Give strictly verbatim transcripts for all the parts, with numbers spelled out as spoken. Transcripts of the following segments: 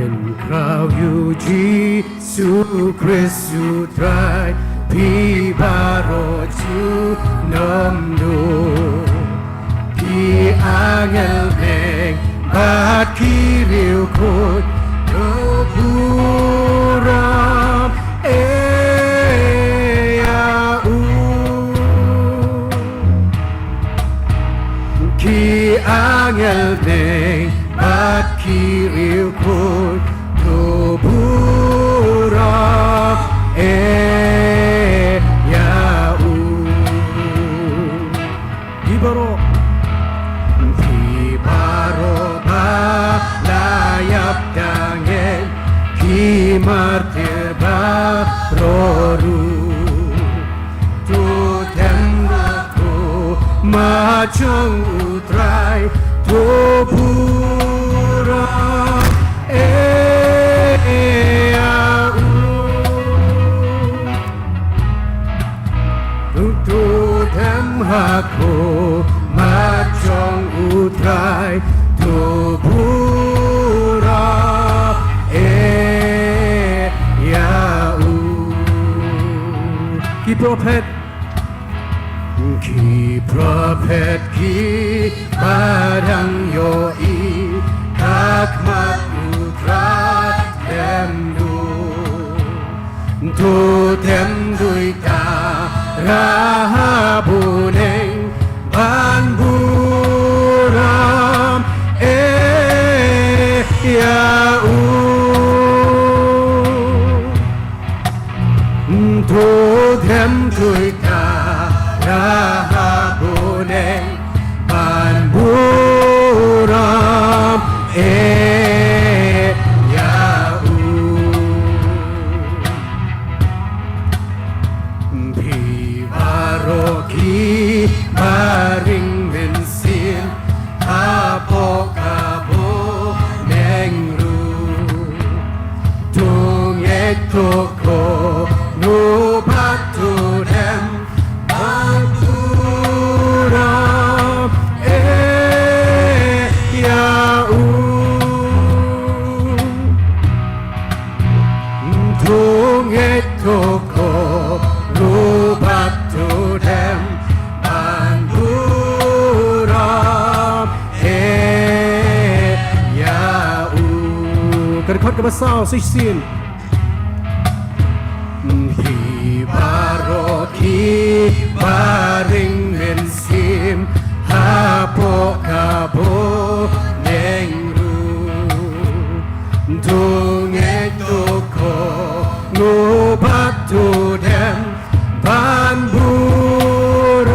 Khraw ïa u Jisu Khrist u Trai, phi baroh junom duh. Ki angel bneng bad ki riewkhuid, to burom ïa u. Ki angel bneng bad ki riewkhuid, to burom ïa u. Phi baroh, phi baroh ba la ïap da ngeit, ki martir baroh ruh, to dem ha khmat jong u Trai, to burom ïa u. To dem ha khmat jong u Trai, to burom ïa u. Ki prophet, ki prophet kiba dang ïohi ha khmat u Trai, dem duh, to dem duh ïa ka rah ha bneng ban burom ïa u. To dem duh ïa ka rah ha bneng ban burom ïa u. Phi baroh kiba ring mynsiem hapoh ka bneng ruh, to ngeit, to kohnguh bad to dem ban burom ïa u. To ngeit, to kohnguh bad to dem ban burom ïa u. Ka dkhot kaba saw shisien. Phi baroh kiba ring mynsiem hapoh ka bneng ruh, to ngeit, to kohnguh bad to dem ban burom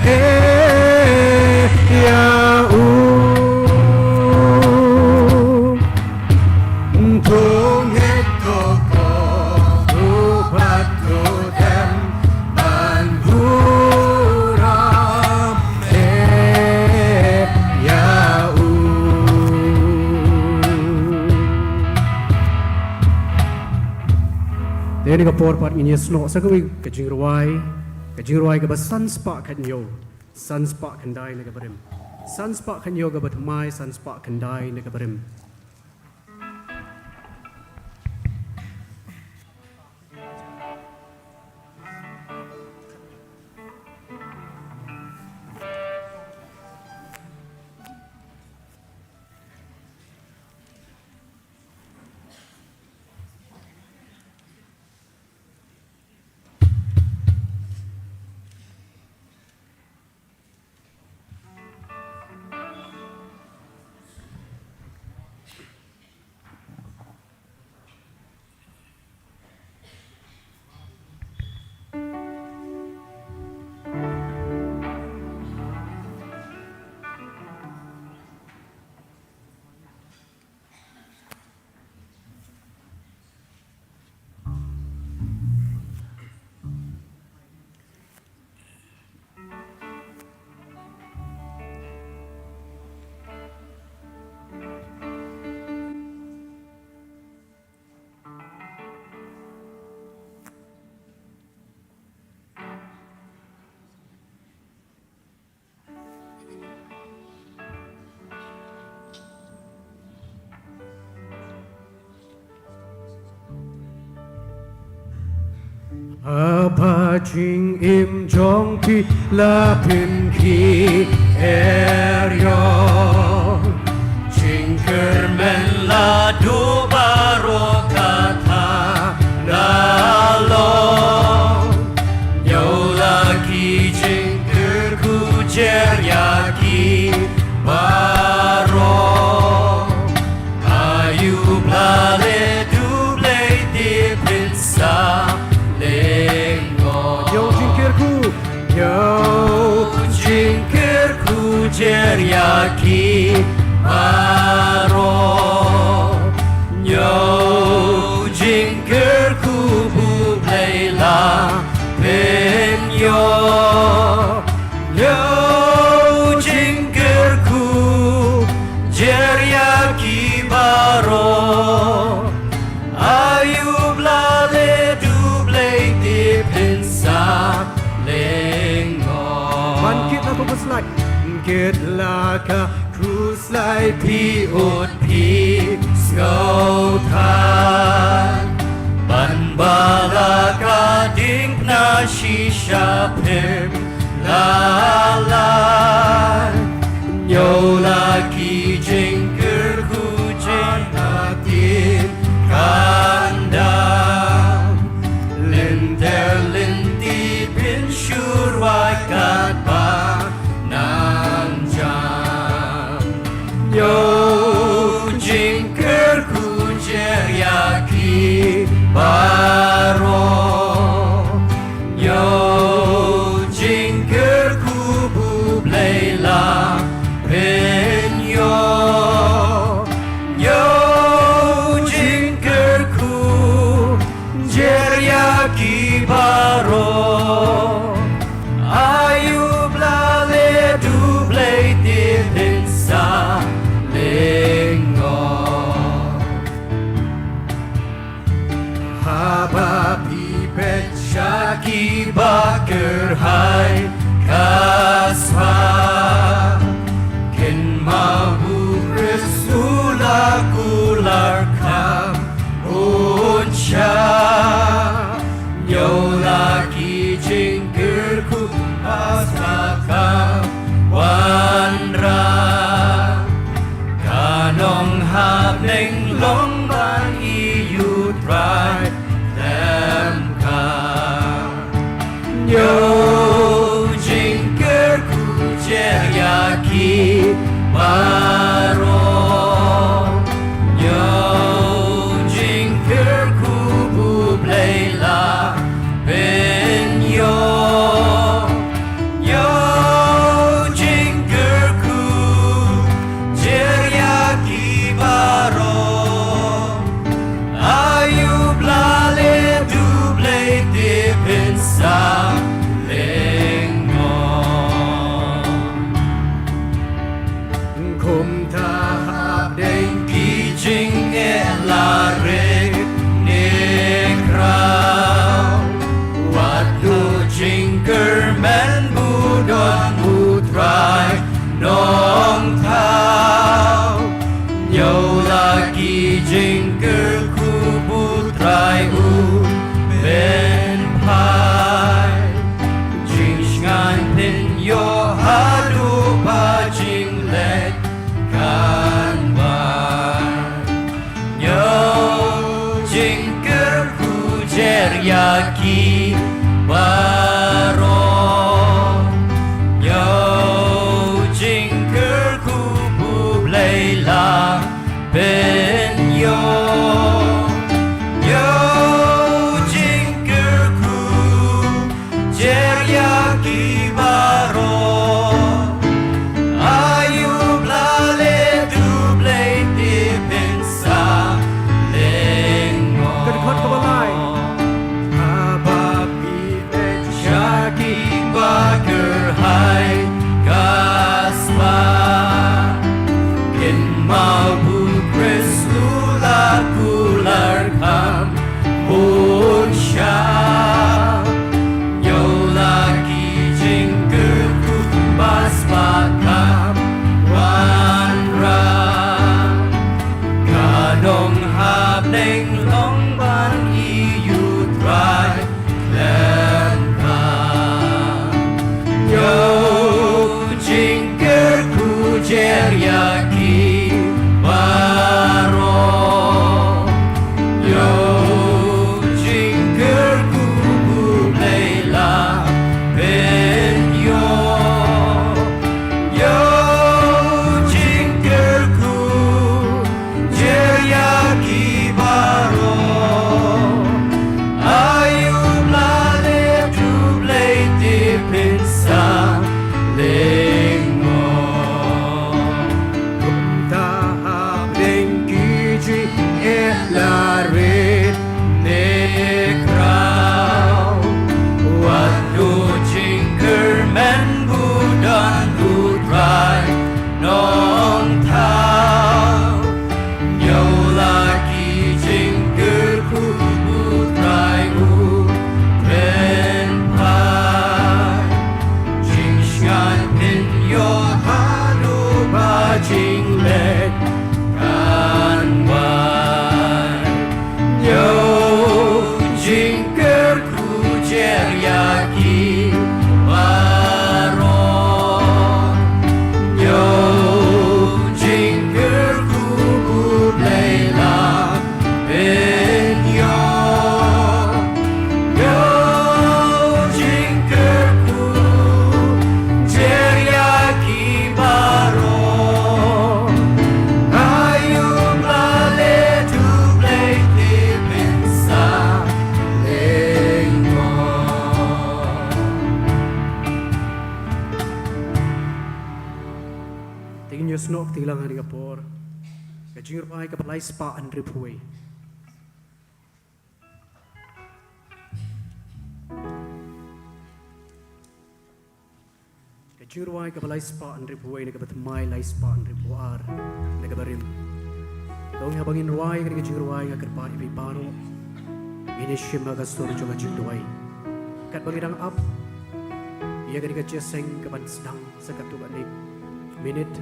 ïa u. To ngeit, to kohnguh bad to dem ban burom ïa u. Te ha kane ka por pat ngin ïa snoh sa kawei ka jingrwai, ka jingrwai kaba san spah khathynñiew, san spah khyndai na ka barim. San spah khathynñiew kaba thymmai, san spah khyndai na ka barim. Haba jingim jong phi la pynkhih ïa, jingkyrmen la duh baroh kata la long. Ñiew la ki jingkyrkhu jer ïa ki baroh. Ayu Blei leh, duh Blei tip, phin sa lyngngoh. Ñiew jingkyrkhu, ñiew jingkyrkhu jer ïa ki baroh. Ñiew jingkyrkhu, buh Blei la pynïoh. Ñiew jingkyrkhu jer ïa ki baroh. Ayu Blei leh, duh Blei tip, phin sa lyngngoh. Ban kit la ka khuslai, kit la ka khuslai, phi ud phi sngewthuh. Ban ba la ka diengphna shisha phim la lait. Ñiew la ki jingkyrkhu jingkyrkhu kandang. Lynter lynti phin shu wai katba nang jam. Ñiew jingkyrkhu jer ïa ki baroh. Ñiew jingkyrkhu, buh Blei la pynïoh. Ñiew jingkyrkhu jer ïa ki baroh. Ayu Blei leh, duh Blei tip, phin sa lyngngoh. Haba phi peit sha ki ba kyrhai ka spah, kynmaw u Khrist u la kular kham un shah. Ñiew la ki jingkyrkhu ba spah kham wanrah. Ka nonghapdeng long ban ïohi ïa u Trai khlem kham. Ñiew jingkyrkhu jer ïa ki baroh. Ñiew jingkyrkhu, buh Blei la pynïoh. Ñiew jingkyrkhu jer ïa ki baroh. Ayu Blei leh, duh Blei tip, phin sa lyngngoh. Kumta hapdeng ki jingeh la rit ne khraw, wat duh jingkyrmen, buh don u Trai Nongthaw. Ñiew la ki jingkyrkhu, buh Trai u pynphai. Jingsngewsih phin ïoh haduh ba jingleit kan wan. Ñiew jingkyrkhu jer ïa ki baroh. Ñiew jingkyrkhu, buh Blei la pynïoh. Ñiew jingkyrkhu jer ïa ki baroh. Ayu Blei leh, duh Blei tip, phin sa lyngngoh. Ka dkhot kaba lai. Haba phi peit sha ki ba kyrhai ka spah, kynmaw u Khrist u la kular kham un shah. Ñiew la ki jingkyrkhu ba spah kham wanrah. Ka nonghapdeng long ban ïohi ïa u Trai. Jingrwai kaba lai spah hynriewphew wei. Ka jingrwai kaba lai spah hynriewphew wei na kaba thymmai, lai spah hynriewphew ar na kaba rim. Tang haba ngin rwai ïa ka jingrwai, nga kyrpad ïa phi baroh, ngin ïa shim ha ka sur jong ka jingduwai. Katba ngi dang ap ïa kane ka jingïaseng kaban sdang sa katto katne minit,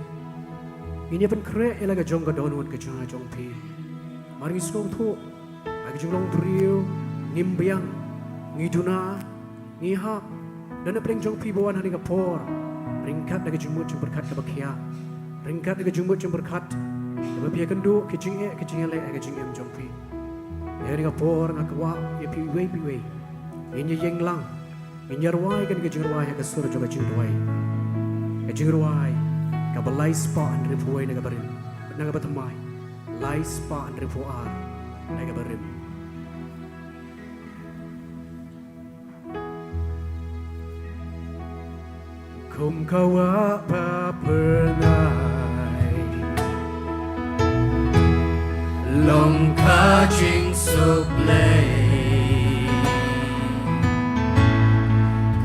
ngin ïa pynkhreh ïa la ka jong ka dohnud ka jong nga jong phi. Mar ngi sngewthuh, ha ka jinglong briew ngim biang, ngi duna, ngi hap. Don na pdeng jong phi ba wan ha kane ka por ryngkat da ka jingmut jingpyrkhat kaba khia, ryngkat da ka jingmut jingpyrkhat kaba phi ïakynduh ki jingeh ki jingïaleh ha ka jingim jong phi. Ïa kane ka por nga kwah ïa phi iwei pa iwei, ngin ïa ïeng lang, ngin ïa rwai kane ka jingrwai ha ka sur jong ka jingduwai. Ka jingrwai kaba lai spah hynriewphew wei na kaba rim, na kaba thymmai, lai spah hynriewphew ar na kaba rim. Kum ka wah ba phyrnai, long ka jingsuk blei,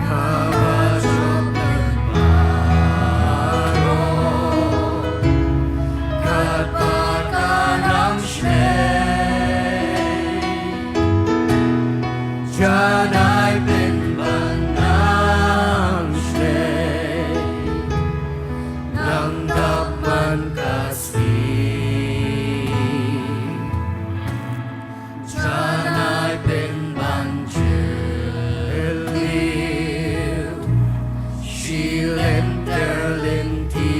kaba jop lem baroh, katba ka nang shlei. Janai pynban nang shlei, nang dap man ka sngi. Janai pynban jylliew, shi lynter lynti.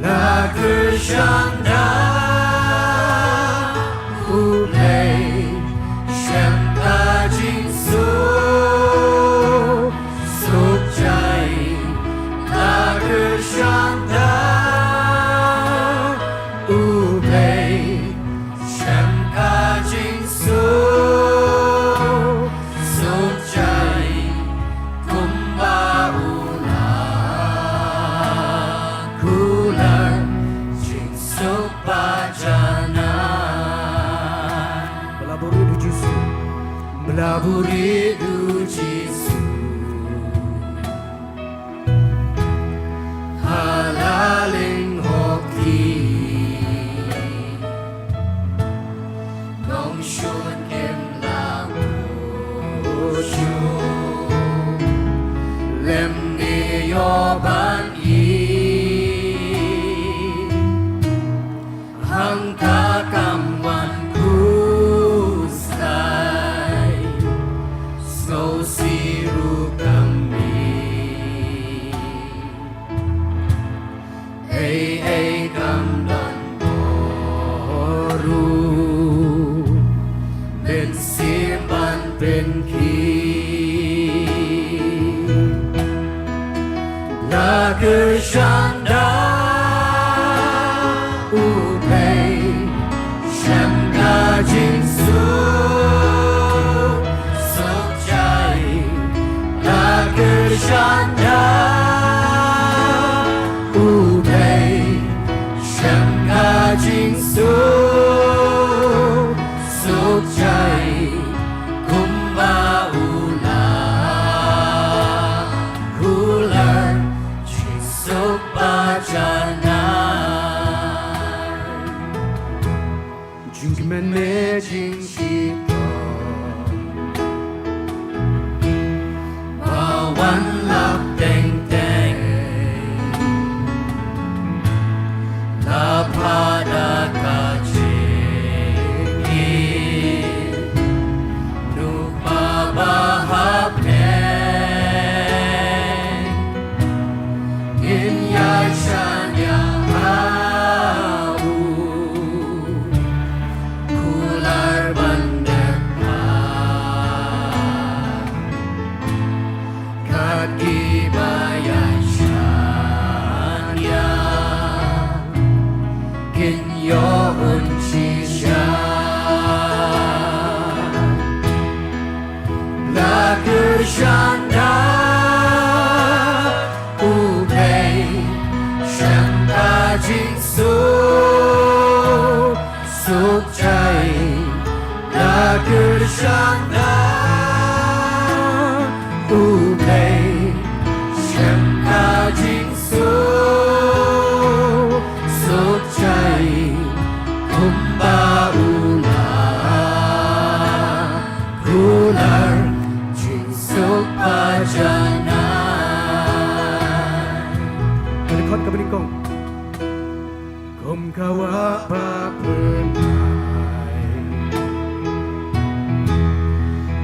La kyrshan da U Blei, shem ka jingsuk suk jai. La kyrshan da U Blei, shem ka jingsuk suk jai, kumba u la kular, jingsuk ba janai. Ba la buhrieh u Jisu. Ba la buhrieh u Jisu ha la lyngkhuh ki. Nongshun kim la buh shuh lymne ïoh ban ïeit. Hangta kam wan khuslai, sngewsih ruh kam mih. Ei ei kam don bor ruh, mynsiem ban pynkhih. La kyrshan da U Blei, shem ka jingsuk suk jai. La kyrshan da U Blei, shem ka jingsuk suk jai, kumba u la kular, jingsuk ba janai. Jingkmen ne jingshitom ba wan lap teng teng, la phah da ka jingïeit, Nongpynim ba hapdeng. Ngin ïai shaniah ha u, kular ban da Jingsuk suk jai la kyrshan da U Blei, shem ka jingsuk suk jai kumba u la kular, jingsuk ba janai. Ka dkhot kaba nyngkong. Kum ka wah ba pynai,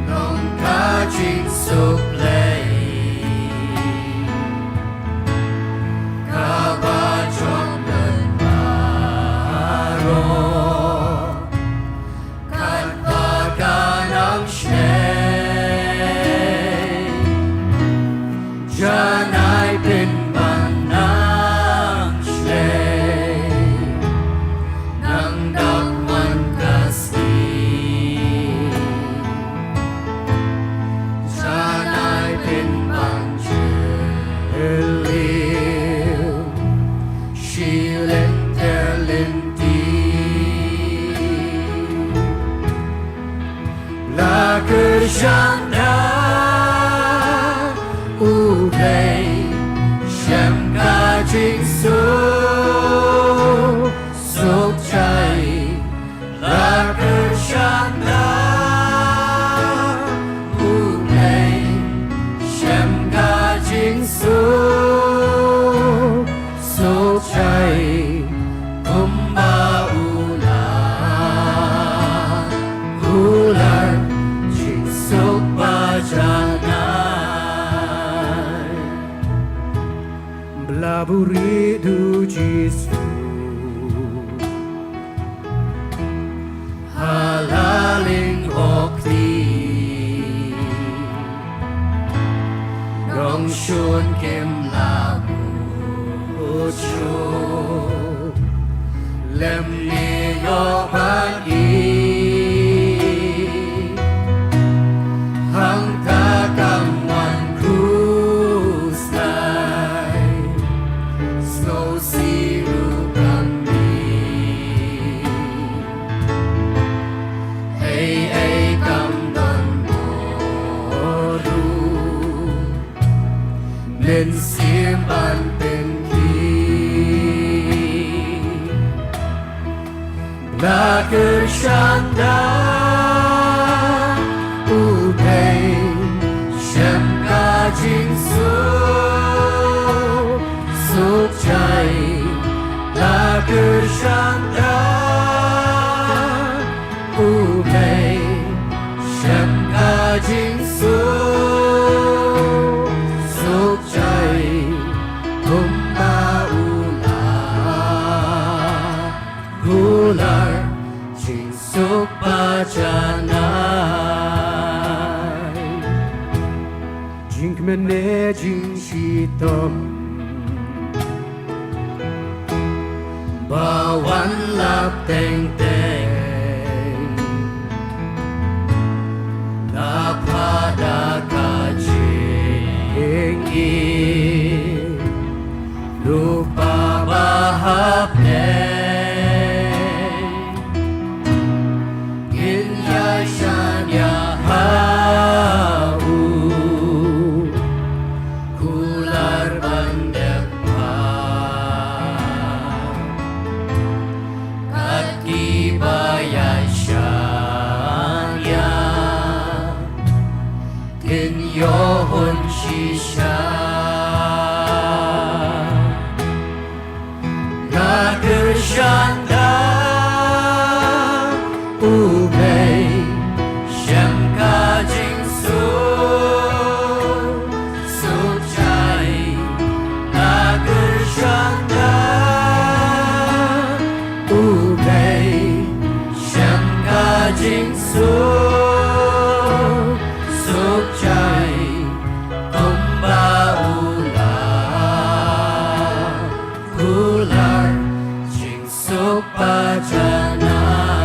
long ka jingsuk Blei kaba jong lynbaroh, katba ka nang shlei, janai pynban nang shlei, nang dap wan ka sngi, janai pynban jylliew shilynter lynti. La kyrshan da U Blei, shem ka jingsuk suk jai. La kyrshan da U Blei, shem ka jingsuk suk jai kumba u la kular, jingsuk ba janai. Ba la buhrieh da U Jisu ha la lyngngoh kti, nongshun kim la buh shuh, lymne ïoh ban ïeh. Hangta kam wan khuslai, sngewsih ruh kam mih. Ei ei kam don bor ruh, mynsiem ban pynkhiah. La kyrshan da U Blei, shem ka jingsuk suk jai. La kyrshan da U Blei, shem ka jingsuk suk jai kumba u la kular, jingsuk ba janai. Jingkmen ne jingshitom ba wan lap teng teng, la phah da ka jingïeit, ruh ba hapdeng ngin ïaishaniah ha u, kular ban dep phah. Kat kiba ïaishaniah kin ïoh hun shisha. Nga kyrshan da U Blei, shem ka jingsuk suk jai. Nga kyrshan da U Blei, shem ka jingsuk suk jai. Kumba u la kular, jingsuk ba janai.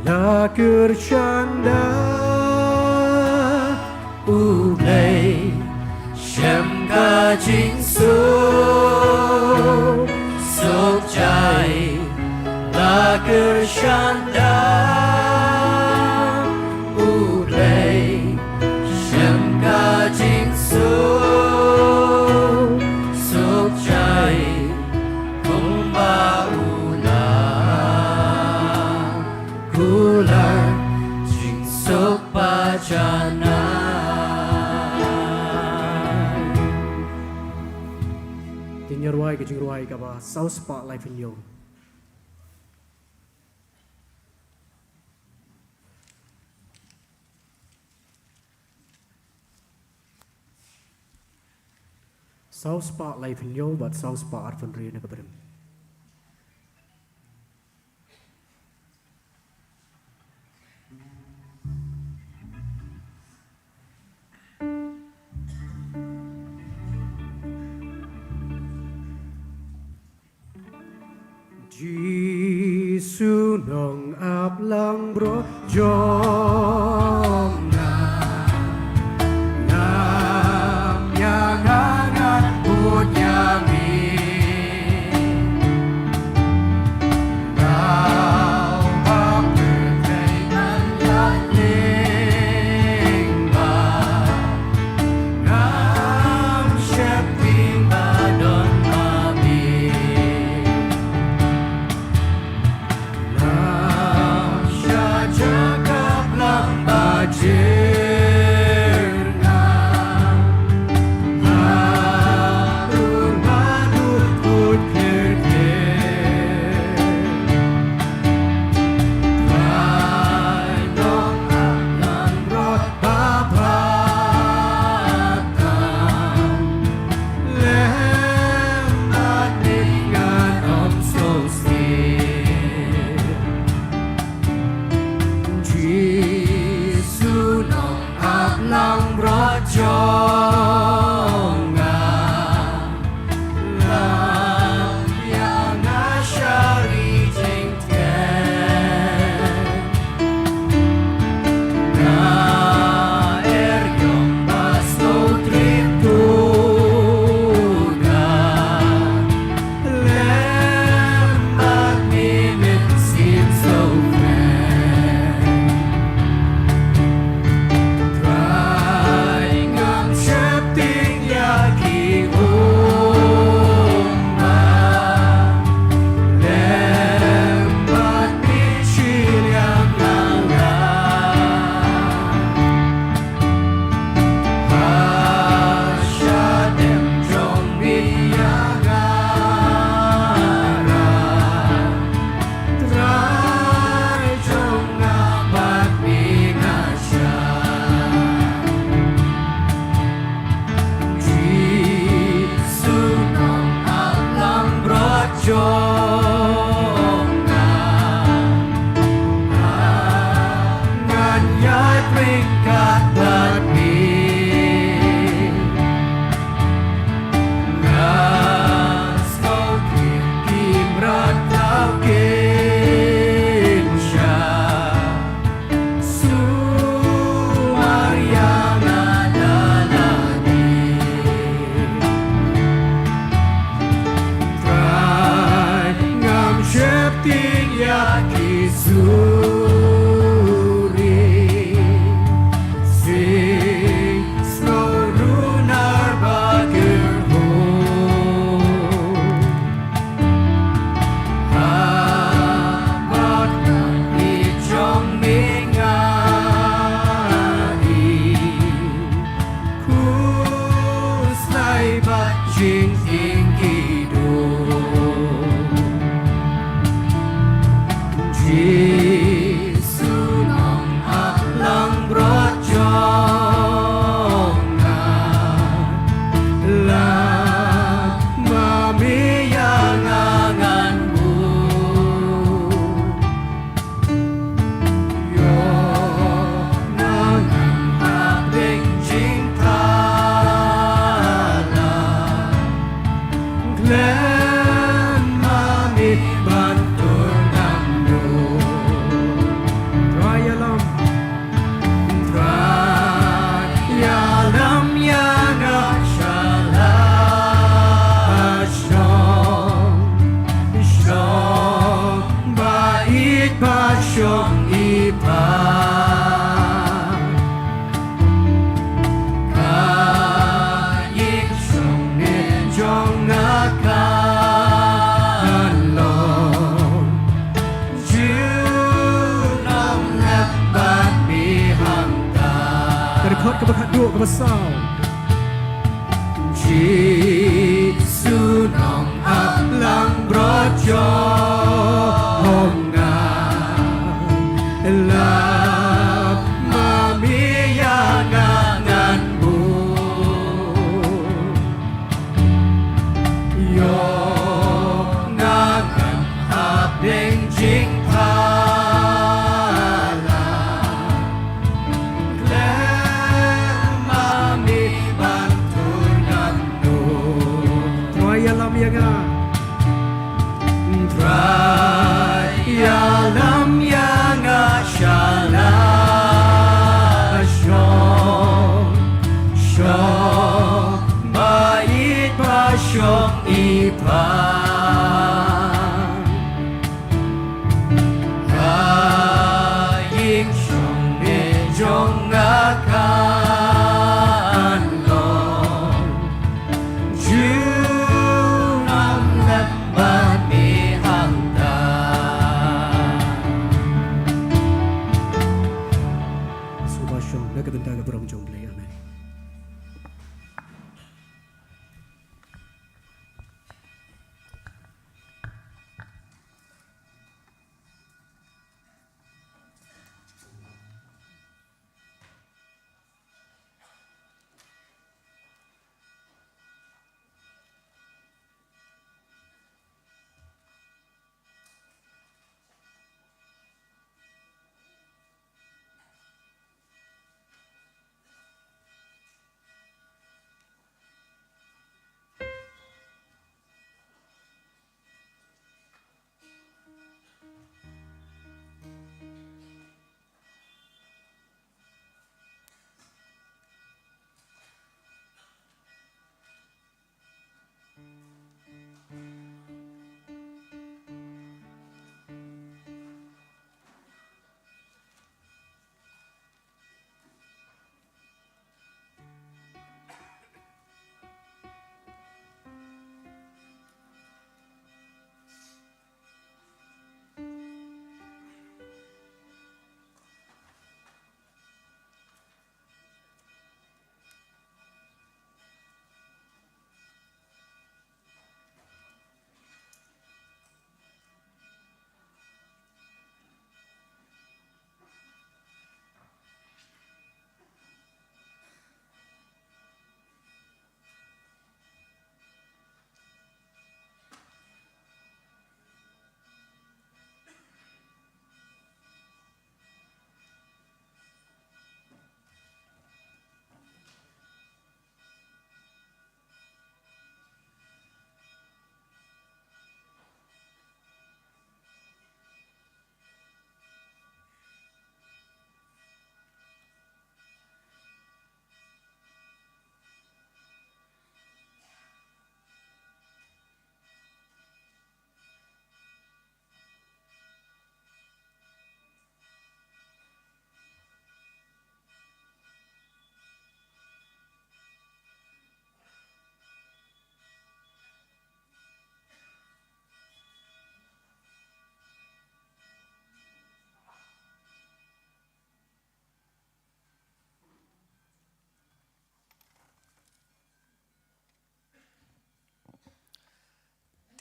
La kyrshan da U Blei, shem ka Jingsuk, suk jai, la kyrshan da U Blei, shem ka jingsuk, suk jai, kumba u la kular, jingsuk ba janai. Te ngin ïa rwai ka jingrwai kaba saw spah laiphew hynñiew. Saw spah laiphew hynñiew bad saw spah arphew hynriew na ka brim. Jisu nongap langbrot jong nga, ngam ïa nga ngan bud ïa me. Dau ba pyrthei ngan ïa lyngba, ngam sheptieng ba don ma me. Ngam shah jaka blang ba jyrngam, ha dur ba dur kut kyrkieh. Trai nongap langbrot ba pha tam, lem bad me ngan ym sngewsih. Jisu nongap langbrot jong nga, lam ïa nga sha ri jingteh. Nga er ïong ba sngewtrip tuda, lem bad me mynsiem sngewkmen. Trai ngam sheptieng ïa ki ummat, lem bad me shiliang na nga. Ha shadem jong me ïa nga rai, Trai jong nga bad me nga shah. Jisu nongap langbrot jong nga, ngan ïaid ryngkat bad me. Nga sngewthuh ki mrad thaw kin shah, sumar ïa nga da lade. Trai ngam sheptieng ïa ki suri, sing sngewrun ar ba kyrhuh. Ha bad na i jong me nga i, khuslai bad jingtieng ki duh. Jisu nongap langbrot jong nga, lada ma me ïa nga ngan bud. Ïoh nga ngan hap beiñ jingthala, Kaba saw. Jisu nongap langbrot jong nga, lap ma me ïa nga ngan buh. Ïoh nga ngan hap deng jingphala. Khlem ma me ban tur ngan duh. Trai ïalam ïa nga. Trai ïalam ïa nga sha la shong. Shong ba ïeit ba shong i Kpa. Ha ïing shong ne jong nga kan long. Ju ngam lem bad me hangta. Sngewbha shong na ka bynta ka burom jong U Blei. Amen.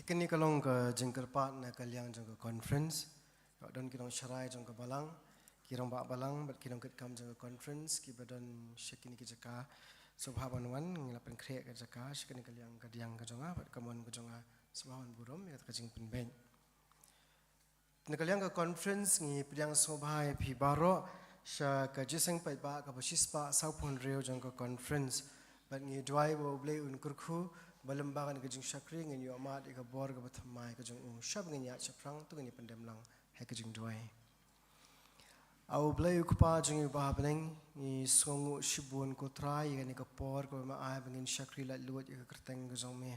Te kane ka long ka jingkyrpad na ka liang jong ka conference. Ka don ki nongsharai jong ka balang, ki rangbah balang bad ki nongkitkam jong ka conference kiba don sha kine ki jaka. Sngewbha ban wan, ngi la pynkhreh ka jaka sha kane ka liang ka diang ka jong nga bad ka mon ka jong nga. Sngewbha ban burom ïa kata ka jingpynbeit. Na ka liang ka conference ngi pdiang sngewbha ïa phi baroh sha ka jingïaseng paidbah kaba shispah sawphew hynriew jong ka conference. Bad ngi duwai ba U Blei un kyrkhu ba lyngba kane ka jingshakri ngin ïoh mad ïa ka bor kaba thymmai ka jong U. Shwa ba ngin ïaid shaphrang to ngin ïa pyndem lang ha ka jingduwai. A U Blei U Kpa jong ngi uba ha bneng, ngi sngewnguh shibun ko Trai ïa kane ka por kaba me ai ba ngin shakri laitluid ïa ka kyrteng ka jong me.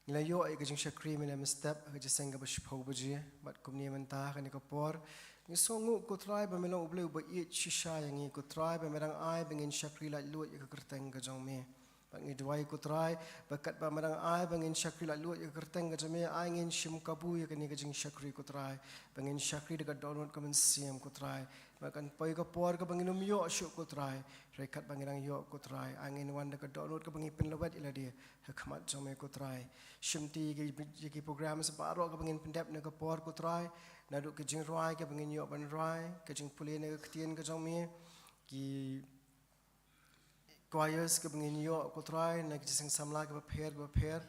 Ngi la ïoh ïa ka jingshakri mynne mynstep ha ka jingïaseng kaba shiphew baje, bad kumne mynta ha kane ka por ngi sngewnguh ko Trai ba me long U Blei uba ïeit shisha ïa ngi, ko Trai ba me dang ai ba ngin shakri laitluid ïa ka kyrteng ka jong me. Ba ngi duwai ko Trai, ba katba ma dang ai ba ngin shakri laitluid ïa ka kyrteng ka jong me, ai ngin shim kabu ïa kane ka jingshakri ko Trai, ba ngin shakri da ka dohnud ka mynsiem ko Trai, ba kan poi ka por kaba ngin ym ïoh shuh ko Trai, hynrei katba ngi dang ïoh ko Trai, ai ngin wan da ka dohnud kaba ngi pynlwet ïa lade ha khmat jong me ko Trai. Shimti ïa ki, ïa ki programs baroh kaba ngin pyndep na ka por ko Trai, naduh ka jingrwai kaba ngin ïoh ban rwai, ka jingpule na ka ktien ka jong me, ki choirs kaba ngin ïoh ko Trai, na ka jingïaseng samla kaba pher kaba pher,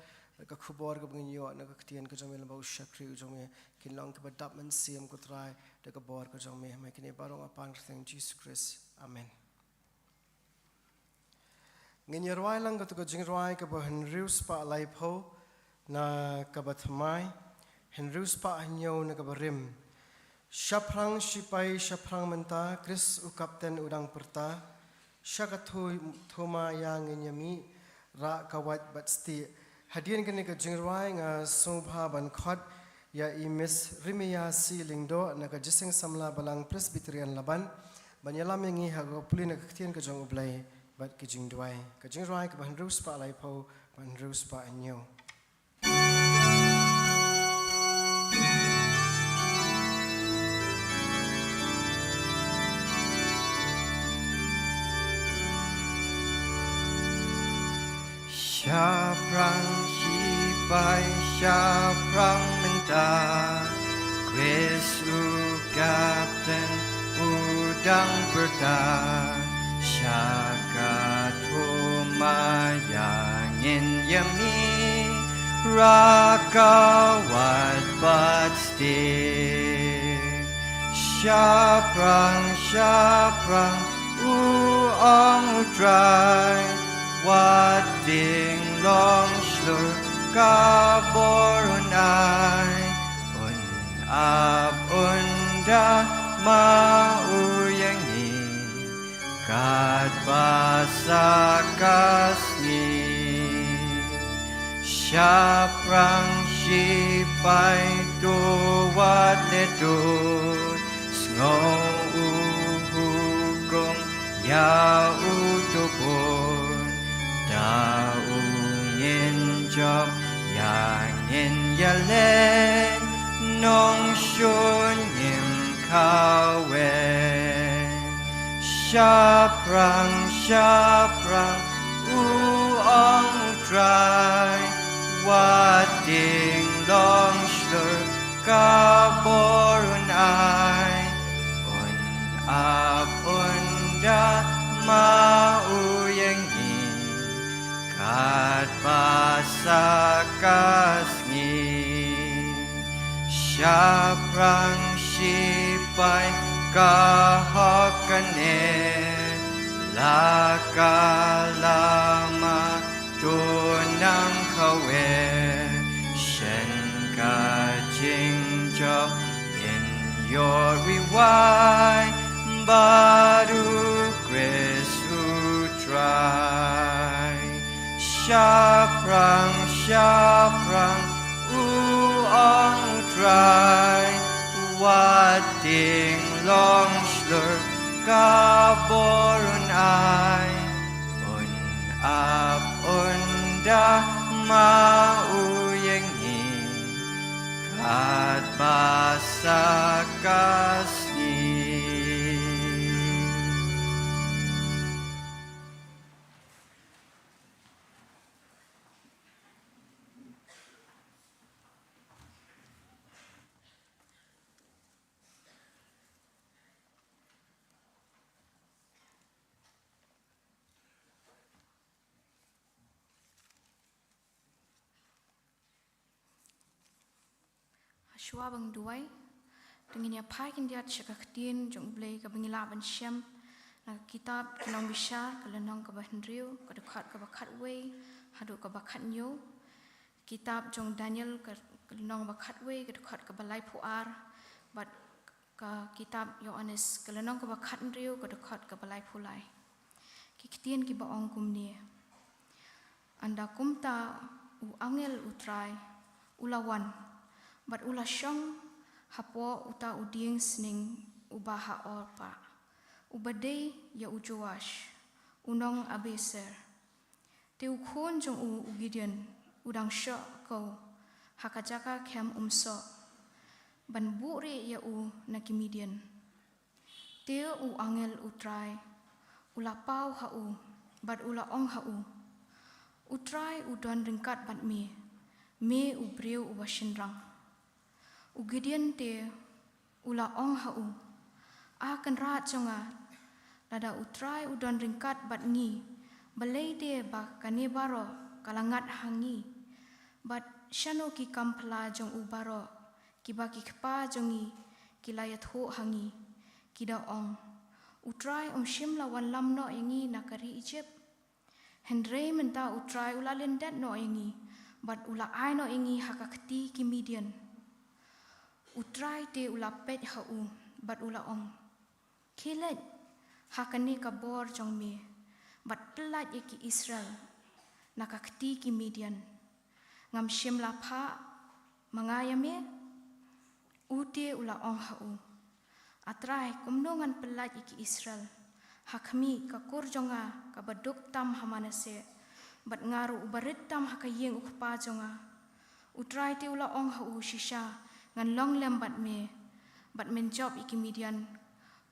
ka khubor kaba ngin ïoh na ka ktien ka jong me lem bad u shakri u jong me, kin long kaba dap mynsiem ko Trai, da ka bor ka jong me, ma kine baroh nga pan ha ka kyrteng Jisu Khrist. Amen. Ngin ïa rwai lang katto ka jingrwai kaba hynriew spah laiphew, na kaba thymmai, hynriew spah hynñiew na kaba rim. Shaphrang shipai shaphrang mynta, Khrist u kapten u dang pyrta, sha ka thu-, thuma ïa ngin ïa mih, rah ka wait bad stieh. Hadien kane ka jingrwai nga sngewbha ban khot ïa i Miss Rimia C Lyngdoh na ka jingïaseng samla Balang Presbyterian Laban, ban ïalam ïa ngi ha ka pule na ka ktien ka jong U Blei bad ka jingduwai. Ka jingrwai kaba hynriew spah laiphew bad hynriew spah hynñiew. Shaphrang shipai shaphrang mynta, Khrist u kapten u dang pyrta, sha ka thuma ïa ngin ïa mih, rah ka wait bad stieh. Shaphrang, shaphrang, u ong U Trai, wat ding long shlur ka bor un ai, un ap un da ma u ïa ngi, katba sa ka sngi. Shaphrang shipai to wat leh dud, sngew u hukum ïa u to bun. Da u ngin jop ïa ngin ïaleh, nongshun ngim kaweh. Shaphrang, shaphrang, u ong U Trai, wat ding long shlur ka bor un ai, un ap un da ma u ïa ngi, katba sa ka sngi. Shaphrang shipai ka hok kane, la ka lama to nang kaweh, shen ka jingjop ngin ïoh ri wai bad U Khrist U Trai. Shaphrang, shaphrang, u ong U Trai, wat ding long shlur ka bor un ai, un ap un da ma u ïa ngi, katba sa ka sngi. Shuwa ba ngi duwai, to ngin ïa phai khyndiat sha ka ktien jong U Blei kaba ngi lah ban shem na ka kitab Ki Nongbishar, ka lynnong kaba hynriew, ka dkhot kaba khatwei haduh kaba khathynñiew. Kitab jong Daniel, ka, ka lynnong ba khatwei, ka dkhot kaba laiphew ar, bad ka kitab Ïoannis, ka lynnong kaba khathynriew, ka dkhot kaba laiphew lai. Ki ktien kiba ong kumne: Ynda kumta u angel U Trai u la wan, bad u la shong hapoh uta u dieng sning uba ha Ophrah, uba dei ïa u Joash u nong Abieser. Te u khun jong u, u Gideon, u dang shoh kew ha ka jaka khem umsoh, ban buhrieh ïa u na ki Midian. Te u angel U Trai u la paw ha u, bad u la ong ha u, U Trai u don ryngkat bad me, me u briew uba shynrang. U Gideon te u la ong ha u, A kynrad jong nga, lada U Trai u don ryngkat bad ngi, balei te ba kane baroh ka la ngat ha ngi? Bad shano ki kam phylla jong u baroh, kiba ki kpa jong ngi ki la ïathuh ha ngi, ki da ong, U Trai um shym la wanlam noh ïa ngi na ka ri Ijipt? Hynrei mynta U Trai u la lyndet noh ïa ngi, bad u la ai noh ïa ngi ha ka kti ki Midian. U Trai te u la peit ha u, bad u la ong, Khie leit ha kane ka bor jong me, bad pyllait ïa ki Israel na ka kti ki Midian. Ngam shym la phah ma nga ïa me? U te u la ong ha u, A Trai, kumno ngan pyllait ïa ki Israel ha khmih, ka kur jong nga kaba duk tam ha Manasseh, bad nga ruh uba rit tam ha ka ïing u kpa jong nga? U Trai te u la ong ha u, Shisha ngan long lem bad me, bad men jop ïa ki Midian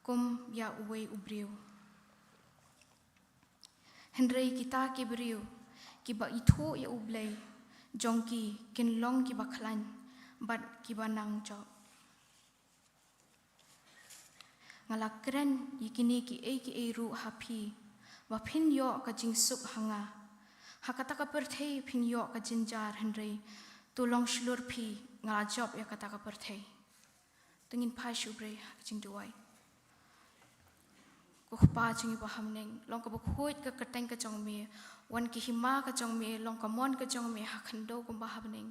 kum ïa uwei u briew. Hynrei kita ki briew kiba ithuh ïa U Blei jong ki kin long kiba khlaiñ bad kiba nang jop. Nga la kren ïa kine kiei kiei ruh ha phi, ba phin ïoh ka jingsuk ha nga. Ha kata ka pyrthei phin ïoh ka jynjar, hynrei to long shlur phi, nga la jop ïa kata ka pyrthei. To ngin phai sha U Blei ha ka jingduwai. Ko Kpa jong ngi ba ha bneng, long kaba khuid ka kyrteng ka jong me, wan ki hima ka jong me, long ka mon ka jong me ha khyndew kumba ha bneng.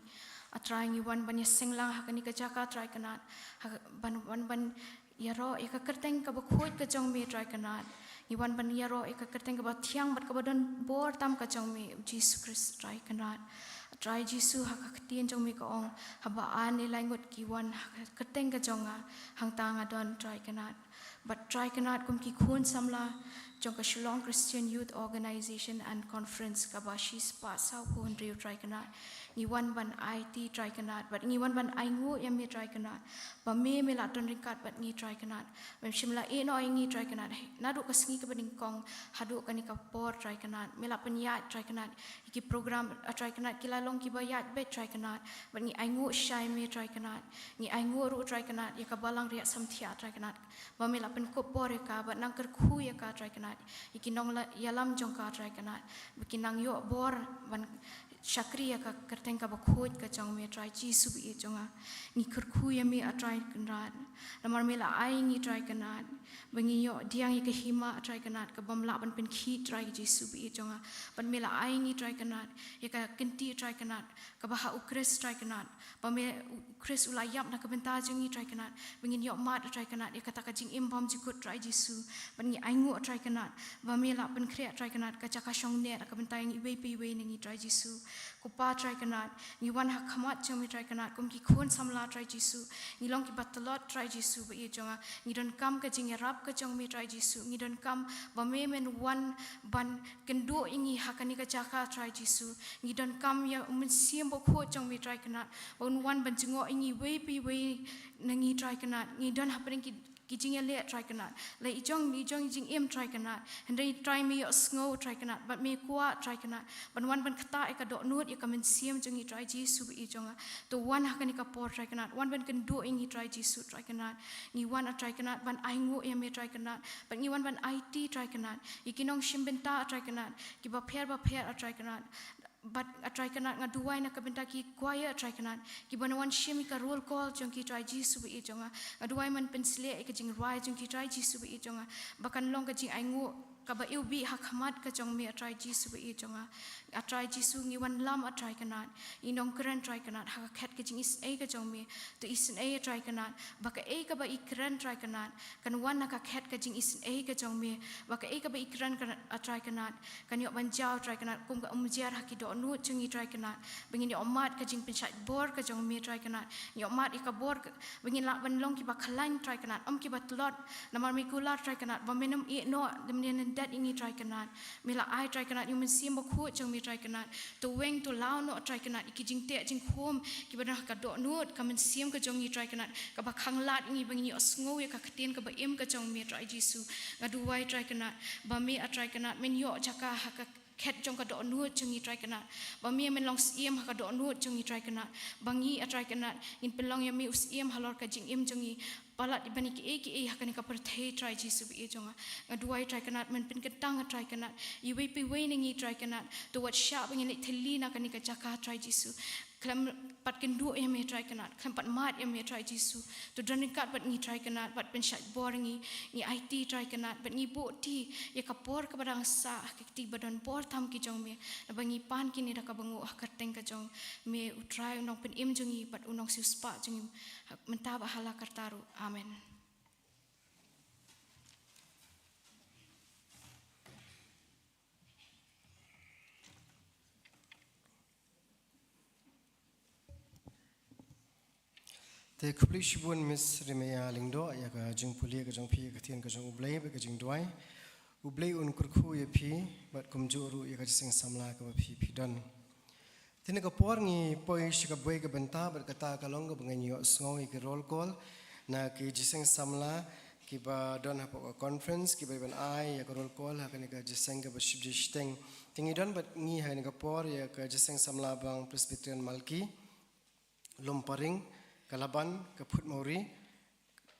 A Trai, ngi wan ban ïaseng lang ha kane ka jaka, Trai Kynrad, ha, ban, wan ban ïaroh ïa ka kyrteng kaba khuid ka jong me, Trai Kynrad. Ngi wan ban ïaroh ïa ka kyrteng kaba thiang bad kaba don bor tam ka jong me, U Jisu Khrist, Trai Kynrad. A Trai Jisu, ha ka ktien jong me ka ong, haba ar ne lai ngut ki wan ha ka kyrteng ka jong nga, hangta nga don, Trai Kynrad. Bad Trai Kynrad, kum ki khun samla jong ka Shillong Christian Youth Organization and Conference, kaba shispah sawphew hynriew, Trai Kynrad, ngi wan ban aiti, Trai Kynrad, bad ngi wan ban ainguh ïa me, Trai Kynrad, ba me, me la don ryngkat bad ngi, Trai Kynrad. Mem shym la ïeh noh ïa ngi, Trai Kynrad, naduh ka sngi kaba nyngkong haduh kane ka por, Trai Kynrad. Me la pynïaid, Trai Kynrad, ïa ki program, A Trai Kynrad, ki la long kiba ïaid beit, Trai Kynrad. Bad ngi ainguh shai me, Trai Kynrad. Ngi ainguh ruh, Trai Kynrad, ïa ka Balang Riat Samthiah, Trai Kynrad, ba me la pynkup bor ïa ka bad nang kyrkhu ïa ka, Trai Kynrad, ïa ki nongïalam jong ka, Trai Kynrad, ba kin nang ïoh bor ban shakri ïa ka kyrteng kaba khuid ka jong me, Trai Jisu baieit jong nga. Ngi kyrkhu ïa me, A Trai Kynrad, namar me la ai ngi, Trai Kynrad, ba ngin ïoh pdiang ïa ka hima, A Trai Kynrad, ka bym lah ban pynkhih, Trai Jisu baieit jong nga. Bad me la ai ngi, Trai Kynrad, ïa ka kynti, Trai Kynrad, kaba ha U Khrist, Trai Kynrad, ba me, U Khrist u la ïap na ka bynta jong ngi, Trai Kynrad, ba ngin ïoh mad, Trai Kynrad, ïa kata ka jingim bymjukut, Trai Jisu. Bad ngi ainguh, Trai Kynrad, ba me la pynkhreh, Trai Kynrad, ka jaka shongnet na ka bynta jong iwei pa iwei na ngi, Trai Jisu. Ko Pa, Trai Kynrad, ngi wan ha khmat jong me, Trai Kynrad, kum ki khun samla, Trai Jisu. Ngi long kiba tlot, Trai Jisu baieit jong nga. Ngi donkam ka jingïarap ka jong me, Trai Jisu. Ngi donkam ba me men wan ban kynduh ïa ngi ha kane ka jaka, Trai Jisu. Ngi donkam ïa U Mynsiem Bakhuid jong me, Trai Kynrad, ba un wan ban jngoh ïa ngi iwei pa iwei na ngi, Trai Kynrad. Ngi don hapdeng ki, ki jingïaleh, Trai Kynrad, la i jong, i jong i jingim, Trai Kynrad. Hynrei Trai, me ïohsngew, Trai Kynrad, bad me kwah, Trai Kynrad, ban wan ban ktah ïa ka dohnud ïa ka mynsiem jong ngi, Trai Jisu baieit jong nga. To wan ha kane ka por, Trai Kynrad, wan ban kynduh ïa ngi, Trai Jisu, Trai Kynrad. Ngi wan, A Trai Kynrad, ban ainguh ïa me, Trai Kynrad, bad ngi wan ban aiti, Trai Kynrad, ïa ki nongshim bynta, A Trai Kynrad, kiba pher bapher, A Trai Kynrad. Bad, A Trai Kynrad, nga duwai na ka bynta ki choir, A Trai Kynrad, kiba na wan shim ïa ka roll call jong ki, Trai Jisu baieit jong nga. Nga duwai men pynshlur ïa ka jingrwai jong ki, Trai Jisu baieit jong nga, ba kan long ka jingainguh kaba iwbih ha khmat ka jong me, A Trai Jisu baieit jong nga. A Trai Jisu, ngi wanlam, A Trai Kynrad, ngi nongkren, Trai Kynrad, ha ka khet ka jingisynei ka jong me. To isynei, A Trai Kynrad, ba kaei kaba i kren, Trai Kynrad, kan wan na ka khet ka jingisynei ka jong me. Ba kaei kaba i kren, kan, A Trai Kynrad, kan ïoh ban jaw, Trai Kynrad, kum ka umjer ha ki dohnud jong ngi, Trai Kynrad, ba ngin ïoh mad ka jingpynshait bor ka jong me, Trai Kynrad. Ngin ïoh mad ïa ka bor ka, ba ngin lah ban long kiba khlaiñ, Trai Kynrad, ym kiba tlot. Namar me kular, Trai Kynrad, ba men ym ïeh noh da men lyndet ïa ngi, Trai Kynrad. Me la ai, Trai Kynrad, ïa U Mynsiem Bakhuid jong me, Trai Kynrad, to weng, to law noh, Trai Kynrad, ïa ki jingteh jingkhum kiba don ha ka dohnud ka mynsiem ka jong ngi, Trai Kynrad, kaba khanglad ngi ba ngin ïohsngew ïa ka ktien kaba im ka jong me, Trai Jisu. Nga duwai, Trai Kynrad, ba me, ah Trai Kynrad, men ïoh jaka ha ka khet jong ka dohnud jong ngi, Trai Kynrad, ba me men long syiem ha ka dohnud jong ngi, Trai Kynrad, ba ngi, ah Trai Kynrad, ngin pynlong ïa me u syiem halor ka jingim jong ngi, palat ban ïa kiei kiei ha kane ka pyrthei, Trai Jisu ba ïeit jong nga. Nga duwai, Trai Kynrad, men pynkyntang, ah Trai Kynrad, iwei pa iwei na ngi, Trai Kynrad, to wat shah ba ngin leit thylli na kane ka jaka, Trai Jisu. Khlem pat kynduh ïa me, Trai Kynrad, khlem pat mad ïa me, Trai Jisu. To don ryngkat bad ngi, Trai Kynrad, bad pynshait bor ngi, ngi aiti, Trai Kynrad, bad ngi buh ti ïa ka por kaba dang sah ha ki kti ba don bor tam ki jong me, naba ngi pan kine da kaba nguh ha ka kyrteng ka jong me, U Trai, U Nongpynim jong ngi bad U Nongsiewspah jong ngi, mynta bad hala karta ruh. Amen. Te khublei shibun Miss Rimaya Lyngdoh ïa ka jingpule ka jong phi ïa ka ktien ka jong U Blei bad ka jingduwai. U Blei un kyrkhu ïa phi bad kumjuh ruh ïa ka jingïaseng samla kaba phi phi don. Te ha kane ka por ngi poi sha ka buai ka bynta bad kata ka long kaba ngin ïohsngew ïa ki roll call na ki jingïaseng samla kiba don hapoh ka conference kiba dei ban ai ïa ka roll call ha kane ka jingïaseng kaba shiphew shiteng. Te ngi don bad ngi ha kane ka por ïa ka jingïaseng samla bang Presbyterian Malki, Lumparing, Kalaban, ka Phutmawri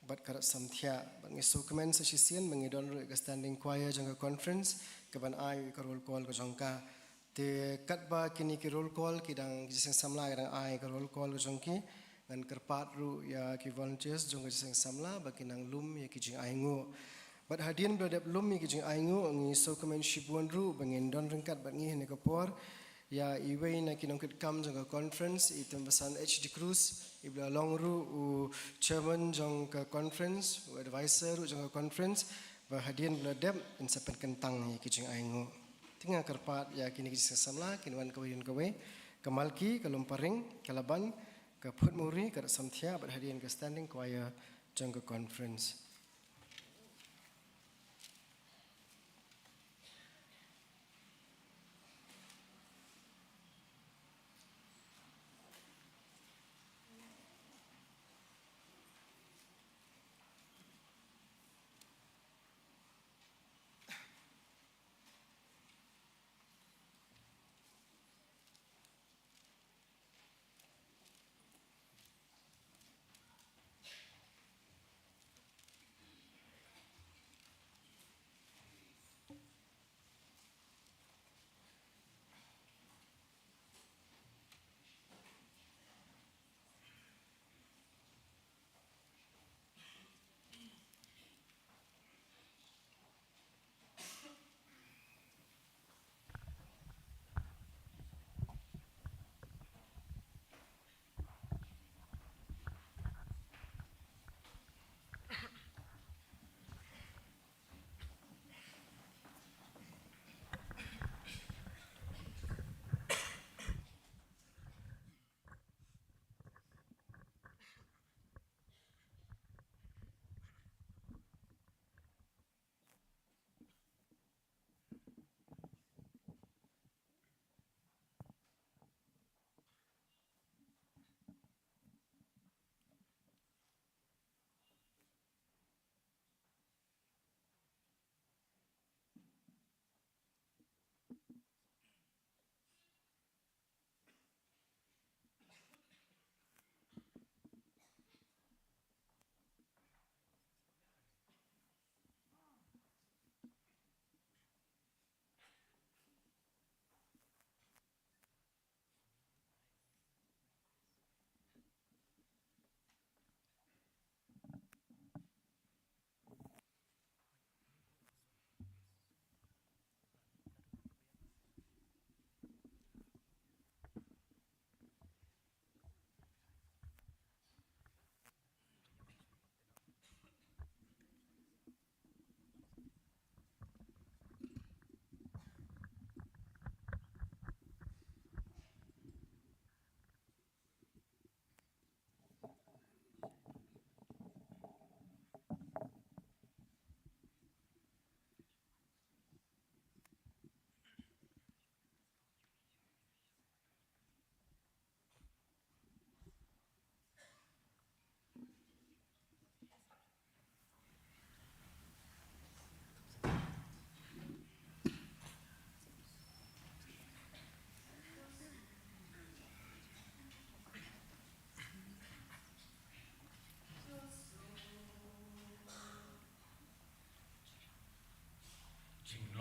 bad ka Rasamthiah. Bad ngi sngewkmen sa shisien ba ngi don ruh ïa ka standing choir jong ka conference kaban ai ka roll call ka jong ka. Te katba kine ki roll call ki dang, ki jingïaseng samla ki dang ai ka roll call ka jong ki, ngan kyrpad ruh ïa ki volunteers jong ka jingïaseng samla ba kin nang lum ïa ki jingainguh. Bad hadien ba la dep lum ïa ki jingainguh, ngi sngewkmen shibun ruh ba ngin don ryngkat bad ngi ha kane ka por ïa iwei na ki nongkitkam jong ka conference, i Tymbasan H D Cruz, iba la long ruh u chairman jong ka conference, u advisor ruh jong ka conference, ba hadien ba la dep yn sa pynkyntang ïa ki jingainguh. Te nga kyrpad ïa kine ki jingïaseng samla kin wan kawei hadien kawei, ka Malki, ka Lumparing, ka Laban, ka Phutmawri, ka Rasamthiah, bad hadien ka standing choir jong ka conference.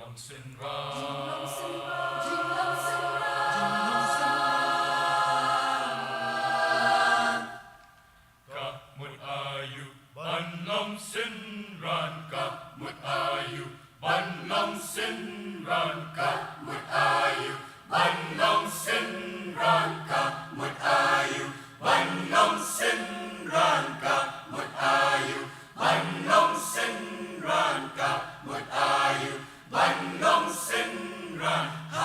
Long Synran. Ka mut aïu ban long synran, ka mut aïu ban long synran, ka mut aïu ban long synran, ka mut aïu ban long synran, ka mut aïu ban long synran, ka mut aïu ban long synran.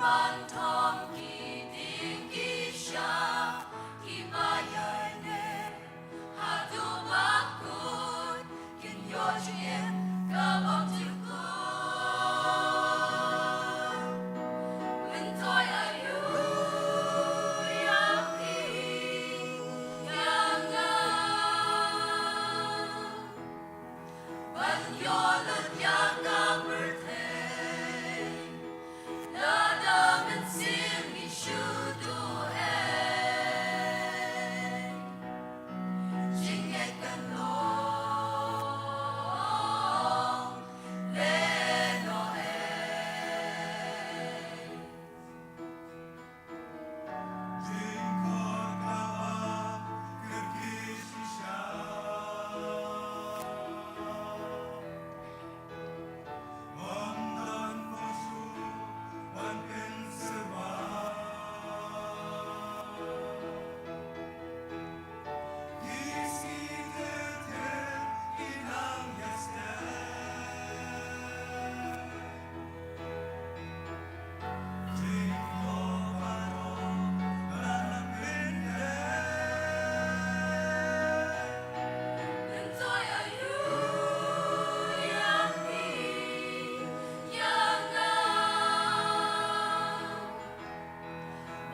Ban thom ki dieng ki sha ki ba ïaineh haduh ba kut kin ïoh jingim ka bymjukut. Myntoi aïu ïa phi ïa nga ban ïoh lut ïa ka pyrthei lada mynsiem ngi shu duh ei. Jingngeit kan long lehnohei.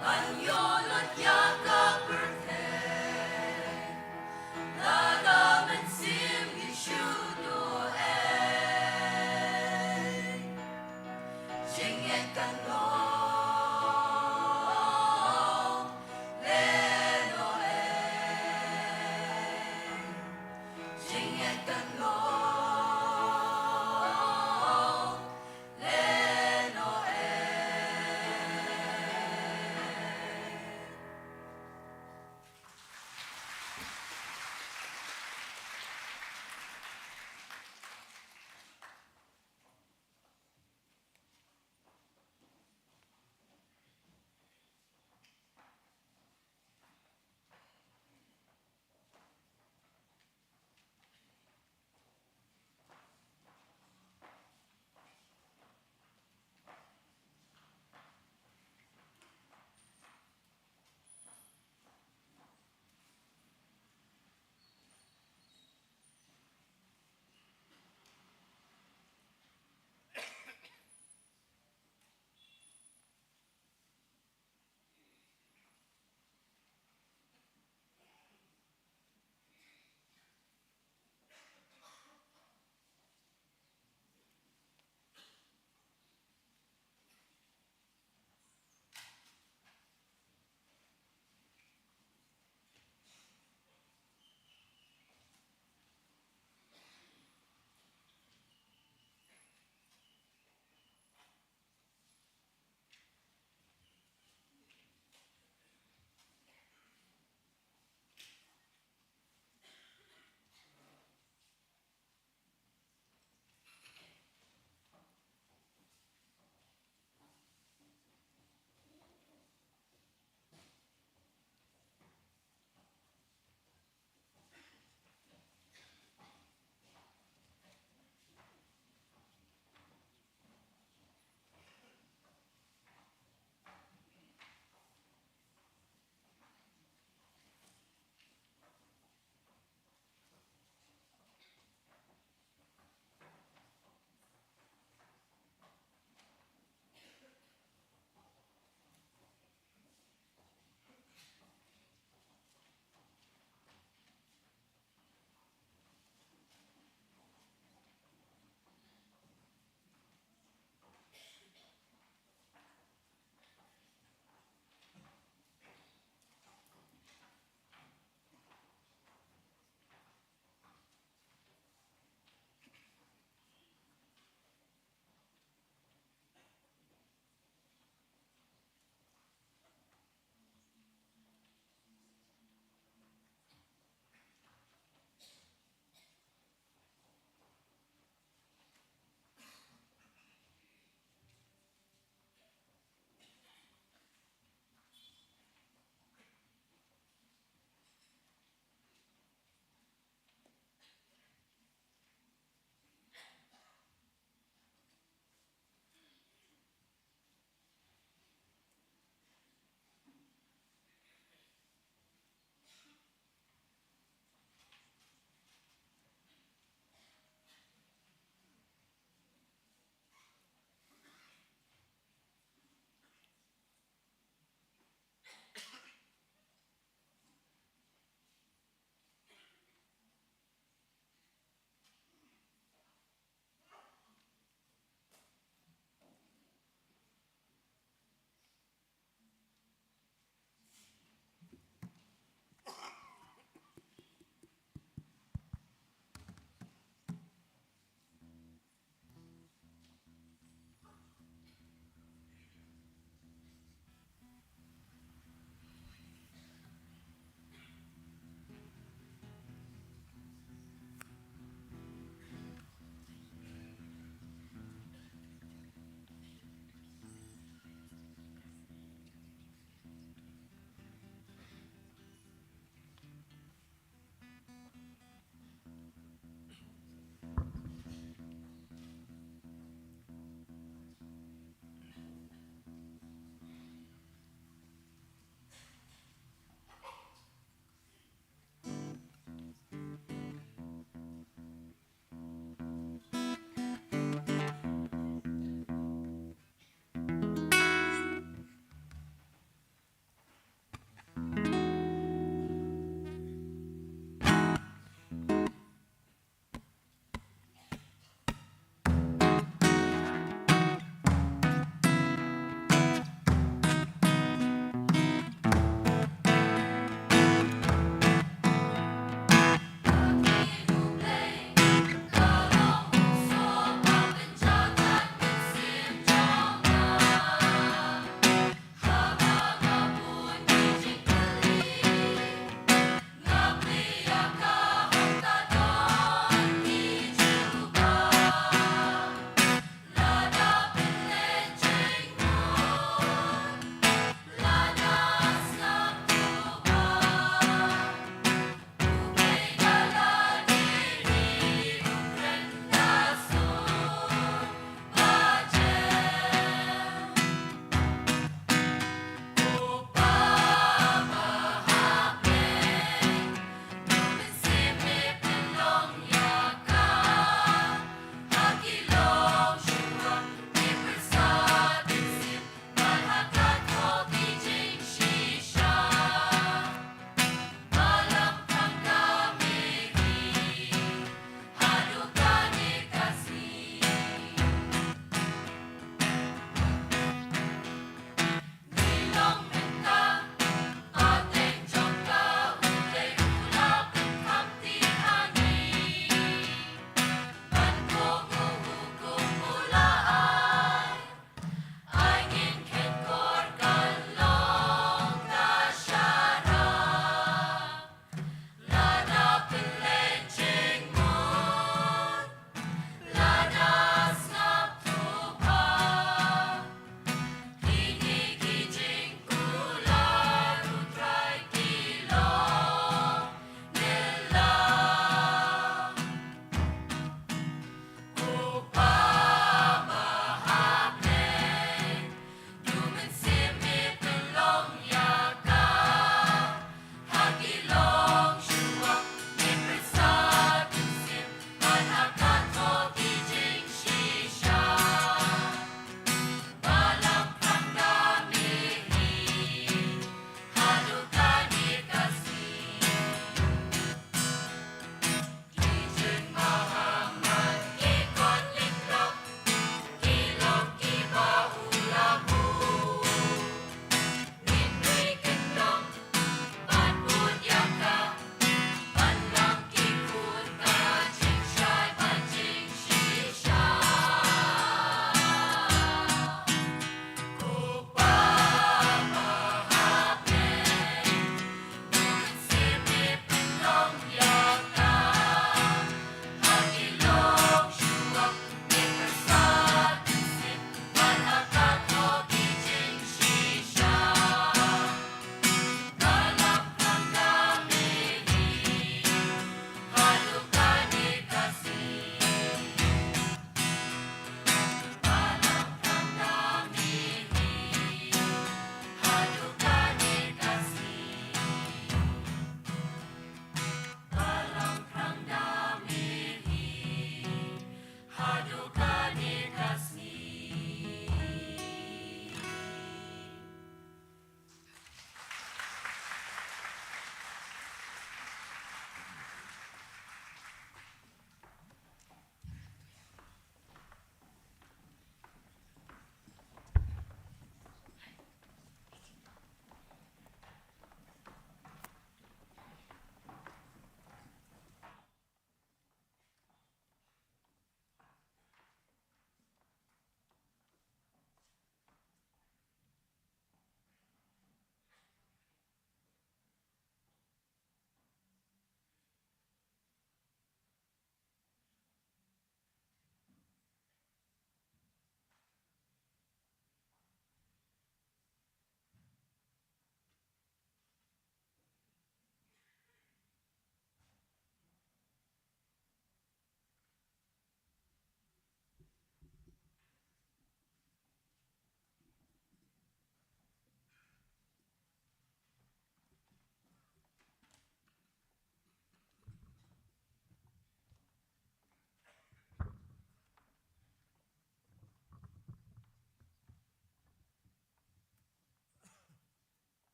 Ban ïoh lut ïa ka pyrthei lada mynsiem ngi shu duh ei. Jingngeit kan long lehnohei. Jingngeit kan long lehnohei.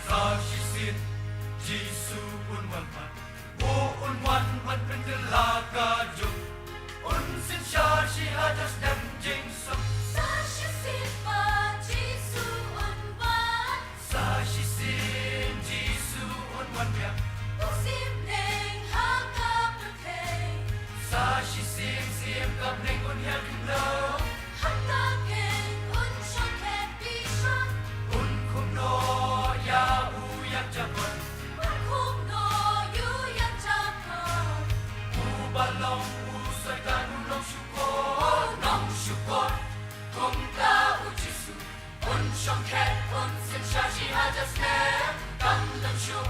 Sa shisien Jisu un wan pat. Oh, un wan ban pynkylla ka juk. Un synshar shi hajar snem jingsuk. Sa shisien pat Jisu un wan. Sa shisien Jisu un wan biang. Pusim neng ha ka pyrthei. Sa shisien siem ka bneng un hiar khyndew. Ha ka keng un shong khet bishar. Un khum noh ïa u ïangjahkor. Un khum noh ïa u ïangjahkor. Uba long u Soitan u nongshukor, nongshukor. Kumta u Jisu un shong khet, un synshar shi hajar snem. Kam don shuh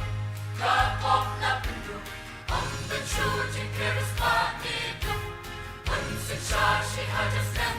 ka pop la pynduh. Ym don shuh jingkyrpad ne duk. Un synshar shi hajar snem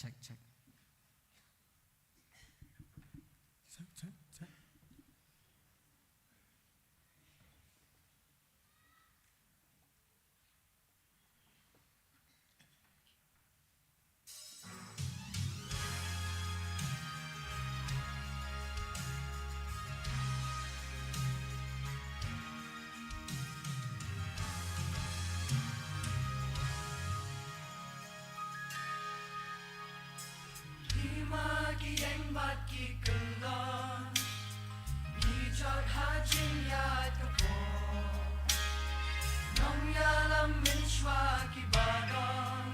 Check, check. Check, check, check. Ki ma ki ïeng bad ki kyllon, ngi jot ha jingïaid ka por. Nongïalam mynshuwa ki ba don,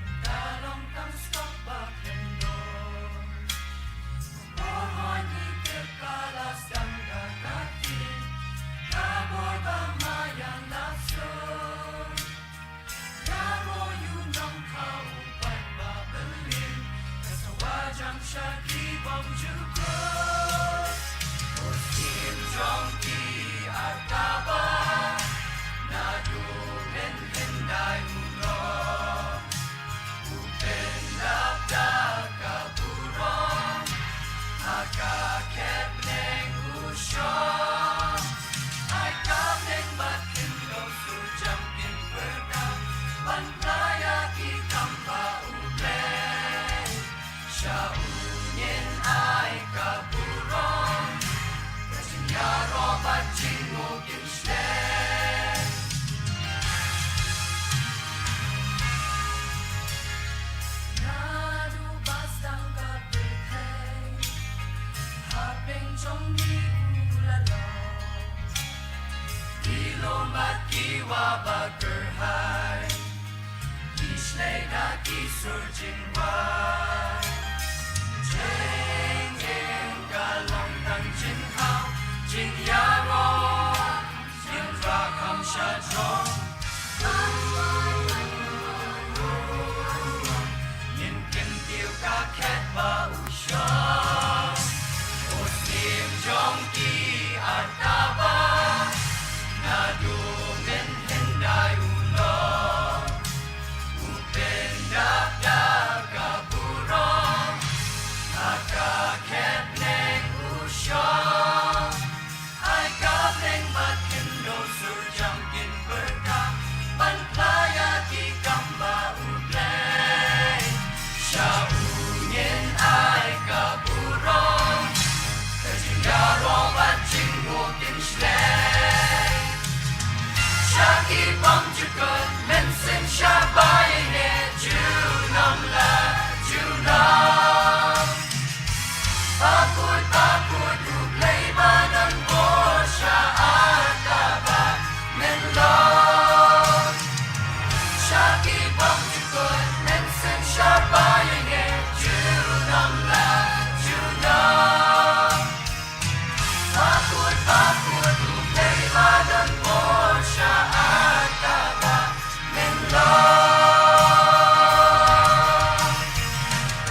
mynta long tang skop ba khyndon. Por hoi ngi tip ka la sdang da ka ktien, ka bor ba maïan la sur. Ïaroh ïa u nongthaw u paid ba bylliñ, ka sawa jam sha ki bymjukut. U syiem jong ki artaba, naduh mynhyndai u long. U pyndap da ka burom ha ka khet bneng u shong. Ai ka bneng bad khyndew sur jam kin pyrta ban phla ïa ki kam ba U Blei. Sha u ngin ai ka burom, ka jingïaroh bad jingmut kin shlei. Naduh ba sdang ka pyrthei, hapdeng jong ngi u la long. Ki lum bad ki wah ba kyrhai, ki shlei da ki sur jingwai. Jingim ka long tang jinghaw, jingïaroh, jingrakam sha jrong. Ngin kyntiew ka khet ba u shong. U syiem jong ki artaba, naduh mynhyndai u long. U pyndap da ka burom ha ka khet bneng u shong. Ai ka bneng bad khyndew sur jam kin pyrta ban phla ïa ki kam ba U Blei. Sha u ngin ai ka burom, ka jingïaroh bad jingmut kin shlei. Sha ki bymjukut mynsiem sha ba ïaineh junom la junom. Ba kut, ba kut U Blei ba don bor sha artaba mynlong. Sha ki bymjukut mynsiem sha ba ïaineh junom la junom. Ba kut, ba kut U Blei ba don bor sha artaba mynlong.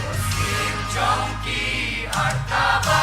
U syiem jong ki artaba,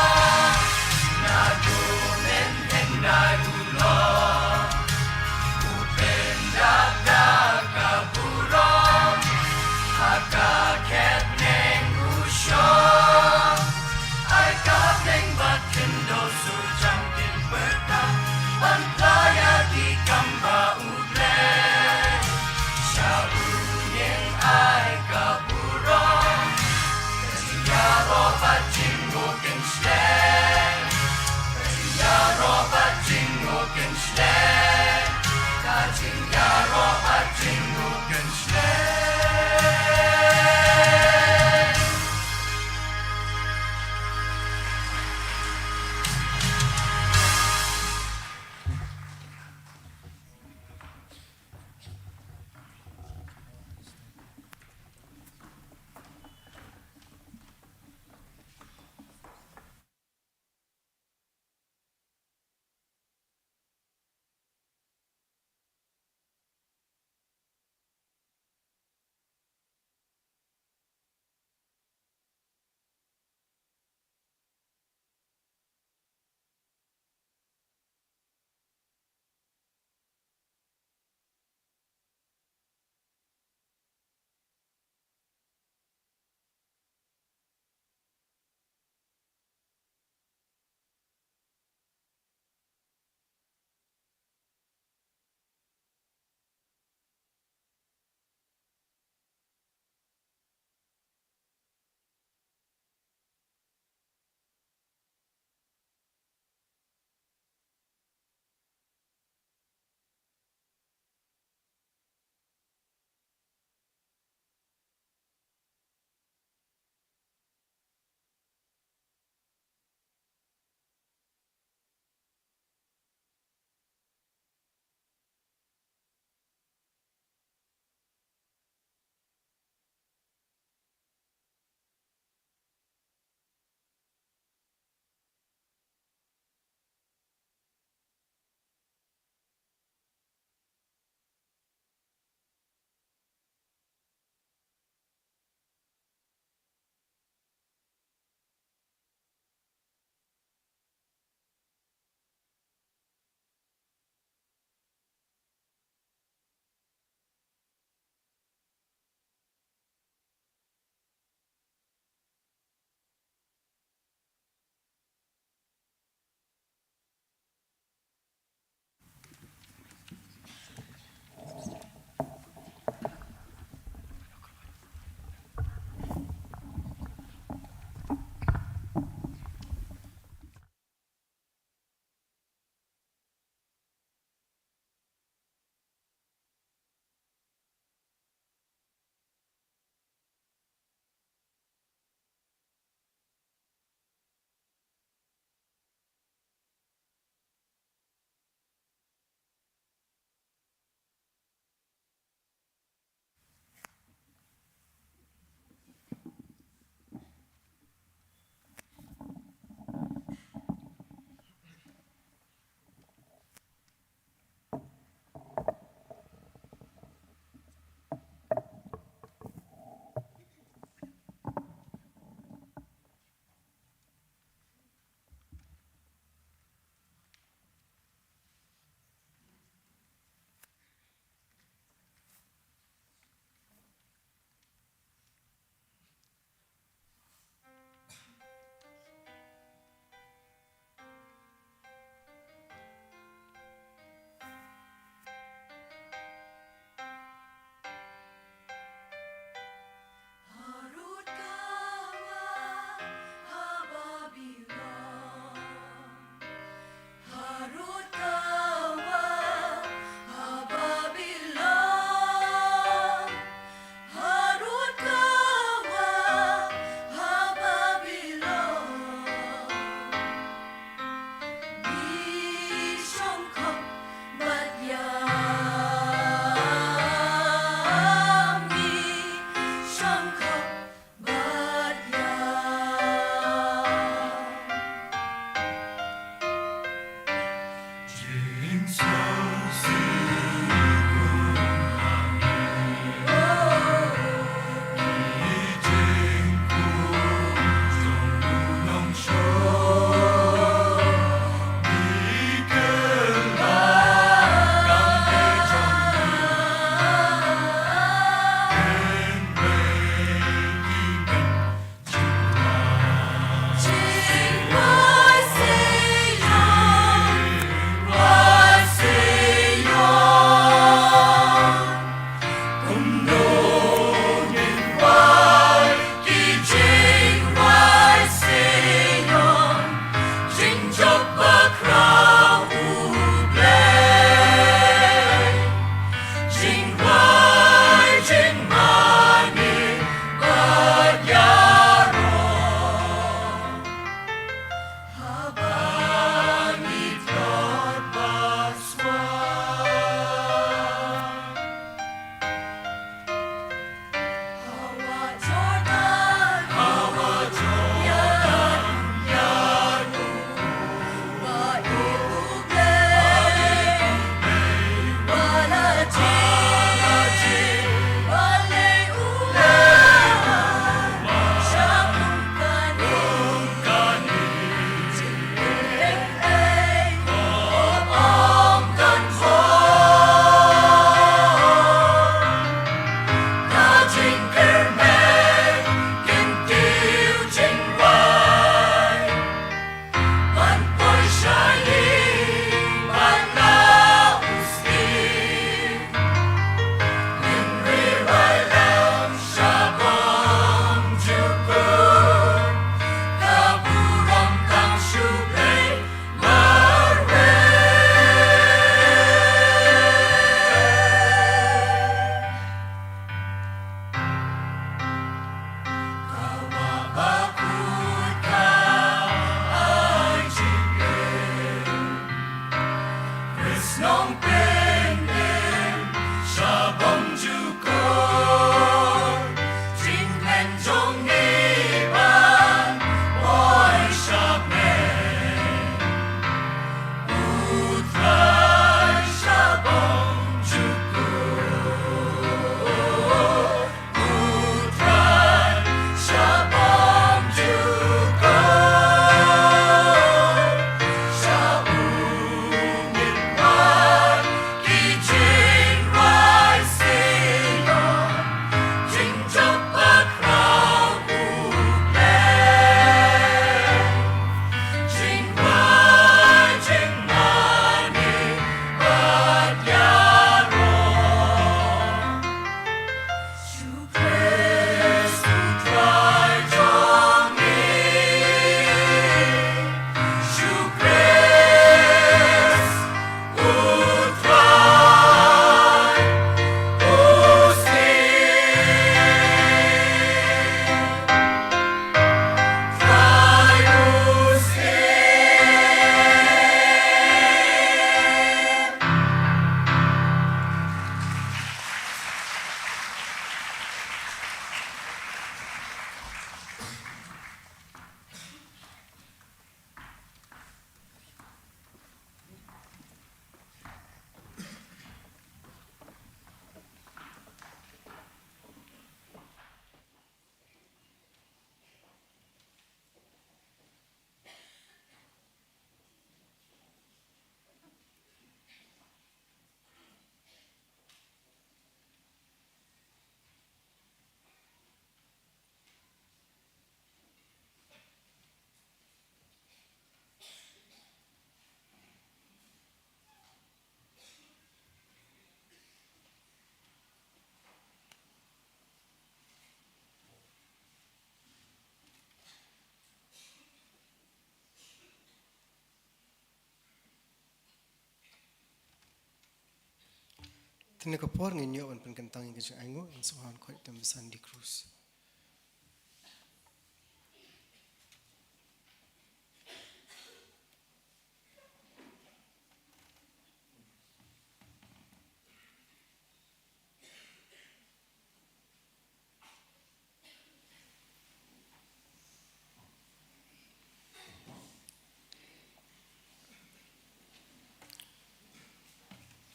Te ha kane ka por ngin ïoh ban pynkyntang ïa ka jingainguh, ngin sa wan khot ïa u Sandy Cruz.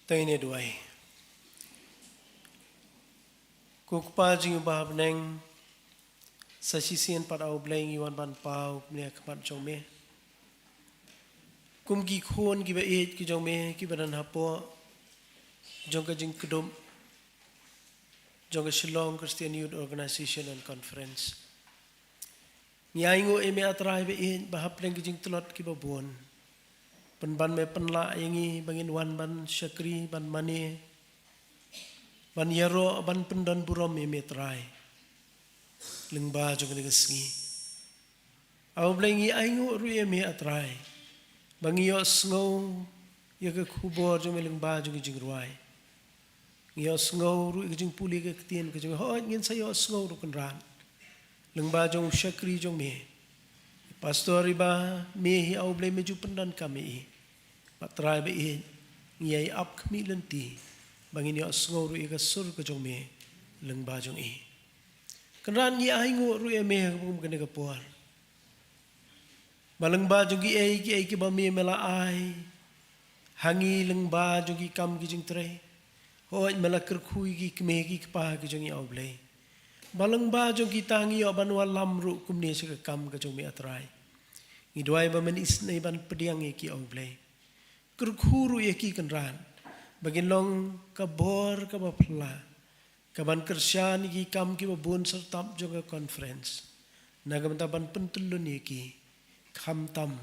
To ngin ïa duwai. Ko Kpa jong ngi uba ha bneng, sa shisien pat A Blei ngi wan ban paw kumne ha khmat jong me. Kum ki khun kiba ïeit ki jong me kiba don hapoh jong ka jingkdup jong ka Shillong Christian Youth Organization and Conference. Ngi ainguh ïa me A Trai ba ïeit ba hapdeng ki jingtlot kiba bun, pynban me pynlah ïa ngi ba ngin wan ban shakri, ban mane, ban ïaroh, ban pyndon burom ïa me A Trai. Lyngba jong kane ka sngi, A Blei, ngi ainguh ruh ïa me A Trai ba ngi ïohsngew ïa ka khubor jong me lyngba jong ki jingrwai. Ngi ïohsngew ruh ïa ka jingpule ka ktien ka jong me. Hooid, ngin sa ïohsngew ruh Kynrad lyngba jong u shakri jong me, Pastor, iba me hi A Blei me ju pyndonkam ïa i. Ba Trai ba ïeit, ngi ïai ap khmih lynti ba ngin ïohsngew ruh ïa ka sur ka jong me lyngba jong i. Kynrad, ngi ainguh ruh ïa me ha kum kane ka por ba lyngba jong kiei kiei kiba me me la ai ha ngi lyngba jong ki kam ki jingtrei, hooid, me la kyrkhu ïa ki kmie ki kpa ki jong ngi, A Blei, ba lyngba jong kita ngi ïoh ban wallam ruh kumne sha ka kam ka jong me A Trai. Ngi duwai ba men isynei ban pdiang ïa ki, A Blei. Kyrkhu ruh ïa ki Kynrad ba kin long ka bor kaba phylla, kaban kyrshan ïa ki kam kiba bun syrtap jong ka conference, na ka bynta ban pyntyllun ïa ki, khamtam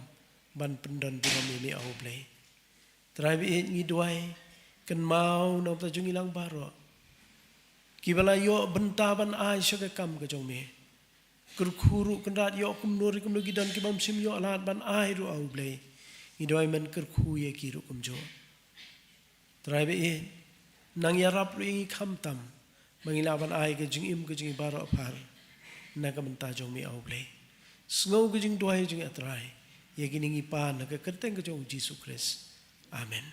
ban pyndon burom ïa me, A Blei. Trai ba ïeit, ngi duwai, kynmaw na ka bynta jong ngi lang baroh kiba la ïoh bynta ban ai sha ka kam ka jong me. Kyrkhu ruh Kynrad, ïoh kumno ruh kumno ki don kibym shym ïoh lad ban ai ruh, A Blei, ngi duwai men kyrkhu ïa ki ruh kumjuh. Trai ba ïeit, nang ïarap ruh ïa ngi khamtam ba ngin lah ban ai ka jingim ka jong ngi baroh phar na ka bynta jong me, A Blei. Sngew ka jingduwai jong ngi, A Trai, ïa kine ngi pan ha ka kyrteng ka jong U Jisu Khrist. Amen.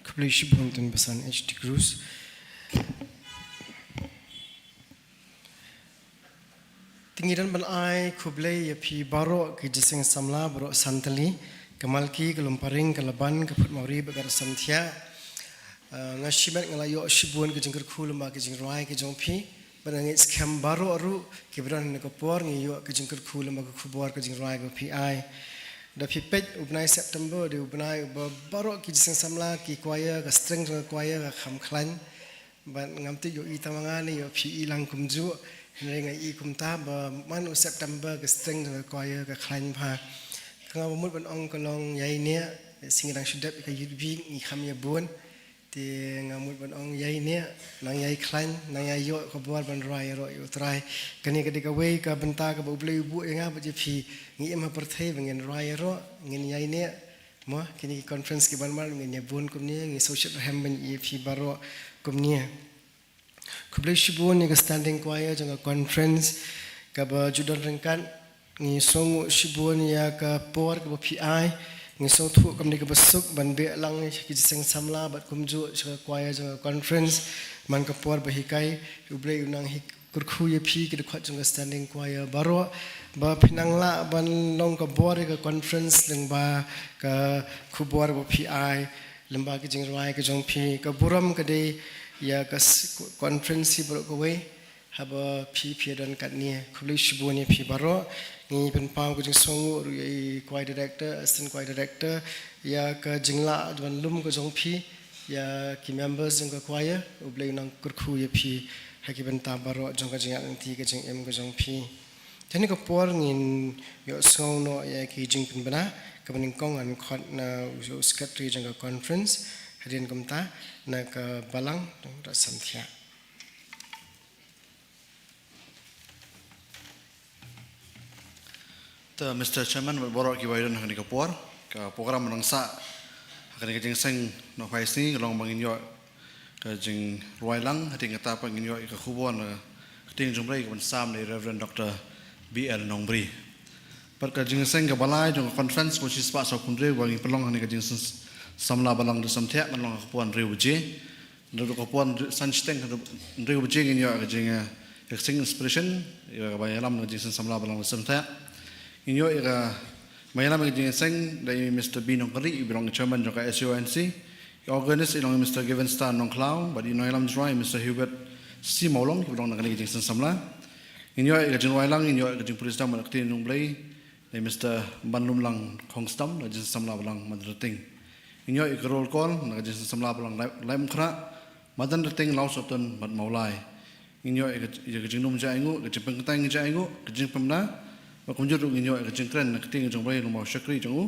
Khublei shibun Tun Basan H D Cruz. Te ngi don ban ai khublei ïa phi baroh ki jingïaseng samla baroh san tylli, ka Malki, ka Lumparing, ka Laban, ka Phutmawri bad ka Raisamthiah. Ah, nga shimet nga la ïoh shibun ki jingkyrkhu lyngba ki jingrwai ki jong phi. Bad nga ngeit skhem baroh ruh kiba don ha kane ka por ngi ïoh ki jingkyrkhu lyngba ka khubor ka jingrwai kaba phi ai. Da phi peit, u bnai September dei u bnai uba baroh ki jingïaseng samla, ki choir, ka strength jong ka choir ka kham khlaiñ. Bad ngam tip ïohi tang ma nga ne ïoh phi i lang kumjuh. Hynrei nga i kumta ba man u September ka strength jong ka choir ka khlaiñ bha. Ka nga ba mut ban ong ka long ïaineh, shisien ngi dang shu dep ïa ka Youth Week, ngi kham ïa bun. Te nga mut ban ong ïaineh, nang ïai khlaiñ, nang ïai ïoh ka bor ban rwai ïaroh ïa U Trai. Kane ka dei kawei ka bynta kaba U Blei u buh ïa nga bad ïa phi, ngi im ha pyrthei ba ngin rwai ïaroh, ngin ïaineh. Mo, kine ki conference kiban mar ngin ïa bun kumne, ngi sngewsih rhem ban ïa phi baroh kumne. Khublei shibun ïa ka standing choir jong ka conference kaba ju don ryngkat. Ngi sngewnguh shibun ïa ka por kaba phi ai. Ngi sngewthuh kam dei kaba suk ban beh lang ïa ki jingïaseng samla bad kumjuh sha ka choir jong ka conference. Man ka por ba hikai, U Blei u nang hi kyrkhu ïa phi ki dkhot jong ka standing choir baroh, ba phin nang lah ban long ka bor ïa ka conference lyngba ka khubor ba phi ai, lyngba ki jingrwai ki jong phi. Ka burom ka dei ïa ka s-, conference hi baroh kawei, haba phi phi don katne. Khublei shibun ïa phi baroh. Ngi pynpaw ka jingsngewnguh ruh ïa i choir director, assistant choir director, ïa ka jinglah ban lum ka jong phi ïa ki members jong ka choir. U Blei u nang kyrkhu ïa phi ha ki bynta baroh jong ka jingïaid lynti ka jingim ka jong phi. Te ha kane ka por ngin ïohsngew noh ïa ki jingpynbna, kaba nyngkong ngan khot na u secretary jong ka conference, hadien kumta na ka balang jong ka Raisamthiah. Te Mister Chairman, bad baroh kiba ïadon ha kane ka por, ka program ba nang sah ha kane ka jingïaseng nohphai sngi ka long ba ngin ïoh ka jingrwai lang, hadien kata pat ngin ïoh ka khubor na ka ktien jong U Blei kaban sam da i Reverend Doctor B L Nongbri. Bad ka jingïaseng kaba lai jong ka conference kaba shispah sawphew hynriew ba ngi pynlong ha kane ka jingïaseng samla balang Disemthiah kan long ha ka por hynriew baje. Naduh ka por san shiteng haduh hynriew baje ngin ïoh ka jing, eh, ka sing inspiration, ïa kaba ïalam na ka jingïaseng samla balang Disemthiah. Ngin ïoh ïa kaba ïalam ka jingïaseng da i Mister B Nongkynrih, iba long chairman jong ka S A O N C. I organist i long i Mister Given Star Nongkhlaw, bad i nongïalam jingrwai i Mister Hubert C Mawlong, kiba long na kane ka jingïaseng samla. Ngin ïoh ïa ka jingrwai lang, ngin ïoh ïa ka jingpule sdang bad ka ktien jong U Blei da i Mister Banlumlang Khongstam, na ka jingïaseng samla balang Madanrting. Ngin ïoh ïa ka roll call na ka jingïaseng samla balang Lai-, Laitumkhrah, Madanrting, Lawsohtun bad Mawlai. Ngin ïoh ïa ka, ïa ka jinglum jaiñguh, ka jingpynkynthei jaiñguh, ka jingpynbna, bad kumjuh ruh ngin ïoh ïa ka jingkren na ka ktien jong U Blei lyngba u shakri jong u,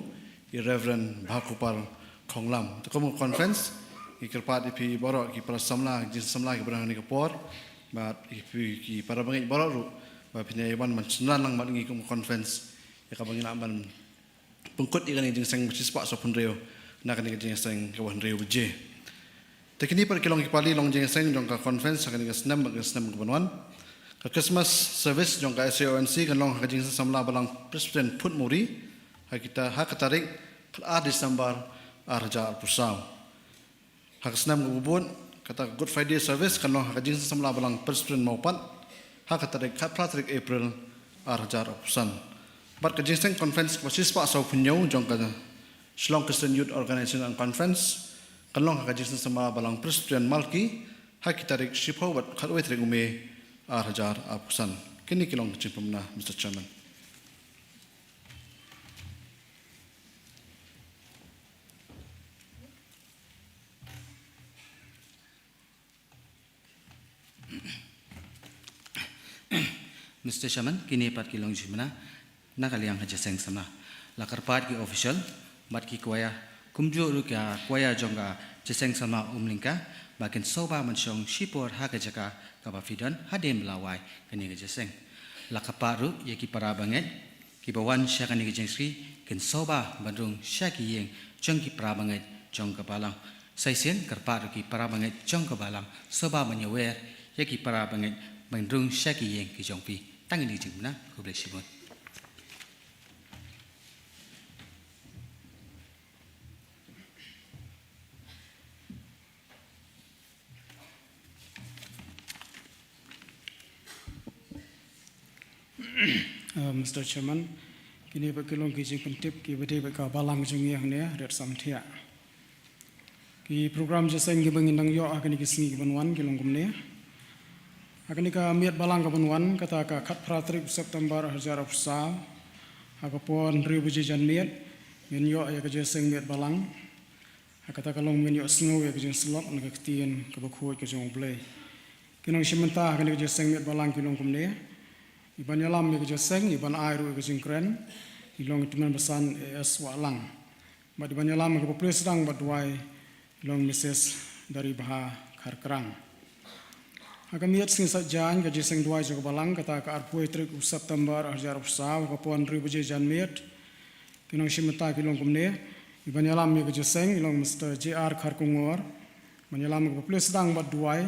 i Reverend Bhakupal Khonglam. Te kum ka conference, ngi kyrpad ïa phi baroh ki para samla, ki jingsamla kiba don ha kane ka por, bad ïa phi ki para bangeit baroh ruh ba phin ïa wan ban shynrang lang bad ngi kum ka conference, ïa kaba ngin lah ban pynkut ïa kane ka jingïaseng ba shispah sawphew hynriew na kane ka jingïaseng kaba hynriew baje. Te kine pat ki long ki pali long jingïaseng jong ka conference ha kane ka snem bad ka snem kaban wan. Ka Christmas service jong ka S A O N C kan long ha ka jingïaseng samla balang Presbyterian Phuntmori ha kita, ha ka tarik khatar December ar hajar arphew saw. Ha ka snem kaba bud, kata ka Good Friday service kan long ha ka jingïaseng samla balang Presbyterian Mawpat ha ka tarik khatphra tarik April ar hajar arphew san. Bad ka jingïaseng conference kaba shispah sawphew hynñiew jong ka Shillong Christian Youth Organization and Conference kan long ha ka jingïaseng samla balang Presbyterian Malki ha ki tarik shiphew bad khatwei tarik u May ar hajar arphew san. Kine ki long ki jingpynbna, Mister Chairman. Mister Chairman, kine pat ki long ki jingpynbna na ka liang ka jingïaseng samla. La kyrpad ki official bad ki choir, kumjuh ruh ka choir jong ka jingïaseng samla Umlyngka ba kin sngewbha ban shong shipor ha ka jaka kaba phi don hadien ba la wai kane ka jingïaseng. La kyrpad ruh ïa ki para bangeit kiba wan sha kane ka jingïaseng kin sngewbha ban rung sha ki ïing jong ki para bangeit jong ka balang. Sa shisien kyrpad ruh ki para bangeit jong ka balang sngewbha ban ïawer ïa ki para bangeit ban rung sha ki ïing ki jong phi. Tang kine ki jingpynbna, khublei shibun. Uh, Mister Chairman, kine pat ki long ki jingpyntip kiba dei bad ka balang jong ngi hangne, Red Samthiah. Ki program jingïaseng kiba ngin nang ïoh ha kine ki sngi kiban wan ki long kumne. Ha kane ka miet balang kaban wan, kata ka khatphra tarik September hajar arphew saw, ha ka por hynriew baje janmiet, ngin ïoh ïa ka jingïaseng miet balang. Ha kata ka long ngin ïoh sngew ïa ka jingsyllok na ka ktien kaba khuid ka jong U Blei. Ki nongshim bynta ha kane ka jingïaseng miet balang ki long kumne. Iban ïalam ïa ka jingïaseng, iban ai ruh ïa ka jingkren, i long i Tymmen Basan A S Wahlang. Bad iban ïalam ïa kaba plie sdang bad duwai i long Missus Daribha Kharkrang. Ha ka miet sngi Saitjaiñ ka jingïaseng duwai jong ka balang, kata ka arphew tarik u September hajar arphew saw, ha ka por hynriew baje janmiet. Ki nongshim bynta ki long kumne. Iban ïalam ïa ka jingïaseng i long Mister J R Kharkongor. Iban ïalam ïa kaba plie sdang bad duwai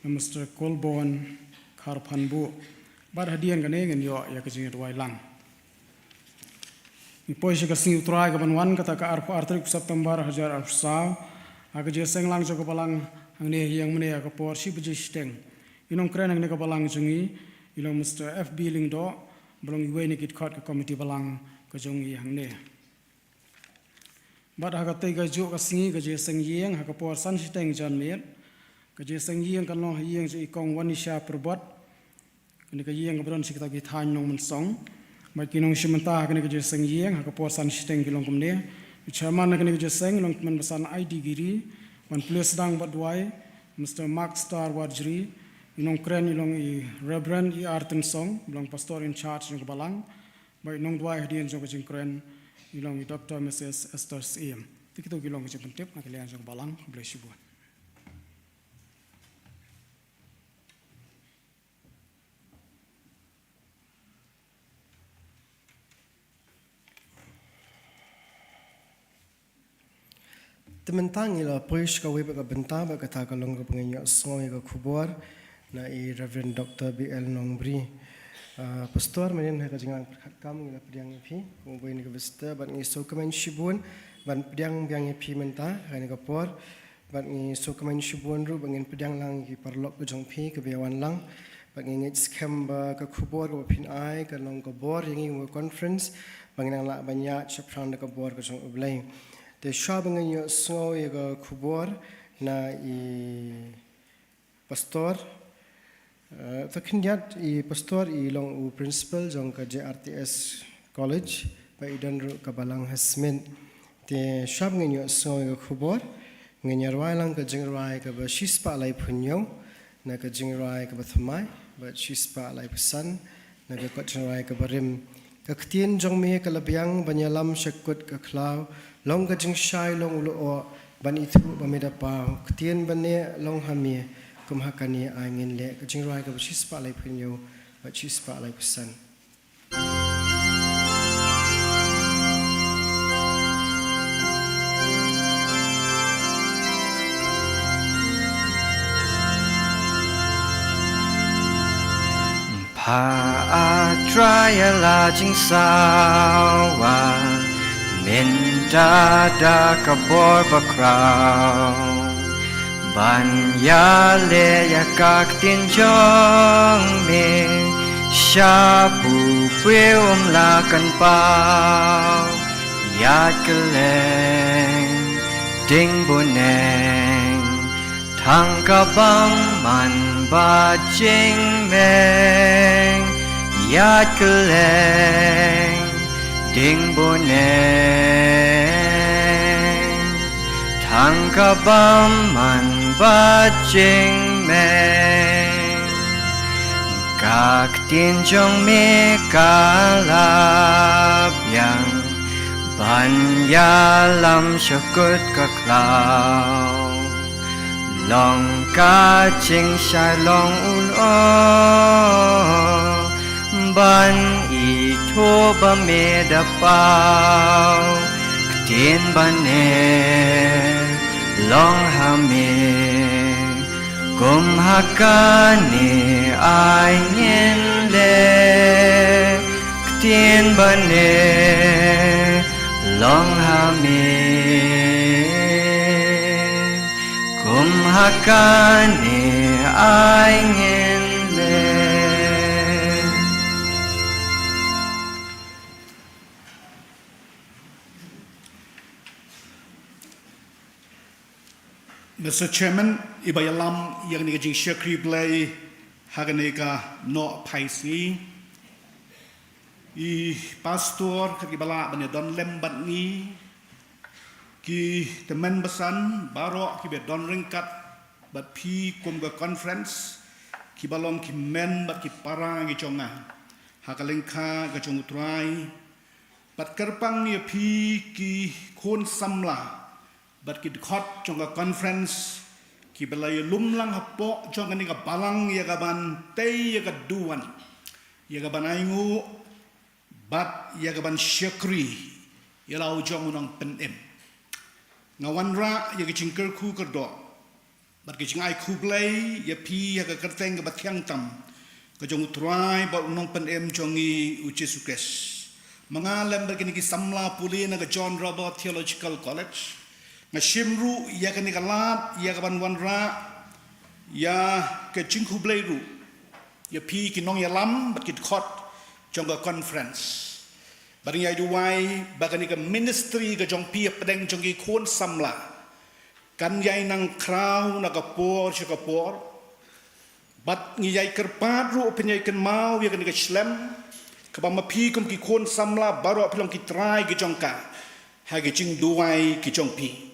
na Mister Kolbon Kharphanbuh. Bad hadien kane ngin ïoh ïa ka jingduwai lang. Ngi poi sha ka sngi U Trai kaban wan, kata ka arphew ar tarik September hajar arphew saw. Ha ka jingïaseng lang jong ka balang hangne ha ïing mane ha ka por shi baje shiteng. I nongkren hangne ka balang jong ngi i long Mister F B Lyngdoh, ba long iwei na ki dkhot ka komiti balang ka jong ngi hangne. Bad ha katei kajuh ka sngi ka jingïaseng ïing ha ka por san shiteng janmiet. Ka jingïaseng ïing kan long ha ïing jong i Kong Wanisha Pyrbot. Kane ka ïing kaba don sha kita ki thaiñ Nongmynsong. Bad ki nongshim bynta ha kane ka jingïaseng ïing ha ka por san shiteng ki long kumne. I chairman na kane ka jingïaseng i long Tymmen Basan I D Giri. Ban plie sdang bad duwai Mister Mark Star Warjri. I nongkren i long i Reverend E R Tynsong, ba long pastor in charge jong ka balang. Bad i nongduwai hadien jong ka jingkren i long i Doctor Missus Esther Syiem. Te kito ki long ki jingpyntip na ka liang jong ka balang. Khublei shibun. Te mynta ngi la poi sha kawei pat ka bynta, bad kata ka long kaba ngin ïohsngew ïa ka khubor na i Reverend Doctor B L Nongbri. Ah, Pastor, mynnin ha ka jingrwai pyrkhat kam ngi la pdiang ïa phi kum uwei na ka bynta, bad ngi sngewkmen shibun ban pdiang biang ïa phi mynta ha kane ka por. Bad ngi sngewkmen shibun ruh ba ngin pdiang lang ïa ki paralok ka jong phi kiba ïa wan lang. Bad ngi ngeit skhem ba ka khubor kaba phin ai kan long ka bor ïa ngi kum ka conference, ba ngin nang lah ban ïaid shaphrang da ka bor ka jong U Blei. Te shuwa ba ngin ïohsngew ïa ka khubor na i Pastor, eh, to khyndiat i Pastor i long u principal jong ka J R T S College, bad i don ruh ka balang ha Smit. Te shuwa ba ngin ïohsngew ïa ka khubor, ngin ïa rwai lang ka jingrwai kaba shispah laiphew hynñiew, na ka jingrwai kaba thymmai, bad shispah laiphew san, na ka kot jingrwai kaba rim. Ka ktien jong me ka la biang ban ïalam sha kut ka khlaw, long ka jingshai long u lyoh, ban ithuh ba me da paw, ktien ba neh long ha me, kum ha kane ai ngin leh. Ka jingrwai kaba shispah laiphew hynñiew, bad shispah laiphew san. Pha A Trai ïa la jingsawa, mynta da ka bor bakhraw, ban ïaleh ïa ka ktien jong me, sha pupwe um la kan paw. Ïaid kylleng dieng bneng, tang ka bymman bad jingmeng. Ïaid kylleng dieng bneng, tang ka bymman bad jingmeng. Ka ktien jong me ka la biang, ban ïalam sha kut ka khlaw, long ka jingshai long u lyoh, ban ithuh ba me da paw, ktien ba neh long ha me. Kum ha kane ai ngin leh, ktien ba neh long ha me. Kum ha kane ai ngin leh. Mister Chairman, iba ïalam ïa kane ka jingshakri Blei ha kane ka Nohphaisngi, i Pastor, kat kiba lah ban ïadon lem bad ngi, ki tymmen basan baroh kiba don ryngkat bad phi kum ka conference, kiba long ki hynmen bad ki para ki jong nga ha ka lyngkha ka jong U Trai, bad kyrpang ïa phi ki khun samla bad ki dkhot jong ka conference, kiba la ïalum lang hapoh jong kane ka balang ïa kaban tei ïa ka duwan, ïa kaban ainguh bad ïa kaban shakri ïa la u jong u Nongpynim. Nga wanrah ïa ka jingkyrkhu kyrdoh bad ka jingai khublei ïa phi ha ka kyrteng kaba thiang tam ka jong U Trai bad U Nongpynim jong ngi U Jisu Khrist. Ma nga lem bad kine ki samla pule na ka John Roberts Theological College, nga shim ruh ïa kane ka lad ïa kaban wanrah ïa ka jingkhublei ruh ïa phi ki nongïalam bad ki dkhot jong ka conference. Bad ngi ïai duwai ba kane ka ministry ka jong phi hapdeng jong ki khun samla kan ïai nang khraw na ka por sha ka por. Bad ngi ïai kyrpad ruh phin ïai kynmaw ïa kane ka shlem, kaba ma phi kum ki khun samla baroh phi long ki trai ki jong ka ha ki jingduwai ki jong phi.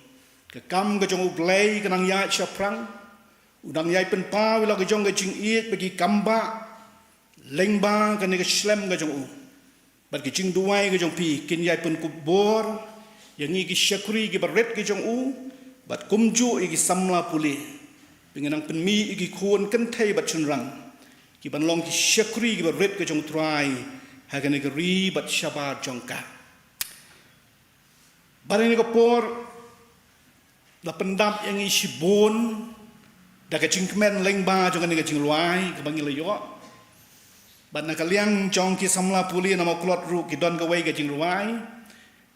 Ka kam ka jong U Blei ka nang ïaid shaphrang, u nang ïai pynpaw ïa la ka jong ka jingïeit bad ki kambah lyngba kane ka shlem ka jong u. Bad ki jingduwai ki jong phi kin ïai pynkup bor ïa ngi ki shakri kiba rit ki jong u, bad kumjuh ïa ki samla pule. Phin nang pynmih ïa ki khun kynthei bad shynrang kiban long ki shakri kiba rit ki jong U Trai ha kane ka ri bad shabar jong ka. Bad ha kane ka por la pyndap ïa ngi shibun da ka jingkmen lyngba jong kane ka jingrwai kaba ngi la ïoh. Bad na ka liang jong ki samla pule na Mawklod ruh ki don kawei ka jingrwai.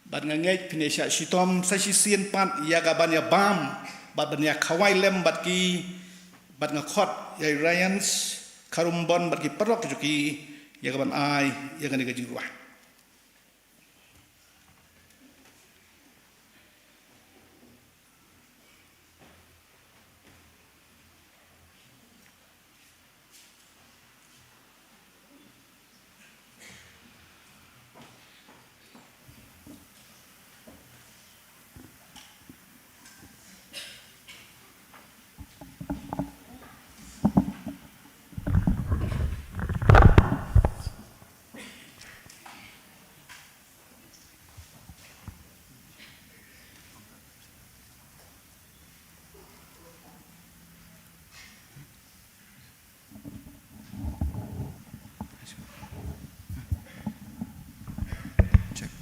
Bad nga ngeit phin ïa shah shitom sa shisien pat ïa ka ban ïa bam bad ban ïa khawai lem bad ki, bad nga khot ïa i Ryans Kharumbon bad ki paralok jong ki ïa ka ban ai ïa kane ka jingrwai. Check.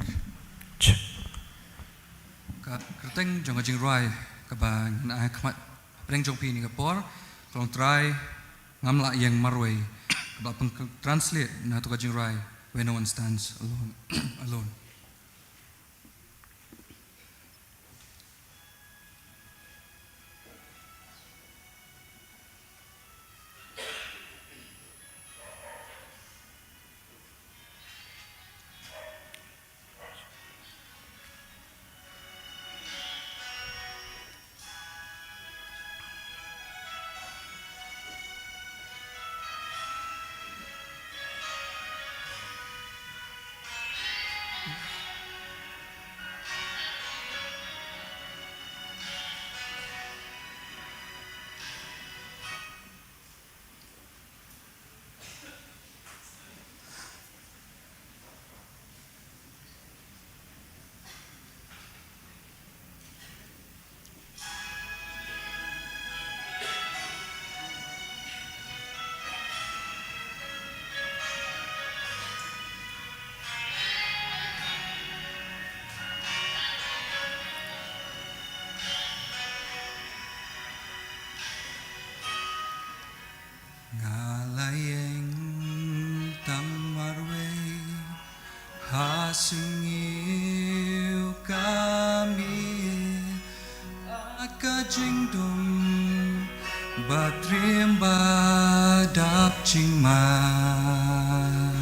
Check. Ka kyrteng jong ka jingrwai kaba ngan ai khmat hapdeng jong phi ha kane ka por ka long Trai Ngam Lah Ïeng Marwei, kaba pyn-translate na kato ka jingrwai Where No One Stands Alone. Alone. Nga la ïeng tang marwei ha sniew ka miet, ha ka jingdum ba triem ba dap jingmad.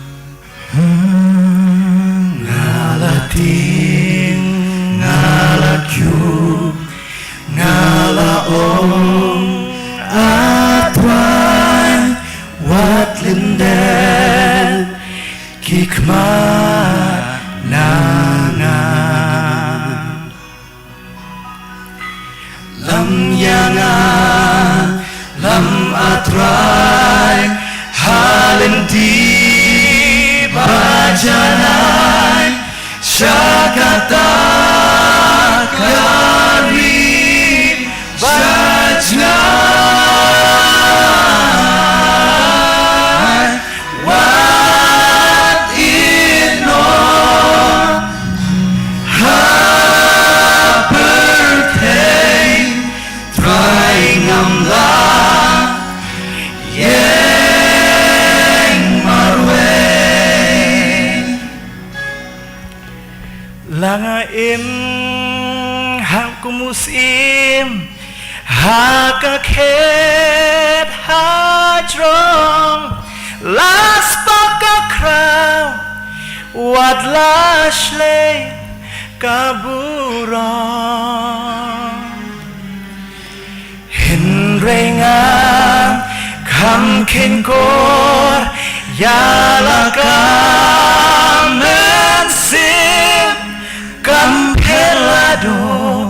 Hmm, nga la tieng, nga la kiew, nga la ong, A Trai, wat lyndet ki khmat na nga. Lam ïa nga, lam A Trai, ha lynti ba janai, sha kata ka ri ba jngai. Wat ïehnoh ha pyrthei, Trai Ngam Lah Ïeng Marwei. La nga im ha ka mynsiem, ha ka khet hajrong, la spah ka khraw, wat la shlei ka burom. Hynrei nga kham kheiñ kor ïa la ka mynsiem, kam pher la dum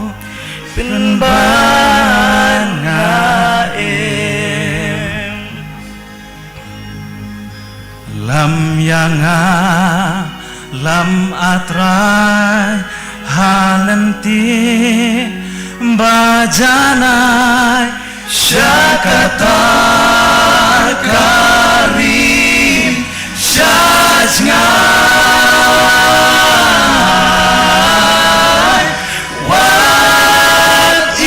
pynban nga im. Lam ïa nga, lam A Trai, ha lynti ba janai, sha kata ka ri, sha jngai. Wat i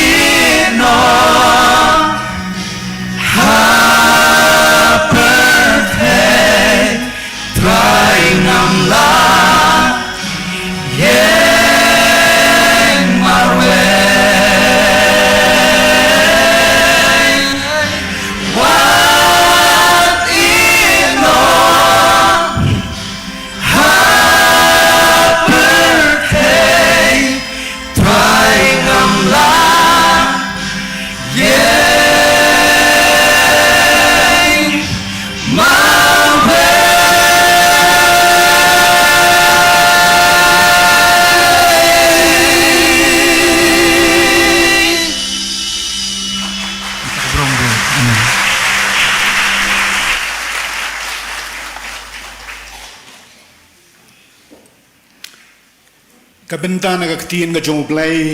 Ka bynta na ka ktien ka jong U Blei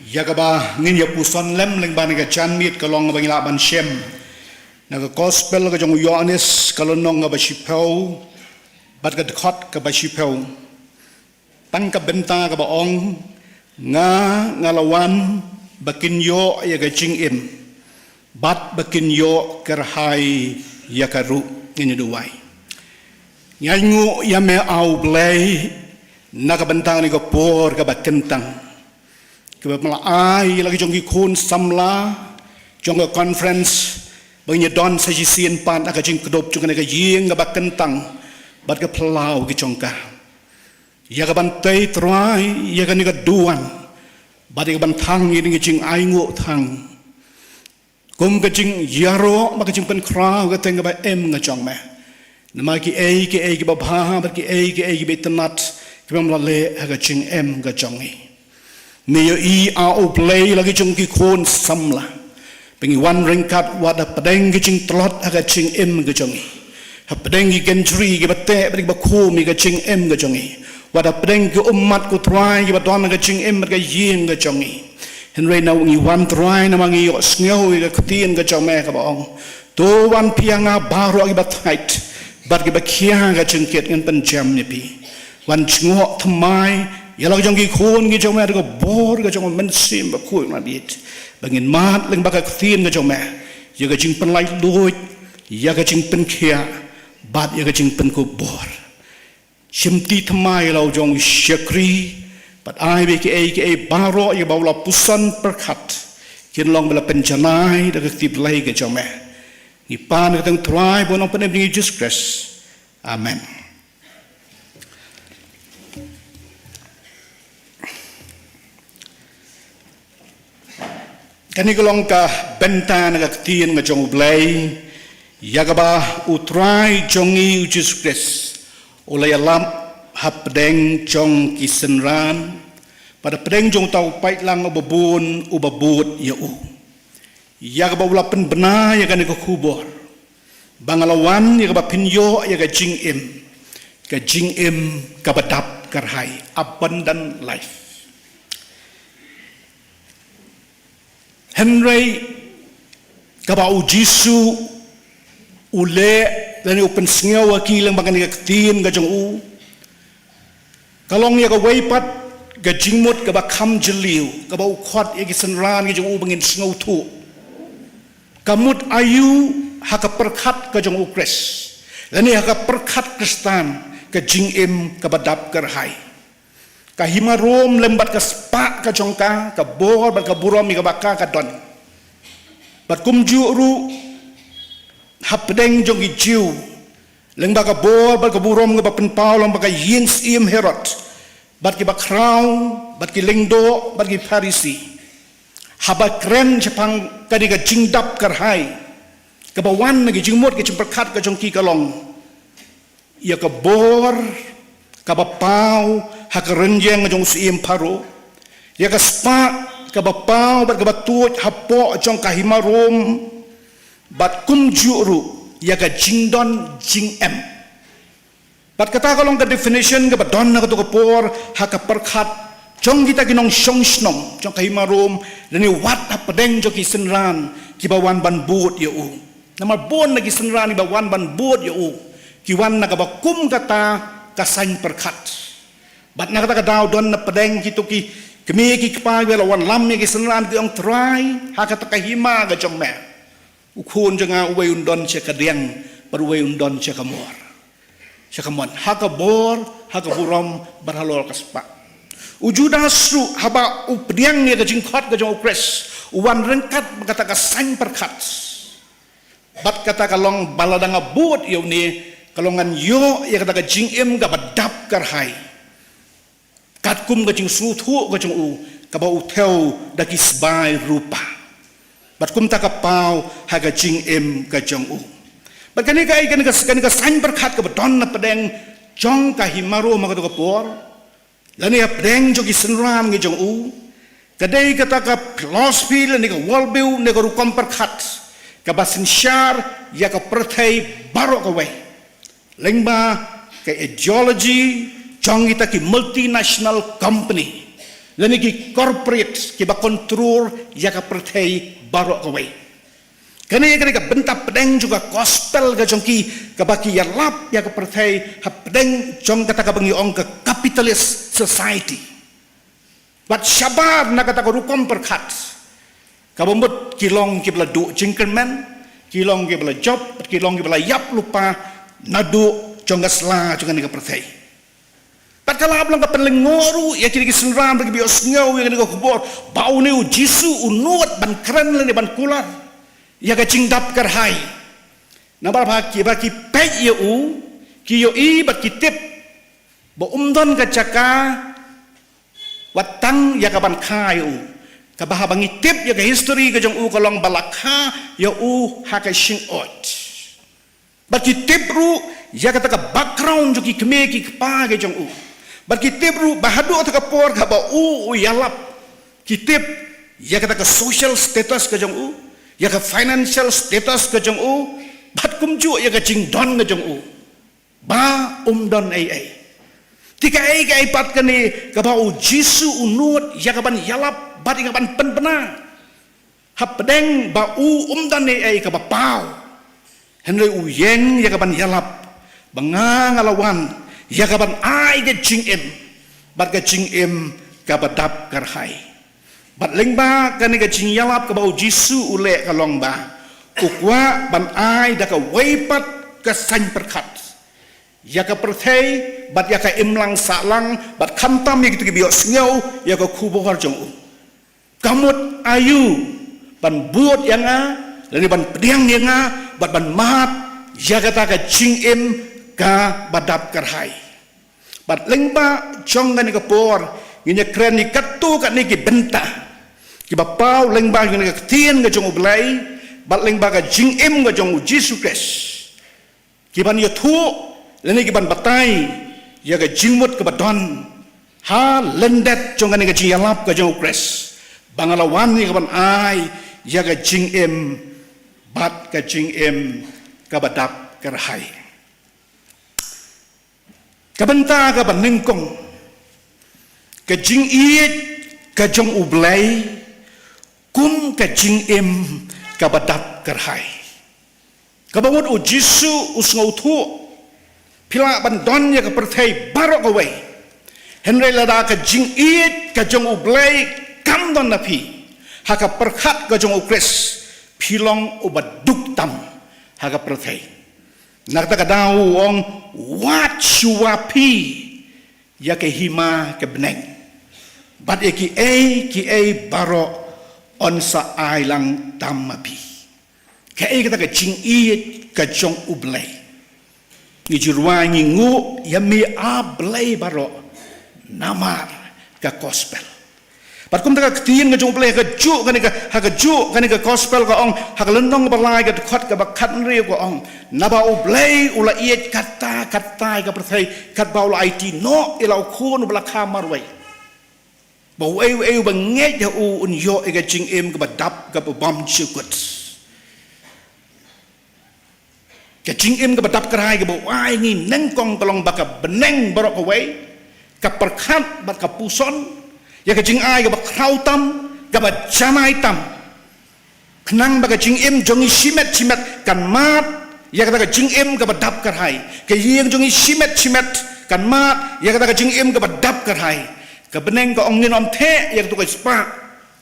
ïa kaba ngin ïa puson lem lyngba na ka janmiet ka long ba ngi lah ban shem na ka Gospel ka jong u Ïoannis, ka lynnong kaba shiphew bad ka dkhot kaba shiphew. Tang ka bynta kaba ong, nga nga la wan ba kin ïoh ïa ka jingim bad ba kin ïoh kyrhai ïa ka ruh. Ngin ïa duwai. Ngi ainguh ïa me, A U Blei, na ka bynta kane ka por kaba kyntang, kaba me la ai ïa la ki jong ki khun samla jong ka conference ba ngin ïa don sa shisien pat ha ka jingkdup jong kane ka ïing kaba kyntang bad ka phyllaw ki jong ka. Ïa ka ban tei, Trai, ïa kane ka duwan bad ïa ka ban thang ïa kane ka jingainguh thang kum ka jingïaroh bad ka jingpynkhraw ka teng kaba im ka jong me. Namar kiei kiei kiba bha bad kiei kiei kiba itynnat kiba me la leh ha ka jingim ka jong ngi. Me ïohi, A U Blei, la ki jong ki khun samla ba ngi wan ryngkat wat hapdeng ki jingtlot ha ka jingim ka jong ngi, hapdeng ki kynjri kiba teh bad kiba khum ïa ka jingim ka jong ngi, wat hapdeng ki ummat, ko Trai, kiba don ha ka jingim bad ka ïing ka jong ngi. Hynrei naba ngi wan, Trai, namar ngi ïohsngew ïa ka ktien ka jong me kaba ong, to wan phi ïa nga baroh kiba thait bad kiba khia ka jingkit, ngan pynjem ïa phi. Wan jngoh thymmai ïa la ki jong ki khun ki jong me da ka bor ka jong U Mynsiem Bakhuid Nongïalam, ba ngin mad lyngba ka ktien ka jong me ïa ka jingpynlait luid, ïa ka jingpynkhiah bad ïa ka jingpynkup bor. Shimti thymmai ïa la u jong u shakri bad ai ba kiei kiei baroh ïa ba u la puson pyrkhat kin long ba la pynjanai da ka ktien Blei ka jong me. Ngi pan ka tang Trai bad Nongpynim jong ngi Jesus Christ. Amen. Kane ka long ka bynta na ka ktien ka jong U Blei ïa kaba U Trai jong ngi U Jisu Khrist u la ïalap hapdeng jong ki synran bad hapdeng jong uta u paidlang uba bun uba bud ïa u. Ïa kaba u la pynbna ïa kane ka khubor ba nga la wan ïa kaba phin ïoh ïa ka jingim, ka jingim kaba dap kyrhai, abundant life. Hynrei kaba U Jisu u leh lane u pynsngew ha ki lyngba kane ka ktien ka jong u ka long ïa kawei pat ka jingmut kaba kham jylliew kaba u khot ïa ki synran ki jong u ba ngin sngewthuh. Ka mut aïu ha ka pyrkhat ka jong U Khrist lane ha ka pyrkhat Khristan ka jingim kaba dap kyrhai? Ka hima Rom lem bad ka spah ka jong ka, ka bor bad ka burom ïa kaba ka ka don. Bad kumjuh ruh hapdeng jong ki Jiw lyngba ka bor bad ka burom kaba pynpaw lyngba ka ïing syiem Herod bad kiba khraw bad ki lyngdoh bad ki Pharisi, haba kren shaphang kane ka jingdap kyrhai kaba wan na ki jingmut ki jingpyrkhat ka jong ki ka long ïa ka bor kaba paw ha ka rynïeng jong u syiem Pharaoh, ïa ka spah kaba paw bad kaba tuid hapoh jong ka hima Rom, bad kumjuh ruh ïa ka jingdon jingem. Bad kata ka long ka definition kaba don ha kato ka por ha ka pyrkhat jong kita ki nongshong shnong jong ka hima Rom lane wat hapdeng jong ki synran kiba wan ban bud ïa u. Namar bun na ki synran kiba wan ban bud ïa u ki wan na kaba kum kata ka saiñ pyrkhat. Bad na kata ka daw don na pdeng kito ki kmie ki kpa kiba la wanlam ïa ki synran, ki ong, Trai, ha kata ka hima ka jong me, u khun jong nga uwei un don sha ka diang bad uwei un don sha ka mor, sha ka mon, ha ka bor, ha ka burom bad halor ka spah. U Judas ruh haba u pdiang ïa ka jingkhot ka jong U Khrist u wan ryngkat bad kata ka saiñ pyrkhat. Bad kata ka long ba lada nga bud ïa une ka long ngan ïoh ïa kata ka jingim kaba dap kyrhai, katkum ka jingsngewthuh ka jong u kaba u thew da ki sbai rupa. Bad kumta ka paw ha ka jingim ka jong u. Bad kane ka, kane ka, kane ka saiñ pyrkhat kaba don na pdeng jong ka hima Rom ha kato ka por lane hapdeng jong ki synran ki jong u ka dei kata ka philosophy lane ka worldview ne ka rukom pyrkhat kaba synshar ïa ka pyrthei baroh kawei. Lyngba ka ideology, jong kita ki multinational company lane ki corporate kiba control ïa ka pyrthei baroh kawei. Kane, kane ka bynta pdeng jong ka gospel ka jong ki, kaba ki ïalap ïa ka pyrthei hapdeng jong kata kaba ngi ong ka capitalist society. Bad shabar na kata ka rukom pyrkhat, kaba mut ki long kiba la duh jingkyrmen, ki long kiba la jop, ki long kiba la ïap lypa naduh jong ka sla jong kane ka pyrthei. Bad ka la long ka pynlyngngoh ruh ïa kine ki synran bad kiba ïohsngew ïa kane ka khubor ba une u Jisu u nud ban kren lane ban kular ïa ka jingdap kyrhai. Namar ba kiba ki peit ïa u, ki ïohi bad ki tip ba um don ka jaka wat tang ïa ka ban kha ïa u. Kaba haba ngi tip ïa ka history ka jong u ka long ba la kha ïa u ha ka shyngod. Bad ki tip ruh ïa kata ka background jong ki kmie ki kpa ka jong u. Bad ki tip ruh ba haduh kata ka por kaba u u ïalap, ki tip ïa kata ka social status ka jong u, ïa ka financial status ka jong u, bad kumjuh ïa ka jingdon ka jong u. Ba um don ei ei. Te kaei kaei pat kane kaba u Jisu u nud ïa ka ban ïalap bad ïa ka ban pynbna. Hapdeng ba u um don ei ei kaba paw, hynrei u ïeng ïa ka ban ïalap ba nga nga la wan ïa ka ban ai ka jingim bad ka jingim kaba dap kyrhai. Bad lyngba kane ka jingïalap kaba u Jisu u leh ka long ba u kwah ban ai da kawei pat ka saiñ pyrkhat ïa ka pyrthei bad ïa ka imlang sahlang bad khamtam ïa kito kiba ïohsngew ïa ka khubor jong u. Ka mut aïu ban bud ïa nga lane ban pdiang ïa nga bad ban mad ïa kata ka jingim kaba dap kyrhai. Bad lyngba jong kane ka por ngin ïa kren ïa katto katne ki bynta kiba paw lyngba jong kane ka ktien ka jong U Blei bad lyngba ka jingim ka jong U Jisu Khrist, ki ban ïathuh lane ki ban batai ïa ka jingmut kaba don ha lyndet jong kane ka jingïalap ka jong U Khrist ba nga la wan ïa ka ban ai ïa ka jingim bad ka jingim kaba dap kyrhai. Ka bynta kaba nyngkong, ka jingïeit ka jong U Blei kum ka jingim kaba dap kyrhai. Kaba mut u Jisu u sngewthuh, phi lah ban don ïa ka pyrthei baroh kawei, hynrei lada ka jingïeit ka jong U Blei kam don na phi ha ka pyrkhat ka jong U Khrist, phi long uba duk tam ha ka pyrthei. Na kata ka daw u ong, wat shuwa phi ïa ka hima ka bneng bad ïa kiei kiei baroh yn sa ai lang tam ma phi. Kaei kata ka jingïeit ka jong U Blei? Ngi ju rwai, ngi nguh ïa me A Blei baroh namar ka gospel. Bad kumta ka ktien ka jong U Blei ha kajuh kane ka, ha kajuh kane ka gospel ka ong, ha ka lynnong kaba lai ka dkhot kaba khathynriew ka ong, naba U Blei u la ïeit katta katta ïa ka pyrthei katba u la aiti noh ïa la u Khun uba la kha marwei, ba uei uei uba ngeit ha u un ïoh ïa ka jingim kaba dap kaba bymjukut. Ka jingim kaba dap kyrhai kaba u ai ngi nyngkong ka long ba ka bneng baroh kawei ka pyrkhat bad ka puson ïa ka jingai kaba khraw tam, kaba janai tam, khnang ba ka jingim jong ngi shimet shimet kan mad ïa kata ka jingim kaba dap kyrhai. Ka ïing jong ngi shimet shimet kan mad ïa kata ka jingim kaba dap kyrhai. Ka bneng ka ong, ngin ym theh ïa kato ka spah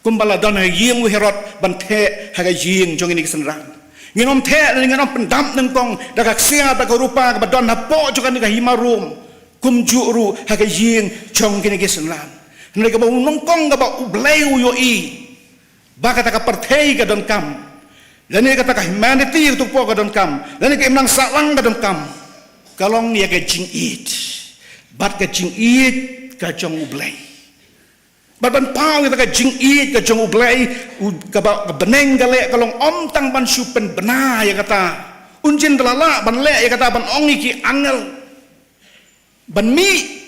kumba la don ha ïing u Herod ban theh ha ka ïing jong kine ki synran. Ngin ym theh, ngin ym pyndap nyngkong da ka ksiar da ka rupa kaba don hapoh jong kane ka hima Rom, kumjuh ruh ha ka ïing jong kine ki synran. Hynrei kaba nyngkong kaba U Blei u ïohi ba kata ka pyrthei ka donkam, lane kata ka humanity, kato ka por ka donkam, lane ka imlang sahlang ka donkam, ka long ïa ka jingïeit bad ka jingïeit ka jong U Blei. Bad ban paw ïa kata ka jingïeit ka jong U Blei, u, kaba, ka bneng ka leh ka long ym tang ban shu pynbna ïa kata. Un jin da la lah ban leh ïa kata, ban ong ïa ki angel ban mih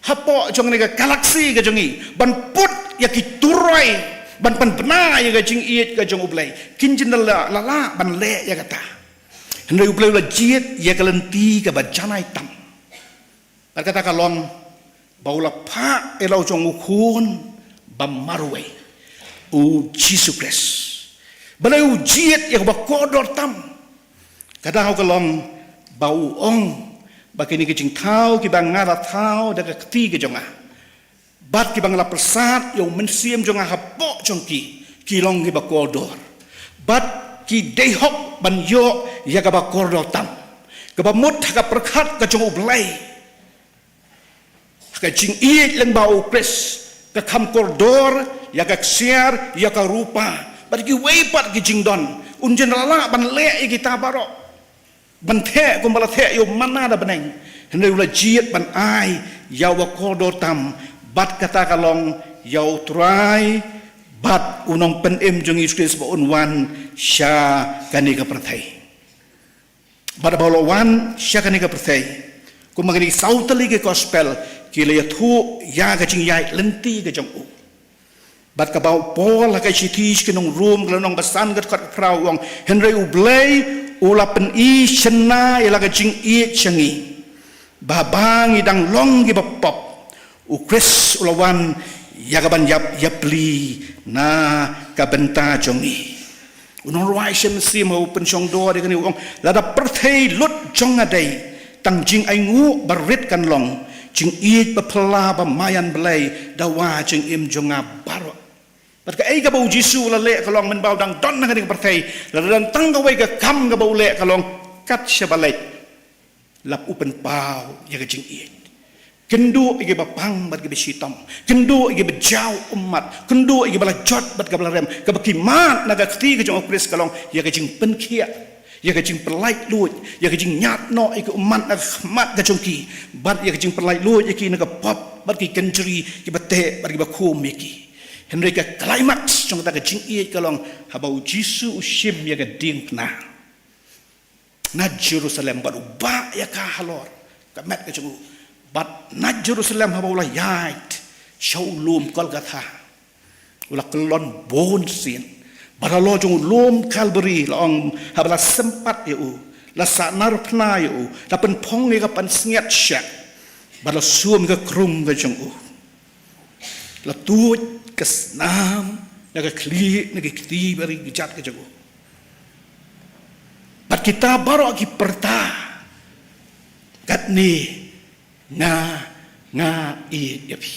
hapoh jong kane ka galaxy ka jong ngi, ban put ïa ki turoi ban pynbna ïa ka jingïeit ka jong U Blei. Kin jin da la, la lah ban leh ïa kata. Hynrei U Blei u la jied ïa ka lynti kaba janai tam. Bad kata ka long ba u la phah ïa la u jong u khun ba marwei, u Jisu Khrist. Balei u jied ïa kaba kordor tam? Ka daw ka long ba u ong ba kine ki jingthaw kiba nga la thaw da ka kti ka jong nga, bad kiba nga la pyrsad ïa u Mynsiem jong nga hapoh jong ki, ki long kiba kordor, bad ki dei hok ban ïoh ïa kaba kordor tam, kaba mut ha ka pyrkhat ka jong U Blei. Ha ka jingïeit lyngba u Khrist, ka kham kordor ïa ka ksiar, ïa ka rupa, bad kiwei pat ki jingdon. Un jan lah ban leh ïa kita baroh, ban theh kumba la theh ïa u manna da bneng. Hynrei u la jied ban ai ïa uba kordor tam, bad kata ka long ïa U Trai bad U Nongpynim jong ngi Jisu Khrist ba un wan sha kane ka pyrthei. Bad haba u la wan sha kane ka pyrthei, kumba kine ki saw tylli ki gospel ki la ïathuh ïa ka jingïaid lynti ka jong u. Bad kaba u Paul ha ka shithi sha ki nong Rom, ka lynnong ba san, ka dkhot ka phra, u ong, hynrei U Blei u la pyni shynna ïa la ka jingïeit sha ngi, ba haba ngi dang long kiba pop, u Khrist u la wan ïa kaban ïap ïapli na ka bynta jong ngi. U nongrwai Shem Mynsiem ha u pynshong dor ïa kane u ong, lada pyrthei lut jong nga dei tang jingainguh barit kan long, jingïeit baphylla ba maïan Blei dawa jingim jong nga baroh. Bad kaei kaba u Jisu u la leh ka long, mynba u dang don ha kane ka pyrthei, lada don tang kawei ka kam kaba u leh ka long, kat shaba leit, lap u pynpaw ïa ka jingïeit. Kynduh ïa kiba pang bad kiba shitom. Kynduh ïa kiba jaw ummat. Kynduh ïa kiba la jot bad kiba la rem. Kaba ki mad na ka kti ka jong u Khrist ka long ïa ka jingpynkhiah, ïa ka jingpynlait luid, ïa ka jingñiad noh ïa ki ummat na ka khmat ka jong ki, bad ïa ka jingpynlait luid ïa ki na ka pop, bad ki kynjri kiba teh, bad kiba khum ïa ki. Hynrei ka climax jong kata ka jingïeit ka long haba u Jisu u shim ïa ka diengphna. Na Jerusalem, bad u bah ïa ka halor ka met ka jong u. Bad na Jerusalem haba u la ïaid sha u lum Golgotha, u la kyllon bun sien. Bad halor jong u lum Kalbari, la ong, haba la sympat ïa u, la sahnarphna ïa u, la pynphong ïa ka pansngiat shah, bad la sum ïa ka krung ka jong u. La tuid ka snam na ka khlieh, na ki kti bad ki kjat ka jong u. Bad kita baroh ki pyrta, katne nga, nga ïeit ïa phi.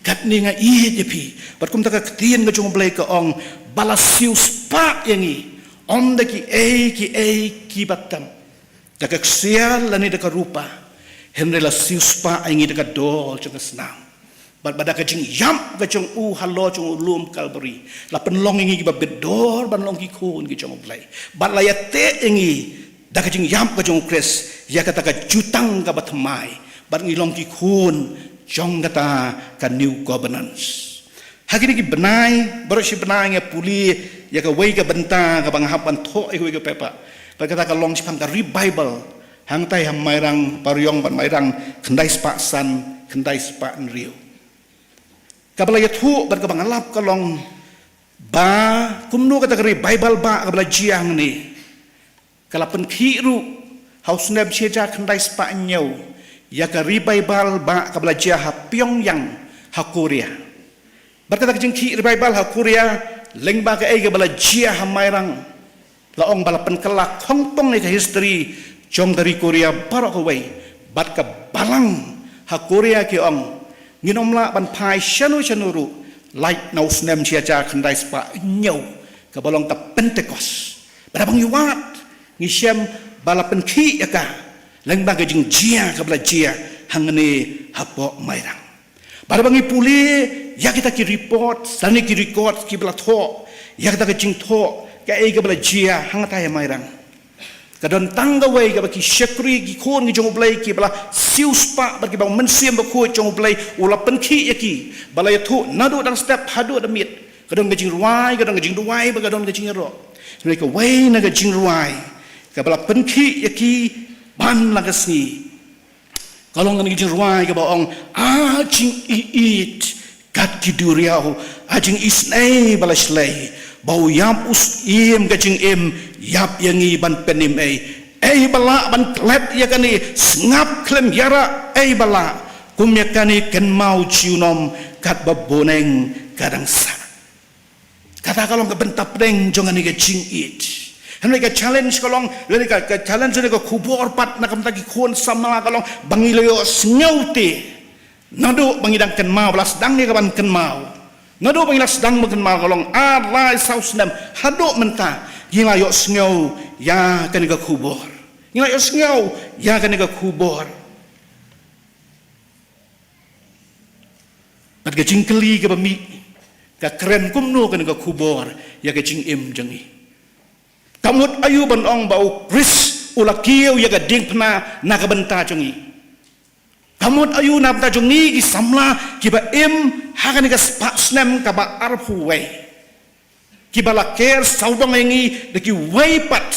Katne nga ïeit ïa phi. Bad kumta ka ktien ka jong U Blei ka ong, ba la siewspah ïa ngi, ym da kiei kiei kiba tam, da ka ksiar lane da ka rupa, hynrei la siewspah ïa ngi da ka dor jong ka snam. Bad ba da ka jingïap ka jong u halor jong u lum Kalbari, la pynlong ïa ngi kiba bit dor ban long ki khun ki jong U Blei. Bad la ïateh ïa ngi da ka jingïap ka jong u Khrist ïa kata ka jutang kaba thymmai, bad ngi long ki khun jong kata ka New Covenant. Ha kine ki bnai, baroh shi bnai nga pule ïa kawei ka bynta kaba nga hap ban thoh ïa kawei ka paper. Bad kata ka long shaphang ka revival hangtai ha Mairang, Pariong bad Mairang, khyndai spah san, khyndai spah hynriew. Kaba la ïathuh bad kaba nga lap ka long ba kumno kata ka revival bah kaba la jia hangne ka la pynkhih ruh ha u snem shi hajar khyndai spah hynñiew ïa ka revival bah kaba la jia ha Pyongyang, ha Korea. Bad kata ka jingkhih revival ha Korea, lyngba kaei kaba la jia ha Mairang, la ong ba la pynkylla khongpong ïa ka history jong ka ri Korea baroh kawei. Bad ka balang ha Korea ki ong, ngin ym lah ban phai shano shano ruh lait na u snem shi hajar khyndai spah hynñiew, kaba long ka Pentecost. Bad haba ngi wad, ngi shem ba la pynkhih ïa ka lyngba ka jingjia kaba la jia hangne hapoh Mairang. Bad haba ngi pule ïa kita ki report, lane ki record kiba la thoh ïa kata ka jingthoh kaei kaba la jia hangtai ha Mairang, ka don tang kawei kaba ki shakri, ki khun ki jong U Blei kiba la siewspah bad kiba u Mynsiem Bakhuid jong U Blei u la pynkhih ïa ki, ba la ïathuh naduh dang step haduh da miet. Ka don ka jingrwai, ka don ka jingduwai, bad ka don ka jingïaroh. Hynrei kawei na ka jingrwai kaba la pynkhih ïa ki ban la ka sngi, ka long kane ka jingrwai kaba ong, a jingïeit kat ki duriaw, a jingisynei ba la shlei, ba u ïap u Syiem ka jingim ïap ïa ngi ban pynim ei. Ei ba lah ban klet ïa kane, sngap khlem ïarap, ei ba lah, Kum ïa kane kynmaw junom katba bun ïa ka dang sah. Kata ka long ka bynta pdeng jong kane ka jingïeit. Hynrei ka challenge ka long, lane ka, ka challenge ne ka khubor pat na ka bynta ki khun samla ka long ba ngi la ïohsngew te. Naduh ba ngi dang kynmaw, ba la sdang ïa ka ban kynmaw. Naduh ba ngi la sdang ban kynmaw ka long ar lai saw snem haduh mynta ngi la ïohsngew ïa kane ka khubor. Ngi la ïohsngew ïa kane ka khubor. Bad ka jingkylli kaba mih, ka kren kumno kane ka khubor ïa ka jingim jong ngi? Ka mut aïu ban ong ba u Khrist u la kiew ïa ka diengphna na ka bynta jong ngi? Ka mut aïu na bynta jong ngi ki samla kiba im ha kane ka spah snem kaba arphew wei, kiba la ker sawdong ïa ngi da kiwei pat,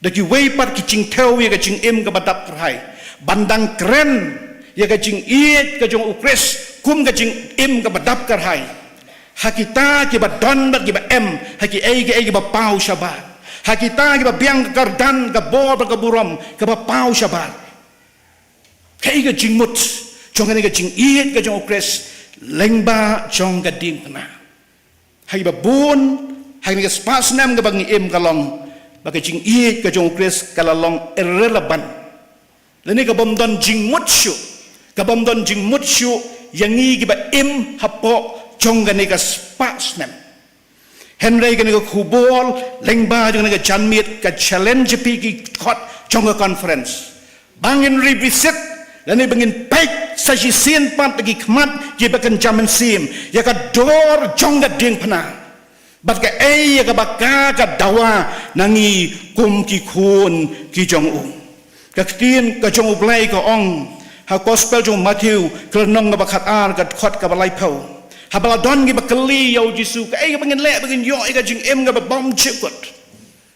da kiwei pat ki jingthew ïa ka jingim kaba dap kyrhai? Ban dang kren ïa ka jingïeit ka jong u Khrist kum ka jingim kaba dap kyrhai ha kita kiba don bad kiba em, ha kiei kiei kiba paw shabar, ha kita kiba biang ka kyrdan, ka bor bad ka burom kaba paw shabar. Kaei ka jingmut jong kane ka jingïeit ka jong u Khrist lyngba jong ka diengphna? Ha kiba bun ha kane ka spah snem kaba ngi im ka long ba ka jingïeit ka jong u Khrist ka la long irrelevant, lane ka bym don jingmut shuh, ka bym don jingmut shuh ïa ngi kiba im hapoh jong kane ka spah snem. Hynrei kane ka khubor lyngba jong kane ka janmiet ka challenge ïa phi ki dkhot jong ka conference ba ngin revisit lane ba ngin peit sa shisien pat da ki khmat kiba kynja mynsiem ïa ka dor jong ka diengphna bad kaei ïa kaba ka, ka dawa na ngi kum ki khun ki jong u. Ka ktien ka jong u Blei ka ong ha Gospel jong u Matthew, ka lynnong kaba khatar, ka dkhot kaba laiphew, haba la don kiba kylli ïa u Jisu, kaei kaba ngin leh ba ngin ïoh ïa ka jingim kaba bymjukut?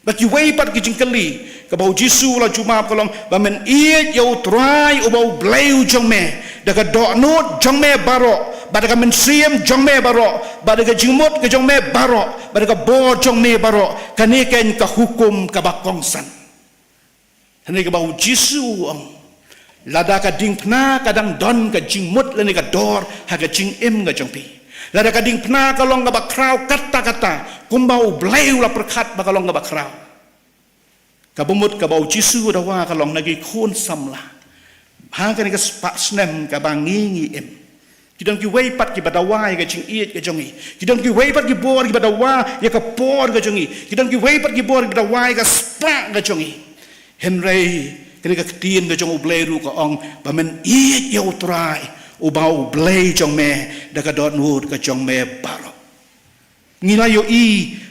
Bad kiwei pat ki jingkylli, kaba u Jisu u la jubab ka long ba men ïeit ïa u Trai uba u Blei u jong me da ka dohnud jong me baroh, bad da ka mynsiem jong me baroh, bad da ka jingmut ka jong me baroh, bad da ka bor jong me baroh. Kane keiñ ka hukum kaba kongsan. Hynrei kaba u Jisu u ong, lada ka diengphna ka dang don ka jingmut lane ka dor ha ka jingim ka jong phi, lada ka diengphna ka long kaba khraw katta katta kumba u Blei u la pyrkhat ba ka long kaba khraw, kaba mut kaba u Jisu u dawa ka long na ki khun samla ha kane ka spah snem kaba ngi, ngi im, ki don kiwei pat kiba dawa ïa ka jingïeit ka jong ngi, ki don kiwei pat ki bor kiba dawa ïa ka por ka jong ngi, ki don kiwei pat ki bor kiba dawa ïa ka spah ka jong ngi. Hynrei kane ka ktien ka jong u Blei ruh ka ong ba men ïeit ïa u Trai uba u Blei jong me da ka dohnud ka jong me baroh. Ngi la ïohi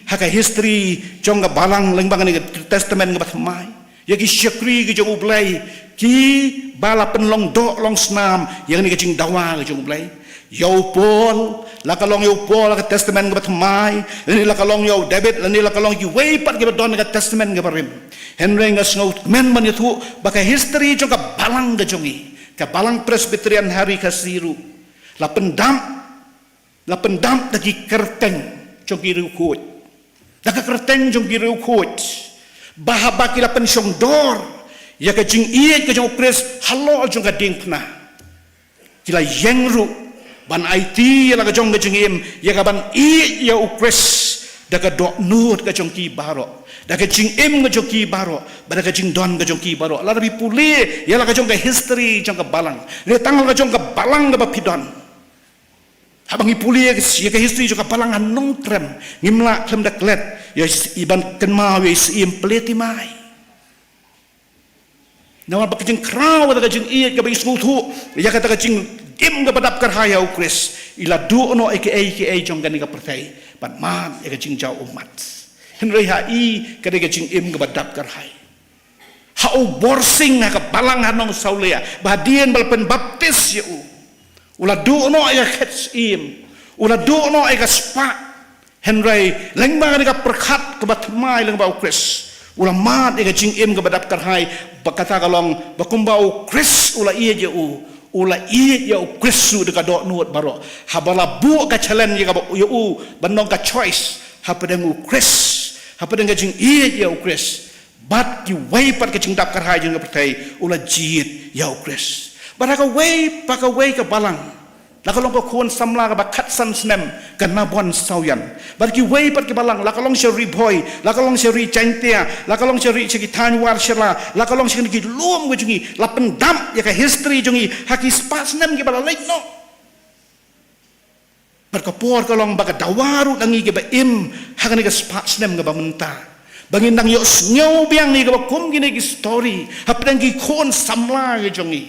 ha ka history jong ka balang lyngba kane ka Testament kaba thymmai, ïa ki shakri ki jong u Blei kiba la pynlong doh long snam ïa kane ka jingdawa ka jong u Blei. Ïa u Paul, la ka long ïa u Paul ha ka Testament kaba thymmai, lane la ka long ïa u David, lane la ka long kiwei pat kiba don ha ka Testament kaba rim. Hynrei nga sngewkmen ban ïathuh ba ka history jong ka balang ka jong ngi, ka balang Presbyterian ha Ri Khasi ruh, la pyndap, la pyndap da ki kyrteng jong ki riewkhuid, da ka kyrteng jong ki riewkhuid, ba haba ki la pynshongdor ïa ka jingïeit ka jong u Khrist halor jong ka diengphna, ki la ïeng ruh ban aiti ïa la ka jong ka jingim ïa ka ban ïeit ïa u Khrist da ka dohnud ka jong ki baroh, da ka jingim ka jong ki baroh, bad da ka jingdon ka jong ki baroh. Lada phi pule ïa la ka jong ka history jong ka balang, lane tang la ka jong ka balang kaba phi don, haba ngi pule ïa ka, ïa ka history jong ka balang ha Nongkrem, ngim lah khlem da klet ïa i ban kynmaw ïa i Syiem Pleitimai. Namar ba ka jingkhraw da ka jingïeit kaba i sngewthuh ïa kata ka jingim kaba dap kyrhai ha u Khrist, i la duh noh ïa kiei kiei jong kane ka pyrthei ban mad ïa ka jingjaw ummat. Hynrei ha i, kane ka jingim kaba dap kyrhai, ha u Borsing ha ka balang ha Nongsawlia, ba hadien ba la pynbaptis ïa u, u la duh noh ïa ka khet syiem, u la duh noh ïa ka spah. Hynrei lyngba kane ka pyrkhat kaba thymmai lyngba u Khrist, u la mad ïa ka jingim kaba dap kyrhai. Ba kata ka long ba kumba u Khrist u la ïeit ïa u, u la ïeit ïa u Khrist ruh da ka dohnud baroh. Haba la buh ka challenge ïa kaba, ïa u ban long ka choice hapdeng u Khrist, hapdeng ka jingïeit ïa u Khrist bad kiwei pat ka jingdap kyrhai jong ka pyrthei, u la jied ïa u Khrist. Bad ha kawei pa kawei ka balang, la ka long ka khun samla kaba khatsan snem, ka Nabon Sawian. Bad kiwei pat ki balang, la ka long sha Ri Bhoi, la ka long sha Ri Jaintia, la ka long sha Ri sha ki thaiñ War Shala, la ka long sha ki lum ka jong ngi, la pyndap ïa ka history jong ngi ha ki spah snem kiba la leit noh. Bad ka por ka long ba ka dawa ruh na ngi kiba im ha kane ka spah snem kaba mynta, ba ngin dang ïohsngew biang ïa kaba kum kine ki story hapdeng ki khun samla ki jong ngi,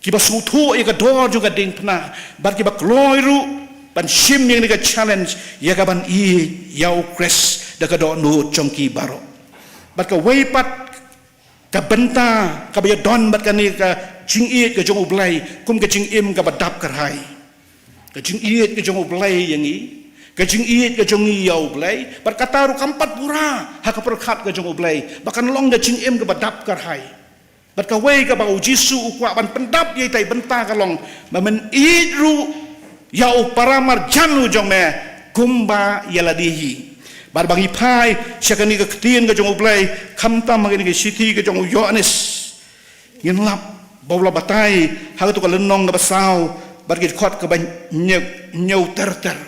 kiba sngewthuh ïa ka dor jong ka diengphna, bad kiba kloi ruh ban shim ïa kane ka challenge, ïa ka ban ïeit ïa U Khrist da ka dohnud jong ki baroh. Bad kawei pat ka bynta kaba ïadon bad kane ka jingïeit ka jong U Blei, kum ka jingim kaba dap kyrhai. Ka jingïeit ka jong U Blei ïa ngi, ka jingïeit ka jong ngi ïa U Blei, bad kata ruh kam pat pura ha ka pyrkhat ka jong U Blei, ba kan long ka jingim kaba dap kyrhai. Bad kawei kaba U Jisu u kwah ban pyndap ïa ita i bynta ka long ba men ïeit ruh ïa u para marjan u jong me kumba ïa lade hi. Bad ba ngi phai sha kane ka ktien ka jong U Blei, khamtam ha kane ka shithi ka jong u Ïoannis, ngin lap ba u la batai ha kato ka lynnong kaba saw, bad ki dkhot kaba hynñiew, hynñiew ter ter.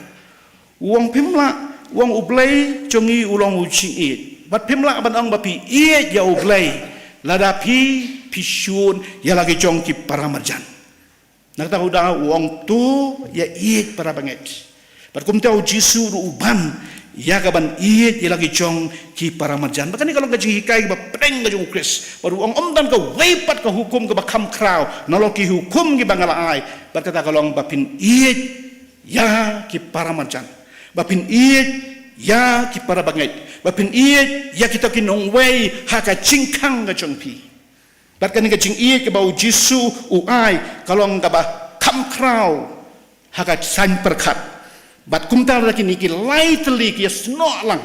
U ong phim lah, u ong U Blei jong ngi u long u jingïeit. Bad phim lah ban ong ba phi ïeit ïa U Blei lada phi, phi shun ïa la ki jong ki para marjan. Na kata ka daw u ong to ïa ïeit para bangeit. Bad kumta U Jisu ruh u ban ïa ka ban ïeit ïa la ki jong ki para marjan. Bad kane ka long ka jinghikai kaba pdeng ka jong U Khrist. Bad u ong ym don kawei pat ka hukum kaba kham khraw nalor ki hukum kiba nga la ai. Bad kata ka long ba phin ïeit ïa ki para marjan, ba phin ïeit ïa ki para bangeit, ba phin ïeit ïa kita ki nongwei ha ka jingkhang ka jong phi. Bad kane ka jingïeit kaba U Jisu u ai ka long kaba kham khraw ha ka saiñ pyrkhat. Bad kumta lada kine ki lai tylli ki ïasnoh lang,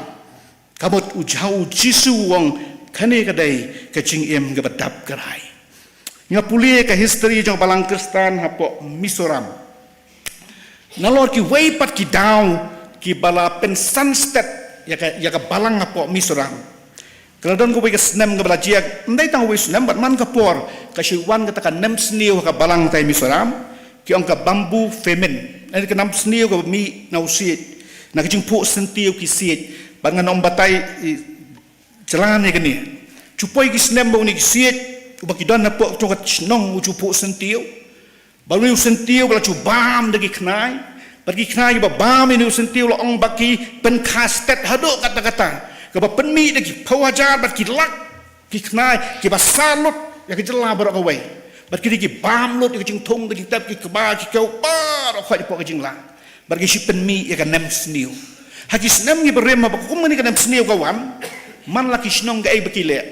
ka mut u jhau U Jisu u ong kane ka dei ka jingim kaba dap kyrhai. Nga pule ka history jong balang Khristan hapoh Mizoram. Nalor kiwei pat ki daw kiba la pynsan stet ïa ka, ïa ka balang hapoh Mizoram. Ka la don kawei ka snem kaba la jia, ym dei tang kawei snem bad man ka por ka shu wan kata ka nemsniew ha ka balang tai Mizoram, ki ong ka bamboo famine. Ka nemsniew kaba mih na u siej, na ka jingphuh syntiew ki siej. Bad ngan ym batai, eh, jlan ïa kane. Shu poi ki snem ba une ki siej uba ki don hapoh jong ka shnong u ju phuh syntiew. Bad une u syntiew ba la ju bam da ki khnai. Bad ki khnai kiba bam ïa une u syntiew la ong ba ki pynkha stet haduh katta katta, kaba pynmih da ki phew hajar bad ki lak ki khnai kiba sar lut ïa ka jylla baroh kawei. Bad kine ki bam lut ïa ka jingthung, ka jingtep, ki kba, ki kew baroh khoit hapoh ka jingla. Bad ki shu pynmih ïa ka nemsniew. Ha ki snem kiba rim haba kum kane ka nemsniew ka wan, man la ki shnong kaei ba ki leh?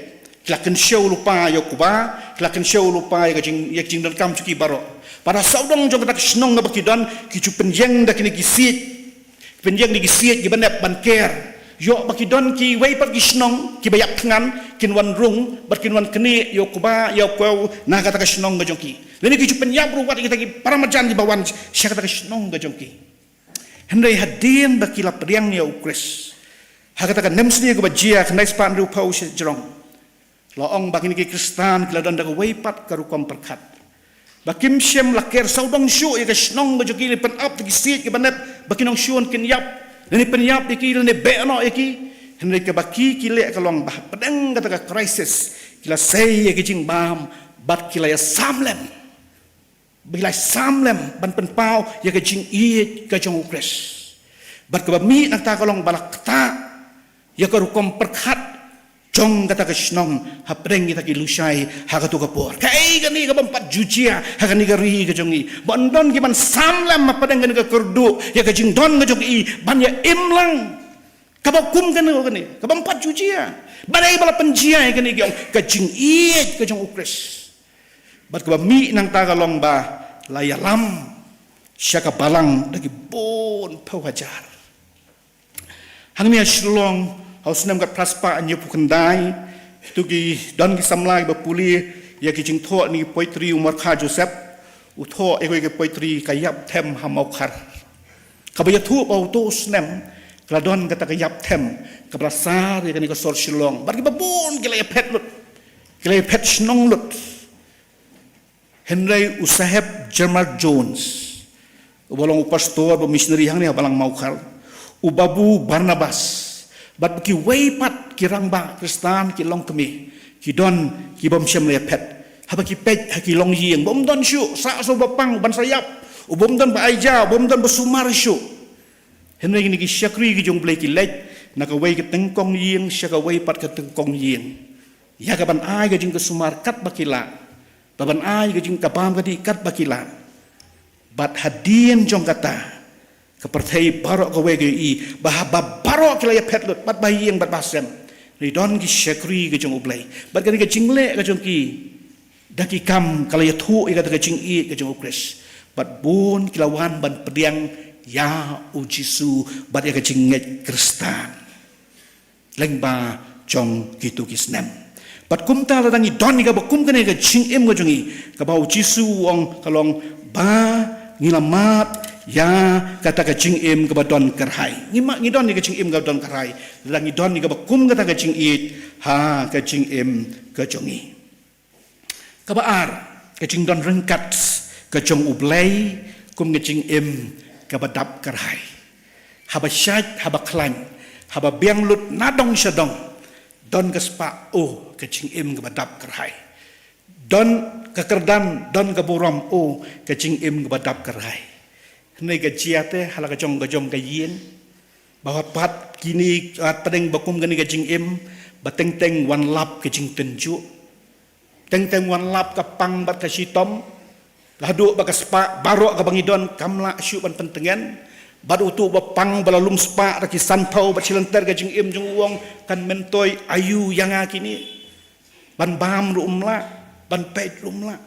Ki la kynshew lypa ïa u kba, ki la kynshew lypa ïa ka jing, ïa ka jingdonkam jong ki baroh. Bad ha sawdong jong kata ka shnong kaba ki don, ki ju pynïeng da kine ki siej. Pynïeng da ki siej kiba nep ban ker. Ïoh ba ki don kiwei pat ki shnong kiba ïap thngan, kin wan rung bad kin wan knieh ïa u kba ïa u kew na kata ka shnong ka jong ki. Lane ki ju pynïap ruh wat ïa kita ki para marjan kiba wan sha kata ka shnong ka jong ki. Hynrei hadien ba ki la pdiang ïa U Khrist, ha kata ka nemsniew kaba jia ha khyndai spah hynriew phew shajrong, la ong ba kine ki Khristan ki la don da kawei pat ka rukom pyrkhat, ba kim shym la ker sawdong shuh ïa ka shnong ka jong ki, lane pynap da ki siej kiba nep ba ki nongshun kin ïap, lane pynïap ïa ki, lane beh noh ïa ki. Hynrei kaba ki, ki leh ka long ba hapdeng kata ka crisis, ki la sei ïa ka jingbam bad ki la ïasam lem. Ba ki la sam lem ban pynpaw ïa ka jingïeit ka jong U Khrist. Bad kaba mih na kata ka long ba la ktah ïa ka rukom pyrkhat jong kata ka shnong hapdeng kita ki lashai ha kato ka por. Kaei kane kabym pat ju jia ha kane ka ri ka jong ngi, ba ym don ki ban sam lem hapdeng kane ka kyrduh ïa ka jingdon ka jong i ban ïa im lang. Kaba kum kane, kane kabym pat ju jia. Balei ba la pynjia ïa kane, ki ong ka jingïeit ka jong U Khrist. Bad kaba mih na kata ka long ba la ïalam sha ka balang da ki bun phew hajar. Hangne ha Shillong ha u snem khatphra spah hynñiew phew khyndai, to ki don ki samla kiba pule ïa ki jingthoh ne ki poetry u Markha Joseph, u thoh ïa kawei ka poetry, Ka Ïap Them ha Mawkhar. Kaba ïathuh ba uto u snem ka la don kata ka ïap them kaba la sar ïa kane ka sor Shillong. Bad kiba bun ki la ïaphet lut, ki la ïaphet shnong lut. Hynrei u Saheb German Jones, uba long u pastor, ba missionary hangne ha Balang Mawkhar, u Babu Barnabas, bad kiwei pat ki rangbah Khristan, ki longkmie, ki don ki bym shym la ïaphet. Haba ki peit ha ki longïing, bym don shuh sah shuh ba pang ban sa ïap, u bym don ba aïja, u bym don ba sumar shuh. Hynrei kine ki shakri ki jong U Blei ki leit na kawei ka tyngkong ïing sha kawei pat ka tyngkong ïing, ïa ka ban ai ka jingkasumar katba ki lah, ba ban ai ka jingkabam kadih katba ki lah. Bad hadien jong kata, ka pyrthei baroh kawei ka ïohi ba haba baroh ki la ïaphet lut, bad ba ha ïing bad ba ha sem, hynrei don ki shakri ka jong U Blei, bad kane ka jingleh ka jong ki da ki kam ka la ïathuh ïa kata ka jingïeit ka jong U Khrist. Bad bun ki la wan ban pdiang ïa U Jisu bad ïa ka jingngeit Khristan lyngba jong kito ki snem. Bad kumta lada ngi don ïa kaba kum kane ka jingim ka jong ngi, kaba U Jisu u ong ka long ba ngi la mad ïa kata ka jingim kaba donkyrhai. Ngi ma, ngi don ïa ka jingim kaba donkyrhai lada ngi don ïa kaba kum kata ka jingïeit ha ka jingim ka jong ngi. Kaba ar, ka jingdon ryngkat ka jong U Blei kum ka jingim kaba dap kyrhai. Haba shait, haba khlaiñ, haba biang lut na dong sha dong, don ka spah, oh, ka jingim kaba dap kyrhai. Don ka kyrdan, don ka burom, oh, ka jingim kaba dap kyrhai. Hynrei ka jia te ha la ka jong ka jong ka ïing, ba wat pat kine, wat pdeng ba kum kane ka jingim, ba teng teng wan lap ka jingtynjuh. Teng teng wan lap ka pang bad ka shitom. Haduh ba ka spah baroh kaba ngi don kam lah shuh ban pyntngen. Bad uto uba pang ba la lum spah da ki sanphew bad shi lynter ka jingim jong u, u ong kan myntoi aïu ïa nga kine. Ban bam ruh um lah, ban peit ruh um lah.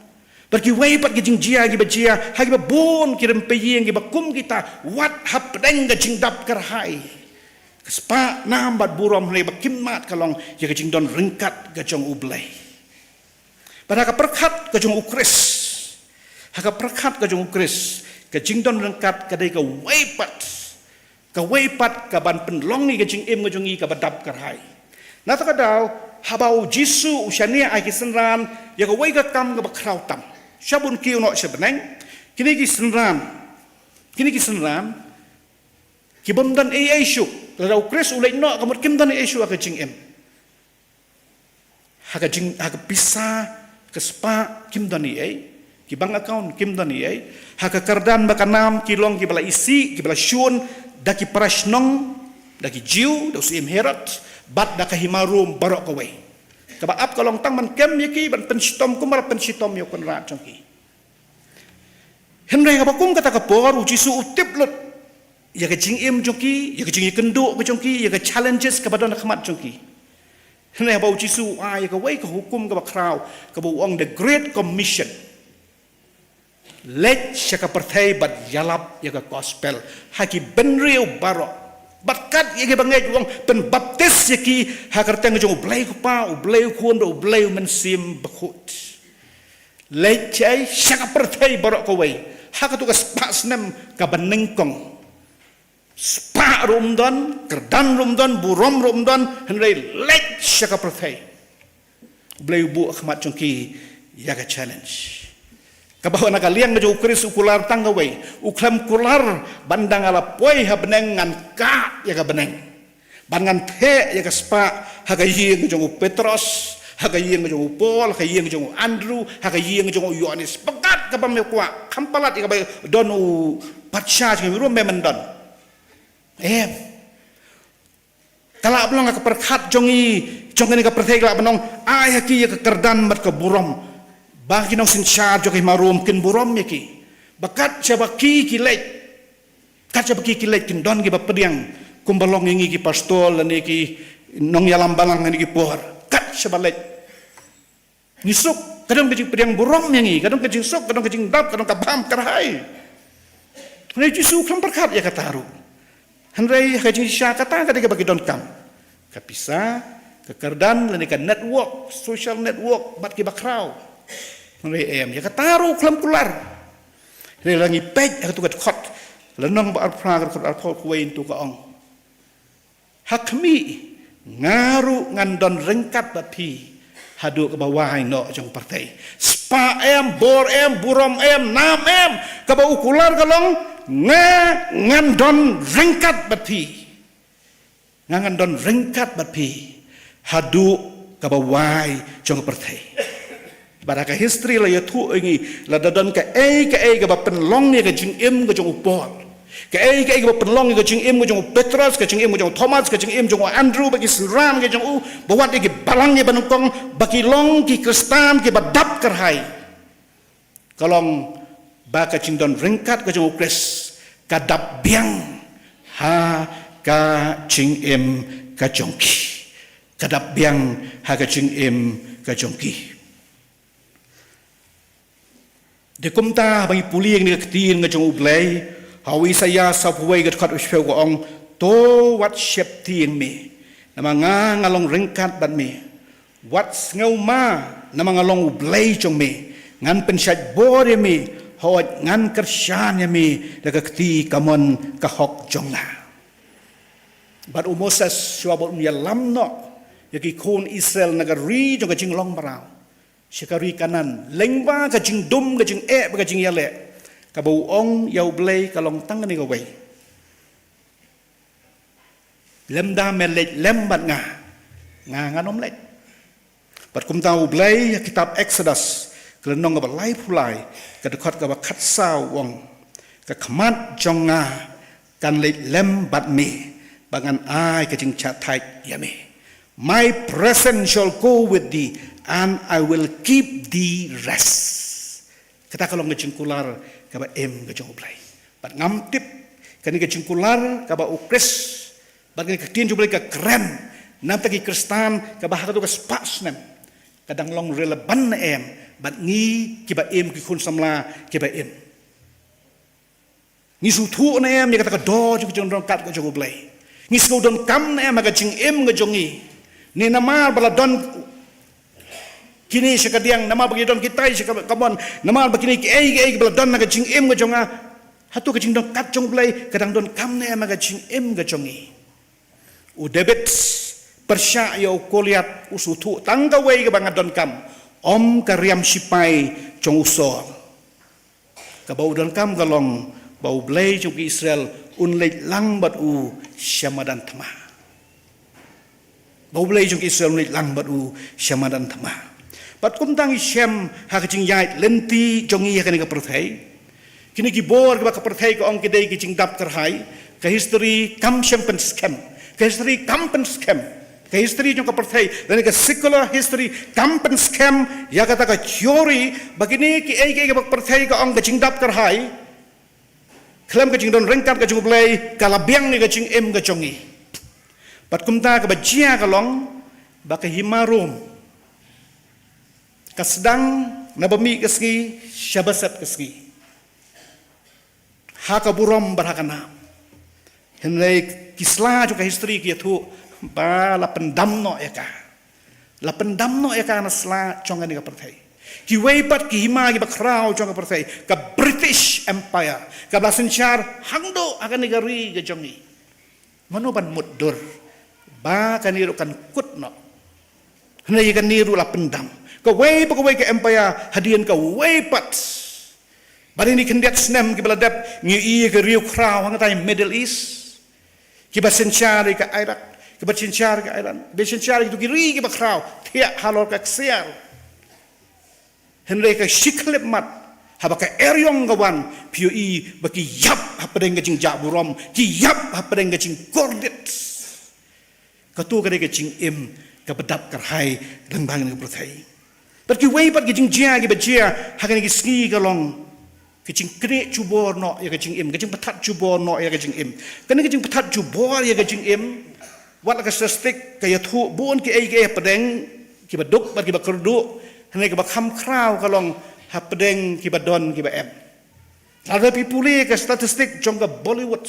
Bad kiwei pat ki jingjia kiba jia ha kiba bun ki rympei ïing kiba kum kita, wat hapdeng ka jingdap kyrhai, ka spah nam bad burom, hynrei ba kim mad ka long ïa ka jingdon ryngkat ka jong U Blei. Bad ha ka pyrkhat ka jong U Khrist, ha ka pyrkhat ka jong U Khrist, ka jingdon ryngkat ka dei kawei pat, kawei pat kaban pynlong ïa ka jingim ka jong ngi kaba dap kyrhai. Na kata ka daw, haba U Jisu u shaniah ïa ki synran ïa kawei ka kam kaba khraw tam, sha bun kiew noh sha bneng, kine ki synran, kine ki synran ki bym don ei ei shuh. Lada U Khrist u leit noh, ka mut kim don ei ei shuh ha ka jingim. Ha ka jing, ha ka pisa, ka spah, kim don ei ei. Ki bank account kim don ei ei. Ha ka kyrdan bad ka nam ki long kiba la isih, kiba la shun da ki para shnong, da ki Jiw, da u Syiem Herod, bad da ka hima Rom baroh kawei. Kaba ap ka long tang ban kem ïa ki, ban pynshitom kumba la pynshitom ïa u kynrad jong ki. Hynrei haba kum kata ka por, U Jisu u tip lut ïa ka jingim jong ki, ïa ka jingïakynduh ka jong ki, ïa ka challenges kaba don ha khmat jong ki. Hynrei haba U Jisu u ai ïa kawei ka hukum kaba khraw, kaba u ong the Great Commission. Leit sha ka pyrthei bad ïalap ïa ka gospel ha ki bynriew baroh. Bad kat ïa kiba ngeit, u ong, pynbaptis ïa ki ha ka kyrteng jong U Blei U Kpa, U Blei U Khun, bad U Blei U Mynsiem Bakhuid. Leit shai sha ka pyrthei baroh kawei ha kato ka spah snem kaba nyngkong. Spah ruh ym don, kyrdan ruh ym don, burom ruh ym don, hynrei leit sha ka pyrthei. U Blei u buh ha khmat jong ki ïa ka challenge. Kaba na ka liang ka jong U Khrist u kular tang kawei, u khlem kular ban dang la poi ha bneng ngan kah ïa ka bneng. Ban ngan theh ïa ka spah ha ka ïing jong u Petros, ha ka ïing jong u Paul, ha ka ïing jong u Andrew, ha ka ïing jong u Ïoannis. Bad kat kaba me kwah, kham palat ïa kaba don u patsha jong u ruh me men don. Em. Ka lah ban long ha ka pyrkhat jong ngi, jong kane ka pyrthei ka lah ban long, ai ha ki ïa ka kyrdan bad ka burom. Ba ki nongsynshar jong ka hima Rom kin burom ïa ki. Ba kat shaba ki ki leit. Kat shaba ki ki leit kin don kiba pdiang kumba long ïa ngi ki pastor lane ki nongïalam balang ha kine ki por. Kat shaba leit. Ngi suk, ka don ka jingpdiang burom ïa ngi, ka don ka jingsuk, ka don ka jingdap, ka don ka bam kyrhai. Hynrei Jisu u khlem pyrkhat ïa kata ruh. Hynrei ha ka jingshisha kata ka dei kaba ki donkam. Ka pisa, ka kyrdan, lane ka network, social network, bad kiba khraw. Hynrei em, ïa kata ruh u khlem kular. Hynrei lada ngi peit ha kato ka dkhot, lynnong ba arphew, ka dkhot arphew kawei, ntu ka ong. Ha khmih, nga ruh ngan don ryngkat bad phi haduh kaba wai noh jong pyrthei. Spah em, bor em, burom em, nam em, kaba u kular ka long, nga ngan don ryngkat bad phi. Nga ngan don ryngkat bad phi haduh kaba wai jong ka pyrthei. Bad ha ka history la ïathuh ïa ngi, la da don kaei kaei kaba pynlong ïa ka jingim ka jong u Paul. Kaei kaei kaba pynlong ïa ka jingim ka jong u Petros, ka jingim ka jong u Thomas, ka jingim jong u Andrew, bad ki synran ka jong u, ba wat ïa ki balang ïa ba nyngkong, ba ki long ki Khristan kiba dap kyrhai. Ka long ba ka jingdon ryngkat ka jong u Khrist ka dap biang ha ka jingim ka jong ki. Ka dap biang ha ka jingim ka jong ki. Dei kumta ba ngi pule ïa kane ka ktien ka jong U Blei ha u Isaïah sawphew wei ka dkhot shiphew, ka ong, "To wat sheptieng me, namar nga nga long ryngkat bad me. Wat sngewma, namar nga long U Blei jong me. Ngan pynshait bor ïa me, hooid ngan kyrshan ïa me da ka kti kamon ka hok jong nga." Bad u Moses, shuwa ba un ïalam noh ïa ki khun Israel na ka ri jong ka jinglong mraw sha ka ri Kanaan, lyngba ka jingdum, ka jingeh bad ka jingïaleh, kaba u ong ïa U Blei ka long tang kane kawei: "Lymda me leit lem bad nga, nga ngan ym leit." Bad kumta U Blei ha kitab Exodus, ka lynnong kaba laiphew lai, ka dkhot kaba khatsaw, u ong, "Ka khmat jong nga kan leit lem bad me, bad ngan ai ka jingshah thait ïa me. My presence shall go with thee, and I will keep thee rest." Kata ka long ka jingkular kaba im ka jong U Blei. Bad ngam tip kane ka jingkular kaba u Khrist bad kane ka ktien jong U Blei ka kren na ka bynta ki Khristan kaba ha kato ka spah snem ka dang long relevant ne em bad ngi kiba im, ki khun samla kiba im. Ngi sngewthuh ne em ïa kata ka dor jong ka jingdonkam ka jong U Blei? Ngi sngewdonkam ne em ha ka jingim ka jong ngi? Ne namar ba la don kine sha kadiang, namar ba ki don kitai sha kamon, namar ba kine kiei kiei ba la don ha ka jingim ka jong nga, hato ka jingdonkam jong U Blei ka dang donkam ne em ha ka jingim ka jong ngi? U David pyrshah ïa u Goliath u sngewthuh tang kawei kaba nga donkam, ym ka riam shipai jong u Saul. Kaba u donkam ka long ba U Blei jong ki Israel un leit lang bad u sha madan thma. Ba U Blei jong ki Israel un leit lang bad u sha madan thma. Bad kumta ngi shem ha ka jingïaid lynti jong ngi ha kane ka pyrthei. Kine ki bor kiba ka pyrthei ka ong ki dei ki jingdap kyrhai, ka history kam shym pynskhem. Ka history kam pynskhem. Ka history jong ka pyrthei, lane ka secular history, kam pynskhem ïa kata ka theory ba kine kiei kiei kiba ka pyrthei ka ong ka jingdap kyrhai khlem ka jingdon ryngkat ka jong U Blei ka la biang ïa ka jingim ka jong ngi. Bad kumta kaba jia ka long ba ka hima Rom ka sdang na ba mih ka sngi sha ba set ka sngi ha ka burom bad ha ka nam. Hynrei ki sla jong ka history ki ïathuh ba la pyndam noh ïa ka. La pyndam noh ïa ka na sla jong kane ka pyrthei. Kiwei pat ki hima kiba khraw jong ka pyrthei, ka British Empire, kaba la synshar hangto ha kane ka ri ka jong ngi. Mano ban mutdur ba kane ruh kan kut noh? Hynrei ïa kane ruh la pyndam. Kawei pa kawei ka empire, hadien kawei pat. Bad ha kine khyndiat snem kiba la dep ngi ïohi ïa ka riewkhraw hangtai Middle East, kiba synshar ïa ka Iraq, kiba synshar ïa ka Iran, kiba synshar ïa kito ki ri kiba khraw thiah halor ka ksiar. Hynrei ka shi khyllipmat, haba ka eriong ka wan, phi ïohi ba ki ïap hapdeng ka jingjah burom, ki ïap hapdeng ka jingkordit. Kato ka dei ka jingim kaba dap kyrhai lyngba kane ka pyrthei. Bad kiwei pat ki jingjia kiba jia ha kine ki sngi ka long ka jingknieh jubor noh ïa ka jingim, ka jingpynthat jubor noh ïa ka jingim. Kane ka jingpynthat jubor ïa ka jingim, wat la ka statistic ka ïathuh bun kiei kiei hapdeng kiba duk bad kiba kyrduh, hynrei kaba kham khraw ka long hapdeng kiba don kiba em. Lada phi pule ka statistic jong ka Bollywood,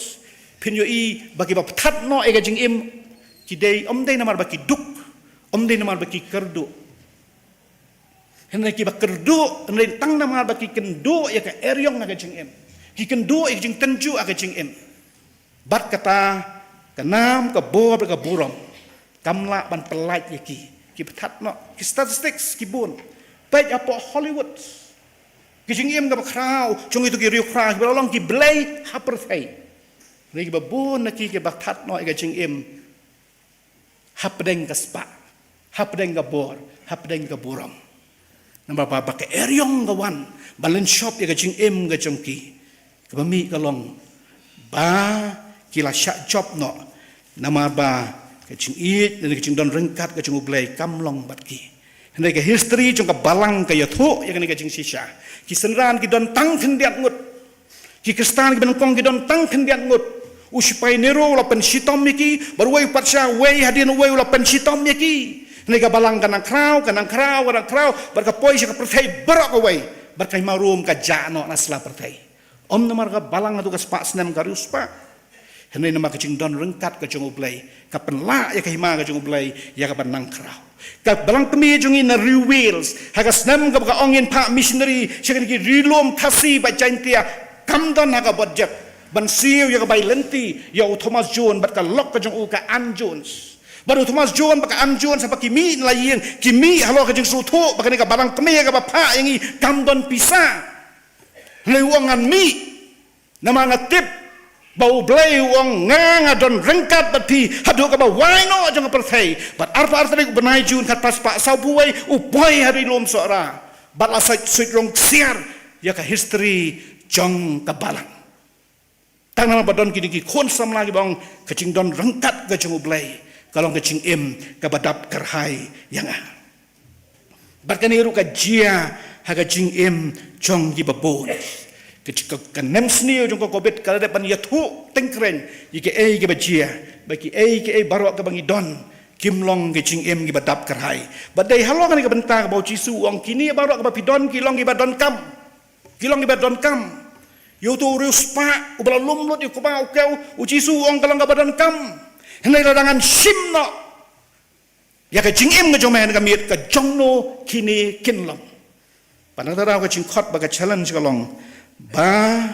phin ïohi ba kiba pynthat noh ïa ka jingim ki dei, ym dei namar ba ki duk, ym dei namar ba ki kyrduh. Hynrei kiba kyrduh, hynrei tang namar ba ki kynduh ïa ka eriong ha ka jingim. Ki kynduh ïa ka jingtynjuh ha ka jingim. Bad kata, ka nam, ka bor, ka burom kam lah ban pyllait ïa ki. Ki pynthat noh, ki statistics ki bun. Peit hapoh Hollywood. Ki jingim kaba khraw jong kito ki riewkhraw kiba la long ki blei ha pyrthei. Hynrei kiba bun na ki kiba thad noh ïa ka jingim hapdeng ka spah, hapdeng ka bor, hapdeng ka burom. Namar ba, ba ka eriong ka wan ban lynshop ïa ka jingim ka jong ki, kaba mih ka long ba ki la shah jop noh. Namar ba ka jingïeit ne ka jingdon ryngkat ka jong U Blei kam long bad ki. Hynrei ka history jong ka balang ka ïathuh ïa kane ka jingshisha. Ki synran ki don tang khyndiat ngut. Ki Khristan kiba nyngkong ki don tang khyndiat ngut. U sipai Nero u la pynshitom ïa ki, bad uwei u patsha, uwei hadien uwei u la pynshitom ïa ki. Hynrei ka balang ka nang khraw, ka nang khraw, ka nang khraw, bad ka poi sha ka pyrthei baroh kawei. Bad ka hima Rom ka jah noh na sla pyrthei. Ym namar ka balang haduh ka spah snem ka riewspah. Hynrei namar ka jingdon ryngkat ka jong U Blei, ka pynlah ïa ka hima ka jong U Blei ïa kaba nang khraw. Ka balang kmie jong ngi na Ri Wales, ha ka snem kaba ka ong yn phah missionary sha kine ki ri lum Khasi bad Jaintia, kam don ha ka budget ban siew ïa ka bai lynti ïa u Thomas Jones bad ka lok ka jong u ka Ann Jones. Bad u Thomas Jones bad ka Ann Jones haba ki mih na la ïing, ki mih halor ka jingsngewthuh ba kane ka balang kmie kaba phah ïa ngi kam don pisa. Hynrei u ong ngan mih namar nga tip ba U Blei u ong nga, nga don ryngkat bad phi haduh kaba wai noh jong ka pyrthei. Bad arphew ar tarik u bnai Jun khatphra spah sawphew wei u poi ha ri lum Sohra. Bad la sait suit rong ksiar ïa ka history jong ka balang. Tang namar ba don kine ki khun samla kiba ong ka jingdon ryngkat ka jong U Blei ka long ka jingim kaba dap kyrhai ïa nga. Bad kane ruh ka jia ha ka jingim jong kiba bun. Ka, ka, ka nem sniew jong ka Covid ka la dep ban ïathuh tyngkreiñ ïa kiei kiba jia, ba kiei kiei baroh kaba ngi don kim long ka jingim kiba dap kyrhai. Bad dei halor kane ka bynta kaba U Jisu u ong kine baroh kaba phi don ki long kiba donkam. Ki long kiba donkam. Ïa uto u riewspah uba la lum lut ïa u kba u kew, U Jisu u ong ka long kaba donkam. Hynrei lada ngan shim noh ïa ka jingim ka jong me ha ka miet, ka jong no kine kin long. Bad nangta ka jingkhot bad ka challenge ka long ba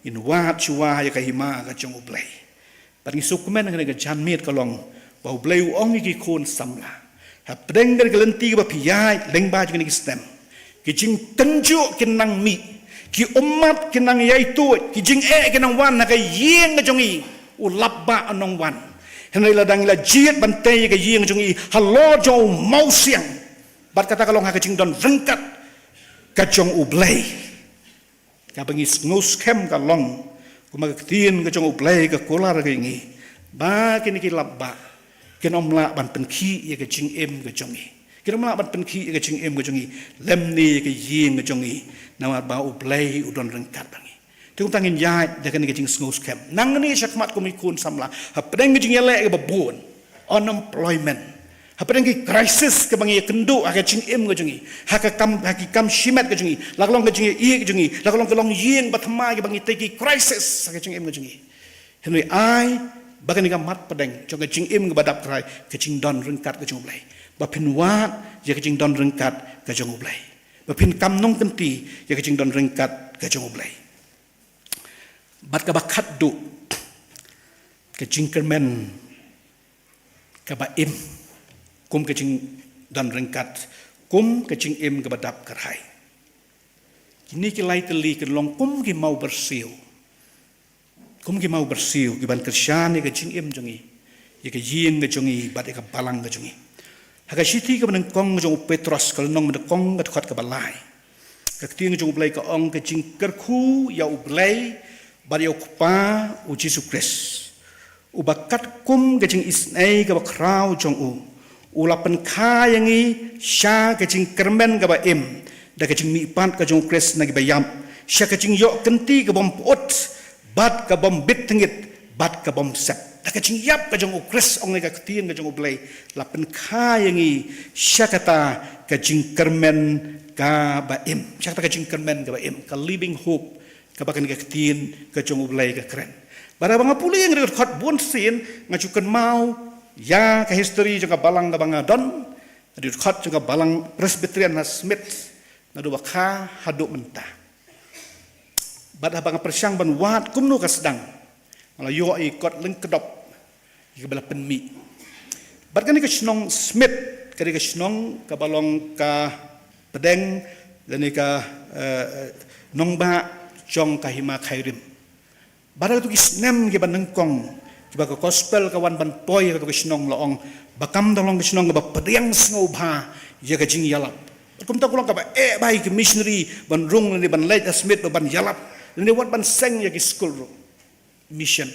ngin wad shuwa ïa ka hima ka jong U Blei. Bad ngi sngewkmen ha kane ka janmiet ka long ba U Blei u ong ïa ki khun samla, hapdeng kane ka lynti kaba phi ïaid lyngba jong kine ki snem, ki jingtynjuh kin nang mih, ki ummat kin nang ïai tuid, ki jingeh kin nang wan ha ka ïing ka jong ngi. U lap ba u nang wan. Hynrei lada ngi la jied ban tei ïa ka ïing ka jong ngi halor jong u mawsiang, bad kata ka long ha ka jingdon ryngkat ka jong U Blei. Kaba ngi sngewskhem ka long kumba ka ktien ka jong U Blei ka kular ïa ngi ba kine ki lap ba kin ym lah ban pynkhih ïa ka jingim ka jong ngi. Kin ym lah ban pynkhih ïa ka jingim ka jong ngi lymne ïa ka ïing ka jong ngi, namar ba U Blei u don ryngkat bad ngi. Te kumta ngin ïaid da kane ka jingsngewskhem nangne shakhmat kum ki khun samla, hapdeng ka jingïaleh kaba bun, unemployment, hapdeng ki crisis kaba ngi ïakynduh ha ka jingim ka jong ngi, ha ka kam, ha ki kam shimet ka jong ngi, la ka long ka jingïaieit ka jong ngi, la ka long ka longïing ba thymmai kaba ngi tei, ki crisis ha ka jingim ka jong ngi. Hynrei ai ba kane ka mat pdeng jong ka jingim kaba dap kyrhai, ka jingdon ryngkat ka jong U Blei, ba phin wad ïa ka jingdon ryngkat ka jong U Blei, ba phin kam nongkynti ïa ka jingdon ryngkat ka jong U Blei. Bad kaba khatduh, ka jingkyrmen kaba im kum ka jingdon ryngkat, kum ka jingim kaba dap kyrhai. Kine ki lai tylli kin long kum ki maw byrsiew, kum ki maw byrsiew kiban kyrshan ïa ka jingim jong ngi, ïa ka ïing ka jong ngi bad ïa ka balang ka jong ngi. Ha ka shithi kaba nyngkong ka jong u Petros, ka lynnong ba nyngkong, ka dkhot kaba lai, ka ktien ka jong U Blei ka ong, ka jingkyrkhu ïa U Blei bad ïa U Kpa U Jisu Khrist, uba katkum ka jingisynei kaba khraw jong u, u la pynkha ïa ngi sha ka jingkyrmen kaba im da ka jingmihpat ka jong U Khrist na kiba ïap, sha ka jingïoh kynti ka bym pyut bad ka bym bit tngit bad ka bym sep. Da ka jingïap ka jong U Khrist, ong ka ktien ka jong U Blei, la pynkha ïa ngi sha kata ka jingkyrmen kaba im, sha kata ka jingkyrmen kaba im, ka living hope kaba kane ka ktien ka jong U Blei ka kren. Bad haba nga pule ïa kane ka dkhot, bunsien nga ju kynmaw ïa ka history jong ka balang kaba nga don, ka dkhot jong ka balang Presbyterian ha Smith, naduh ba kha haduh mynta. Bad haba nga pyrshang ban wad kumno ka sdang, nga la ïoh ïa ka kot lyngkdop ïa kaba la pynmih. Bad kane ka shnong Smith ka dei ka shnong kaba long ka pdeng lane ka, eh, nongbah jong ka hima Khyrim. Bad ha kito ki snem kiba nyngkong, kiba ka gospel ka wan ban poi ha kato ka shnong, la ong ba kam da long ka shnong kaba pdiang sngewbha ïa ka jingïalap. Kumta ka long kaba eh bha ïa ki missionary ban rung lane ban leit ha Smit ban ïalap lane wat ban seng ïa ki skul ruh, mission.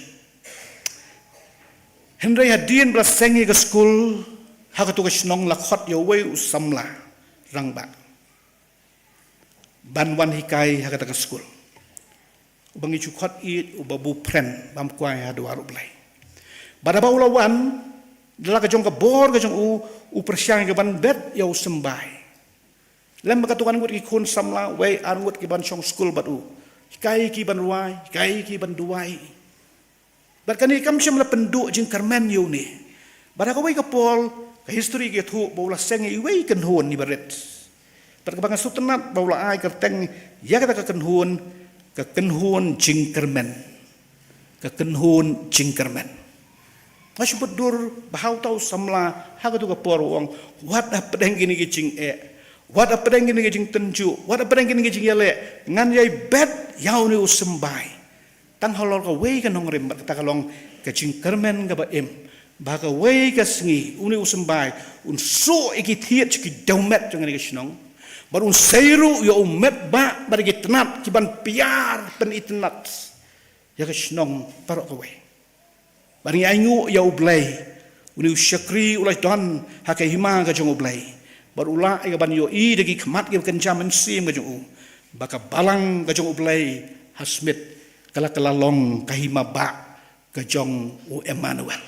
Hynrei hadien ba la seng ïa ka skul ha kato ka shnong, la khot ïa uwei u samla rangbah ban wan hikai ha kata ka skul. Uba ngi ju khot ïa u Babu Phren, bam kwai ha duwar U Blei. Bad haba u la wan, da la ka jong ka bor ka jong u, u pyrshang ïa ka ban bet ïa u Symbai. Lem bad katto katne ngut ki khun samla, wei ar ngut ki ban shong skul bad u. Hikai ki ban rwai, hikai ki ban duwai. Bad kane kam shym la pynduh jingkyrmen ïa une. Bad ha kawei ka por, ka history ka ïathuh ba u la seng ïa iwei i kynhun iba rit. Bad kaba nga sngewtynnat ba u la ai kyrteng ïa kata ka kynhun, ka kynhun jingkyrmen. Ka kynhun jingkyrmen. Nga shu pyndur ba ha uta u samla ha kato ka por u ong, wat hapdeng kine ki jingeh, wat hapdeng kine ki jingtynjuh, wat hapdeng kine ki jingïaleh, ngan ïai bet ïa une u Symbai. Tang halor kawei ka nongrim, bad kata ka long ka jingkyrmen kaba im. Ba kawei ka sngi une u Symbai un suh ïa ki thied sha ki dewmet jong kane ka shnong. Bad un sei ruh ïa u metbah bad ïa ki tnat ki ban piar pynitynnat ïa ka shnong baroh kawei. Bad ngi ainguh ïa U Blei, une u shakri u la don ha ka hima ka jong U Blei. Bad u lah ïa ka ban ïohi da ki khmat kiba kynja mynsiem ka jong u ba ka balang ka jong U Blei ha Smit ka la, ka la long ka hima bah ka jong u Emmanuel.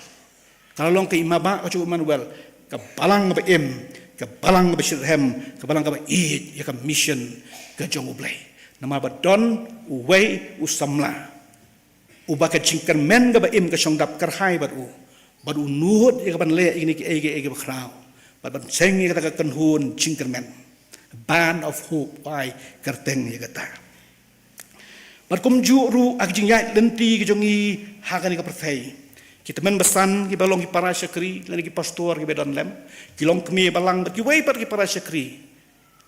Ka la long ka hima bah ka jong u Emmanuel, ka balang kaba im, ka balang kaba shitrhem, ka balang kaba ïeit ïa ka mission ka jong U Blei. Namar ba don uwei u samla uba ka jingkyrmen kaba im ka shong dap kyrhai bad u, bad u nud ïa ka ban leh ïa kine kiei kiei kiba khraw, bad ban seng ïa kata ka kynhun jingkyrmen. Band of Hope, u ai kyrteng ïa kata. Bad kumjuh ruh ha ki jingïaid lynti ki jong ngi ha kane ka pyrthei, ki tymmen basan kiba long ki para shakri lane ki pastor kiba don lem, ki longkmie balang bad kiwei pat ki para shakri,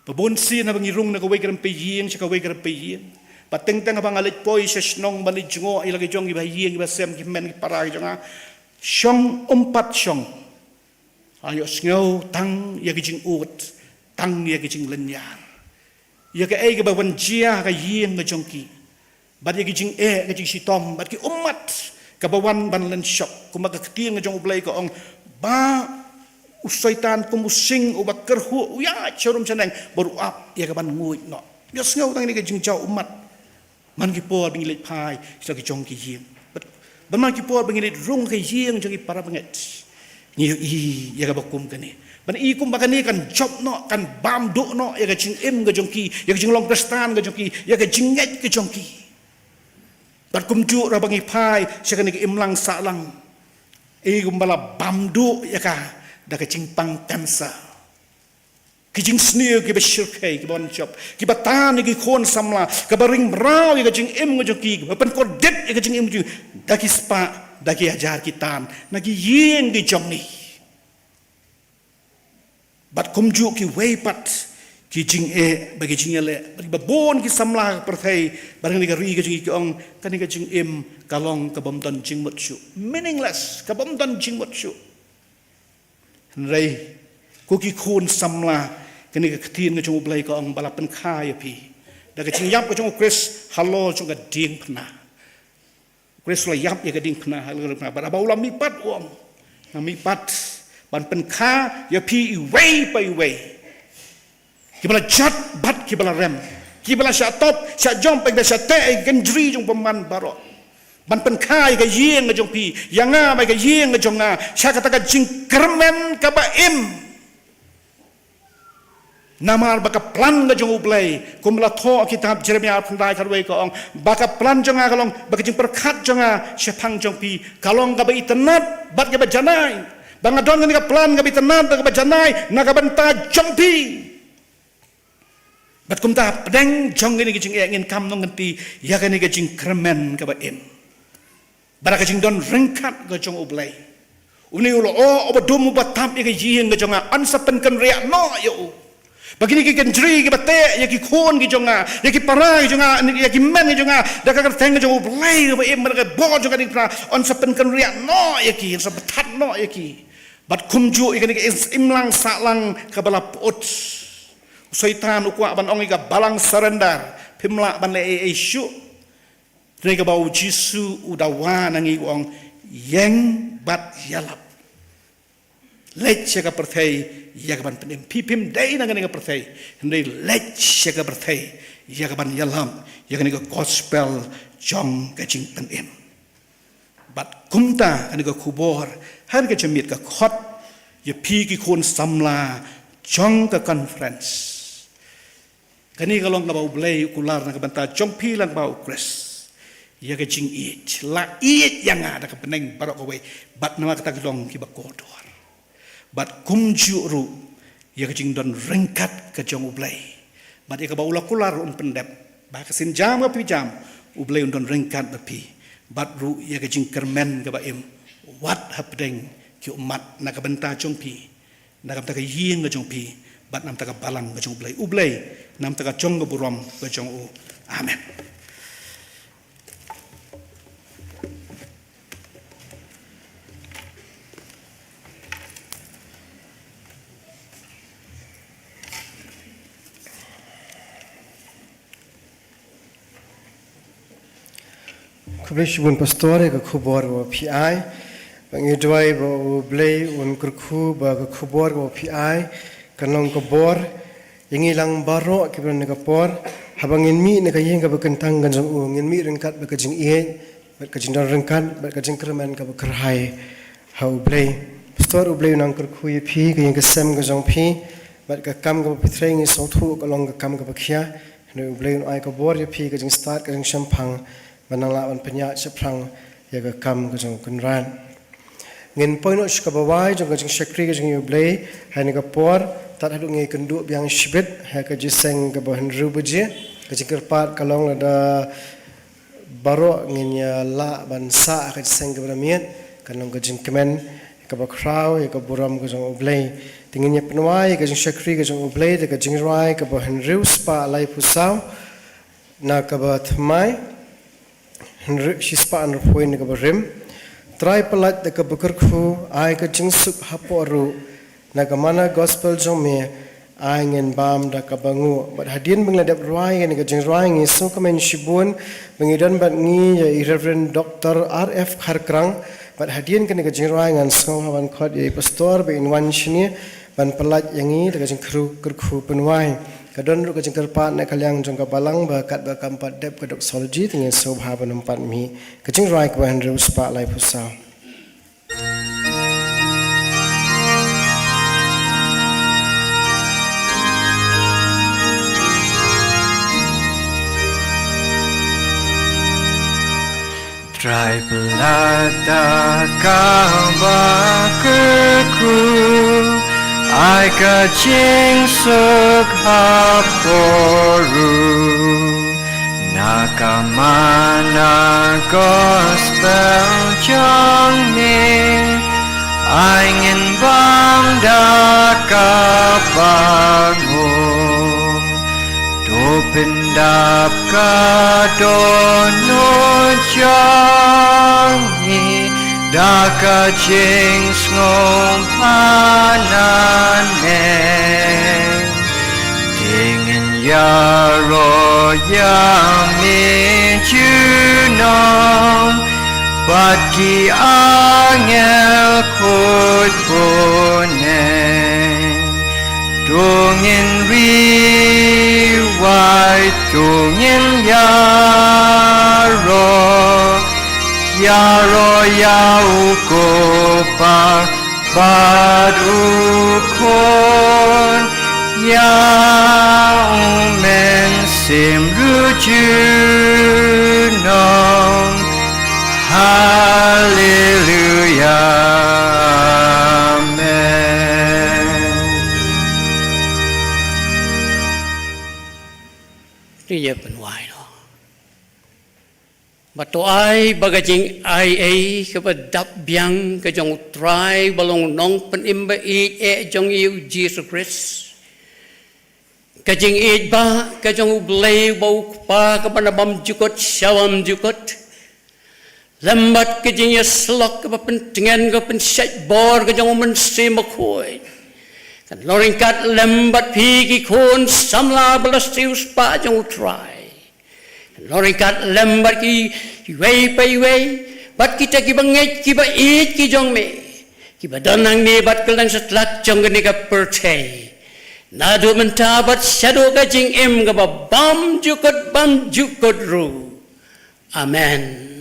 ba bun sien haba ngi rung na kawei ka rympei ïing sha kawei ka rympei ïing, bad teng teng haba nga leit poi sha shnong ban leit jngoh ïa la ki jong kiba ha ïing kiba sem ki hynmen ki para ki jong nga, shong, ym pat shong, la ïohsngew tang ïa ki jingud, tang ïa ki jinglynñiar, ïa kaei kaba wan jia ha ka ïing ka jong ki, bad ïa ki jingeh, ka jingshitom, bad ki ummat kaba wan ban lynshop. Kumba ka ktien ka jong U Blei ka ong ba u Soitan kum u sing uba kyrhuh u ïaid sharum shaneng bad u ap ïa ka ban nguid noh. Ïohsngew tang ïa ka jingjaw ummat man ki por ba ngi leit phai sha ki jong ki ïing, bad, bad man ki por ba ngi leit rung ha ka ïing jong ki para bangeit. Ngi ïohi ïa kaba kum kane. Ban i kumba kane kan jop noh, kan bam duh noh ïa ka jingim ka jong ki, ïa ka jinglong Khristan ka jong ki, ïa ka jingngeit ka jong ki. Bad kumjuh ruh haba ngi phai sha kane ka imlang sahlang, i kumba la bam duh ïa ka da ka jingpang cancer. Ki jingsniew kiba shyrkhei, kiba wan jop, kiba tan ïa ki khun samla, kaba ring mraw ïa ka jingim ka jong ki, kaba pynkordit ïa ka jingim ka jong ki da ki spah, da ki hajar ki tan na ki ïing ki jong ngi. Bad kumjuh kiwei pat ki jingeh bad ki jingïaleh bad kiba bun ki samla ha ka pyrthei bad ha kane ka ri ka jong ngi, ki ong kane ka jingim ka long kabym don jingmut shuh, meaningless, kabym don jingmut shuh. Hynrei ko ki khun samla, kane ka ktien ka jong U Blei ka ong ba la pynkha ïa phi da ka jingïap ka jong U Khrist halor jong ka diengphna. U Khrist u la ïap ïa ka diengphna, halor ka diengphna, bad haba u la mihpat u ong, nga mihpat ban pynkha ïa phi iwei pa iwei, kiba la jot bad kiba la rem, kiba la shah top shah jop, kiba la shah teh ïa ki kynjri jong u bymman baroh, ban pynkha ïa ka ïing ka jong phi, ïa nga bad ka ïing ka jong nga sha kata ka jingkyrmen kaba im. Namar ba ka plan ka jong U Blei, kum la thoh ha kitab Jeremaïah arphew khyndai khatwei, ka ong ba ka plan jong nga ka long, ba ka jingpyrkhat jong nga shaphang jong phi ka long kaba itynnad bad kaba janai, ba nga don kane ka plan kaba itynnad bad kaba janai na ka bynta jong phi. Bad kumta hapdeng jong kine ki jingeh ngin kam nongkynti ïa kane ka jingkyrmen kaba im. Bad da ka jingdon ryngkat ka jong U Blei, une u lyoh uba dum uba tap ïa ka ïing ka jong nga, yn sa pynkynriah noh ïa u. Ba kine ki kynjri kiba teh ïa ki khun ki jong nga, ïa ki para ki jong nga, ïa ki men ki jong nga, da ka kyrteng ka jong U Blei kaba im, da ka bor jong ka diengphna, yn sa pynkynriah noh ïa ki, yn sa bthat noh ïa ki. Bad kumjuh ïa kane ka im-, imlang sahlang kaba la pyut. U Soitan u kwah ban ong ïa ka balang surrender, phim lah ban leh ei ei shuh. Hynrei kaba u Jisu u dawa na ngi u ong, ïeng bad ïalap. Leit sha ka pyrthei ïa ka ban pynim. Phi phim dei na kane ka pyrthei, hynrei leit sha ka pyrthei ïa ka ban ïalap ïa kane ka gospel jong ka jingpynim. Bad kumta kane ka khubor ha kane ka jingmut ka khot ïa phi ki khun samla jong ka conference. Kane ka long kaba U Blei u kular na ka bynta jong phi lang ba U Khrist. Ïa ka jingïeit, la ïeit ïa nga da ka bneng baroh kawei, bad namar kata ki long kiba kordor. Bad kumjuh ruh ïa ka jingdon ryngkat ka jong U Blei. Bad ïa kaba u la kular ruh un pyndep, ba ka sienjam kaba phi jam, U Blei un don ryngkat bad phi. Bad ruh ïa ka jingkyrmen kaba im, wat hapdeng ki ummat na ka bynta jong phi. Na ka bynta ka ïing ka jong phi, bad na ka bynta ka balang ka jong U Blei. U Blei, na ka bynta ka jong ka burom ka jong u. Amen. Khublei shibun Pastor ïa ka khubor ba phi ai. Ba ngi duwai ba U Blei un kyrkhu ba ka khubor ba phi ai kan long ka bor ïa ngi lang baroh kiba don ha ka por. Haba ngin mih na ka ïing kaba kyntang ka jong u, ngin mih ryngkat bad ka jingïeit, bad ka jingdon ryngkat, bad ka jingkyrmen kaba kyrhai ha U Blei. Pastor, U Blei un nang kyrkhu ïa phi, ka ïing ka sem ka jong phi, bad ka kam kaba phi trei ngi sngewthuh ka long ka kam kaba khia. Hynrei U Blei un ai ka bor ïa phi, ka jingstad, ka jingshemphang, ban nang lah ban pynïaid shaphrang ïa ka kam ka jong U Kynrad. Ngin poi noh sha kaba wai jong ka jingshakri ka jong U Blei ha kane ka por, tad haduh ngi kynduh biang shibit ha ka jingïaseng kaba hynriew baje. Ka jingkyrpad ka long lada baroh ngin ïa lah ban sah ha ka jingïaseng kaba na miet, kan long ka jingkmen kaba khraw ïa ka burom ka jong U Blei. Te ngin ïa pynwai ïa ka jingshakri ka jong U Blei da ka jingrwai kaba hynriew spah laiphew saw na kaba thymmai, hynriew, shispah hynriewphew na kaba rim. Trai pyllait da kaba kyrkhu, ai ka jingsuk hapoh ruh, na ka mana gospel jong me, ai ngin bam da kaba nguh. Bad hadien ba ngi la dep rwai ïa kane ka jingrwai, ngi sngewkmen shibun ba ngi don bad ngi ïa i Reverend Doctor R F Kharkrang. Bad hadien kane ka jingrwai ngan sngewbha ban khot ïa i Pastor ba in wan shane ban pyllait ïa ngi da ka jingkyrkhu, kyrkhu pynwai. Ka don ruh ka jingkyrpad na ka liang jong ka balang ba katba kam pat dep ka doxology, te ngin sngewbha ban ym pat mih. Ka jingrwai kaba hynriew spah laiphew saw. Trai pyllait da kaba kyrkhu, ai ka jingsuk hapoh ruh, na ka mana gospel jong me, ai ngin bam da kaba nguh. To pyndap ka dohnud jong ngi da ka jingsngewbha nangne. Te ngin ïaroh ïa me junom bad ki angel khuid bneng. To ngin ri wai, to ngin ïaroh, ïaroh ïa u Kpa bad u Khun, ïa u Mynsiem ruh junom. Haleluia. Amen. Te ïa pynwai noh. Bad to ai ba ka jingaiei kaba dap biang ka jong U Trai ba long u Nongpynim ba ïeit eh jong ngi U Jisu Khrist, Ka jingïeit ba ka jong U Blei ba U Kpa kaba na bymjukut sha bymjukut, lem bad ka jingïasyllok kaba pyntngen, kaba pynshait bor ka jong U Mynsiem Bakhuid, kan long ryngkat lem bad phi ki khun samla ba la siew spah jong U Trai. Kan long ryngkat lem bad ki, iwei pa iwei, bad kita kiba ngeit kiba ïeit ki jong me, kiba don hangne bad kylleng satlak jong kane ka pyrthei, naduh mynta bad shaduh ka jingim kaba bymjukut bymjukut ruh. Amen.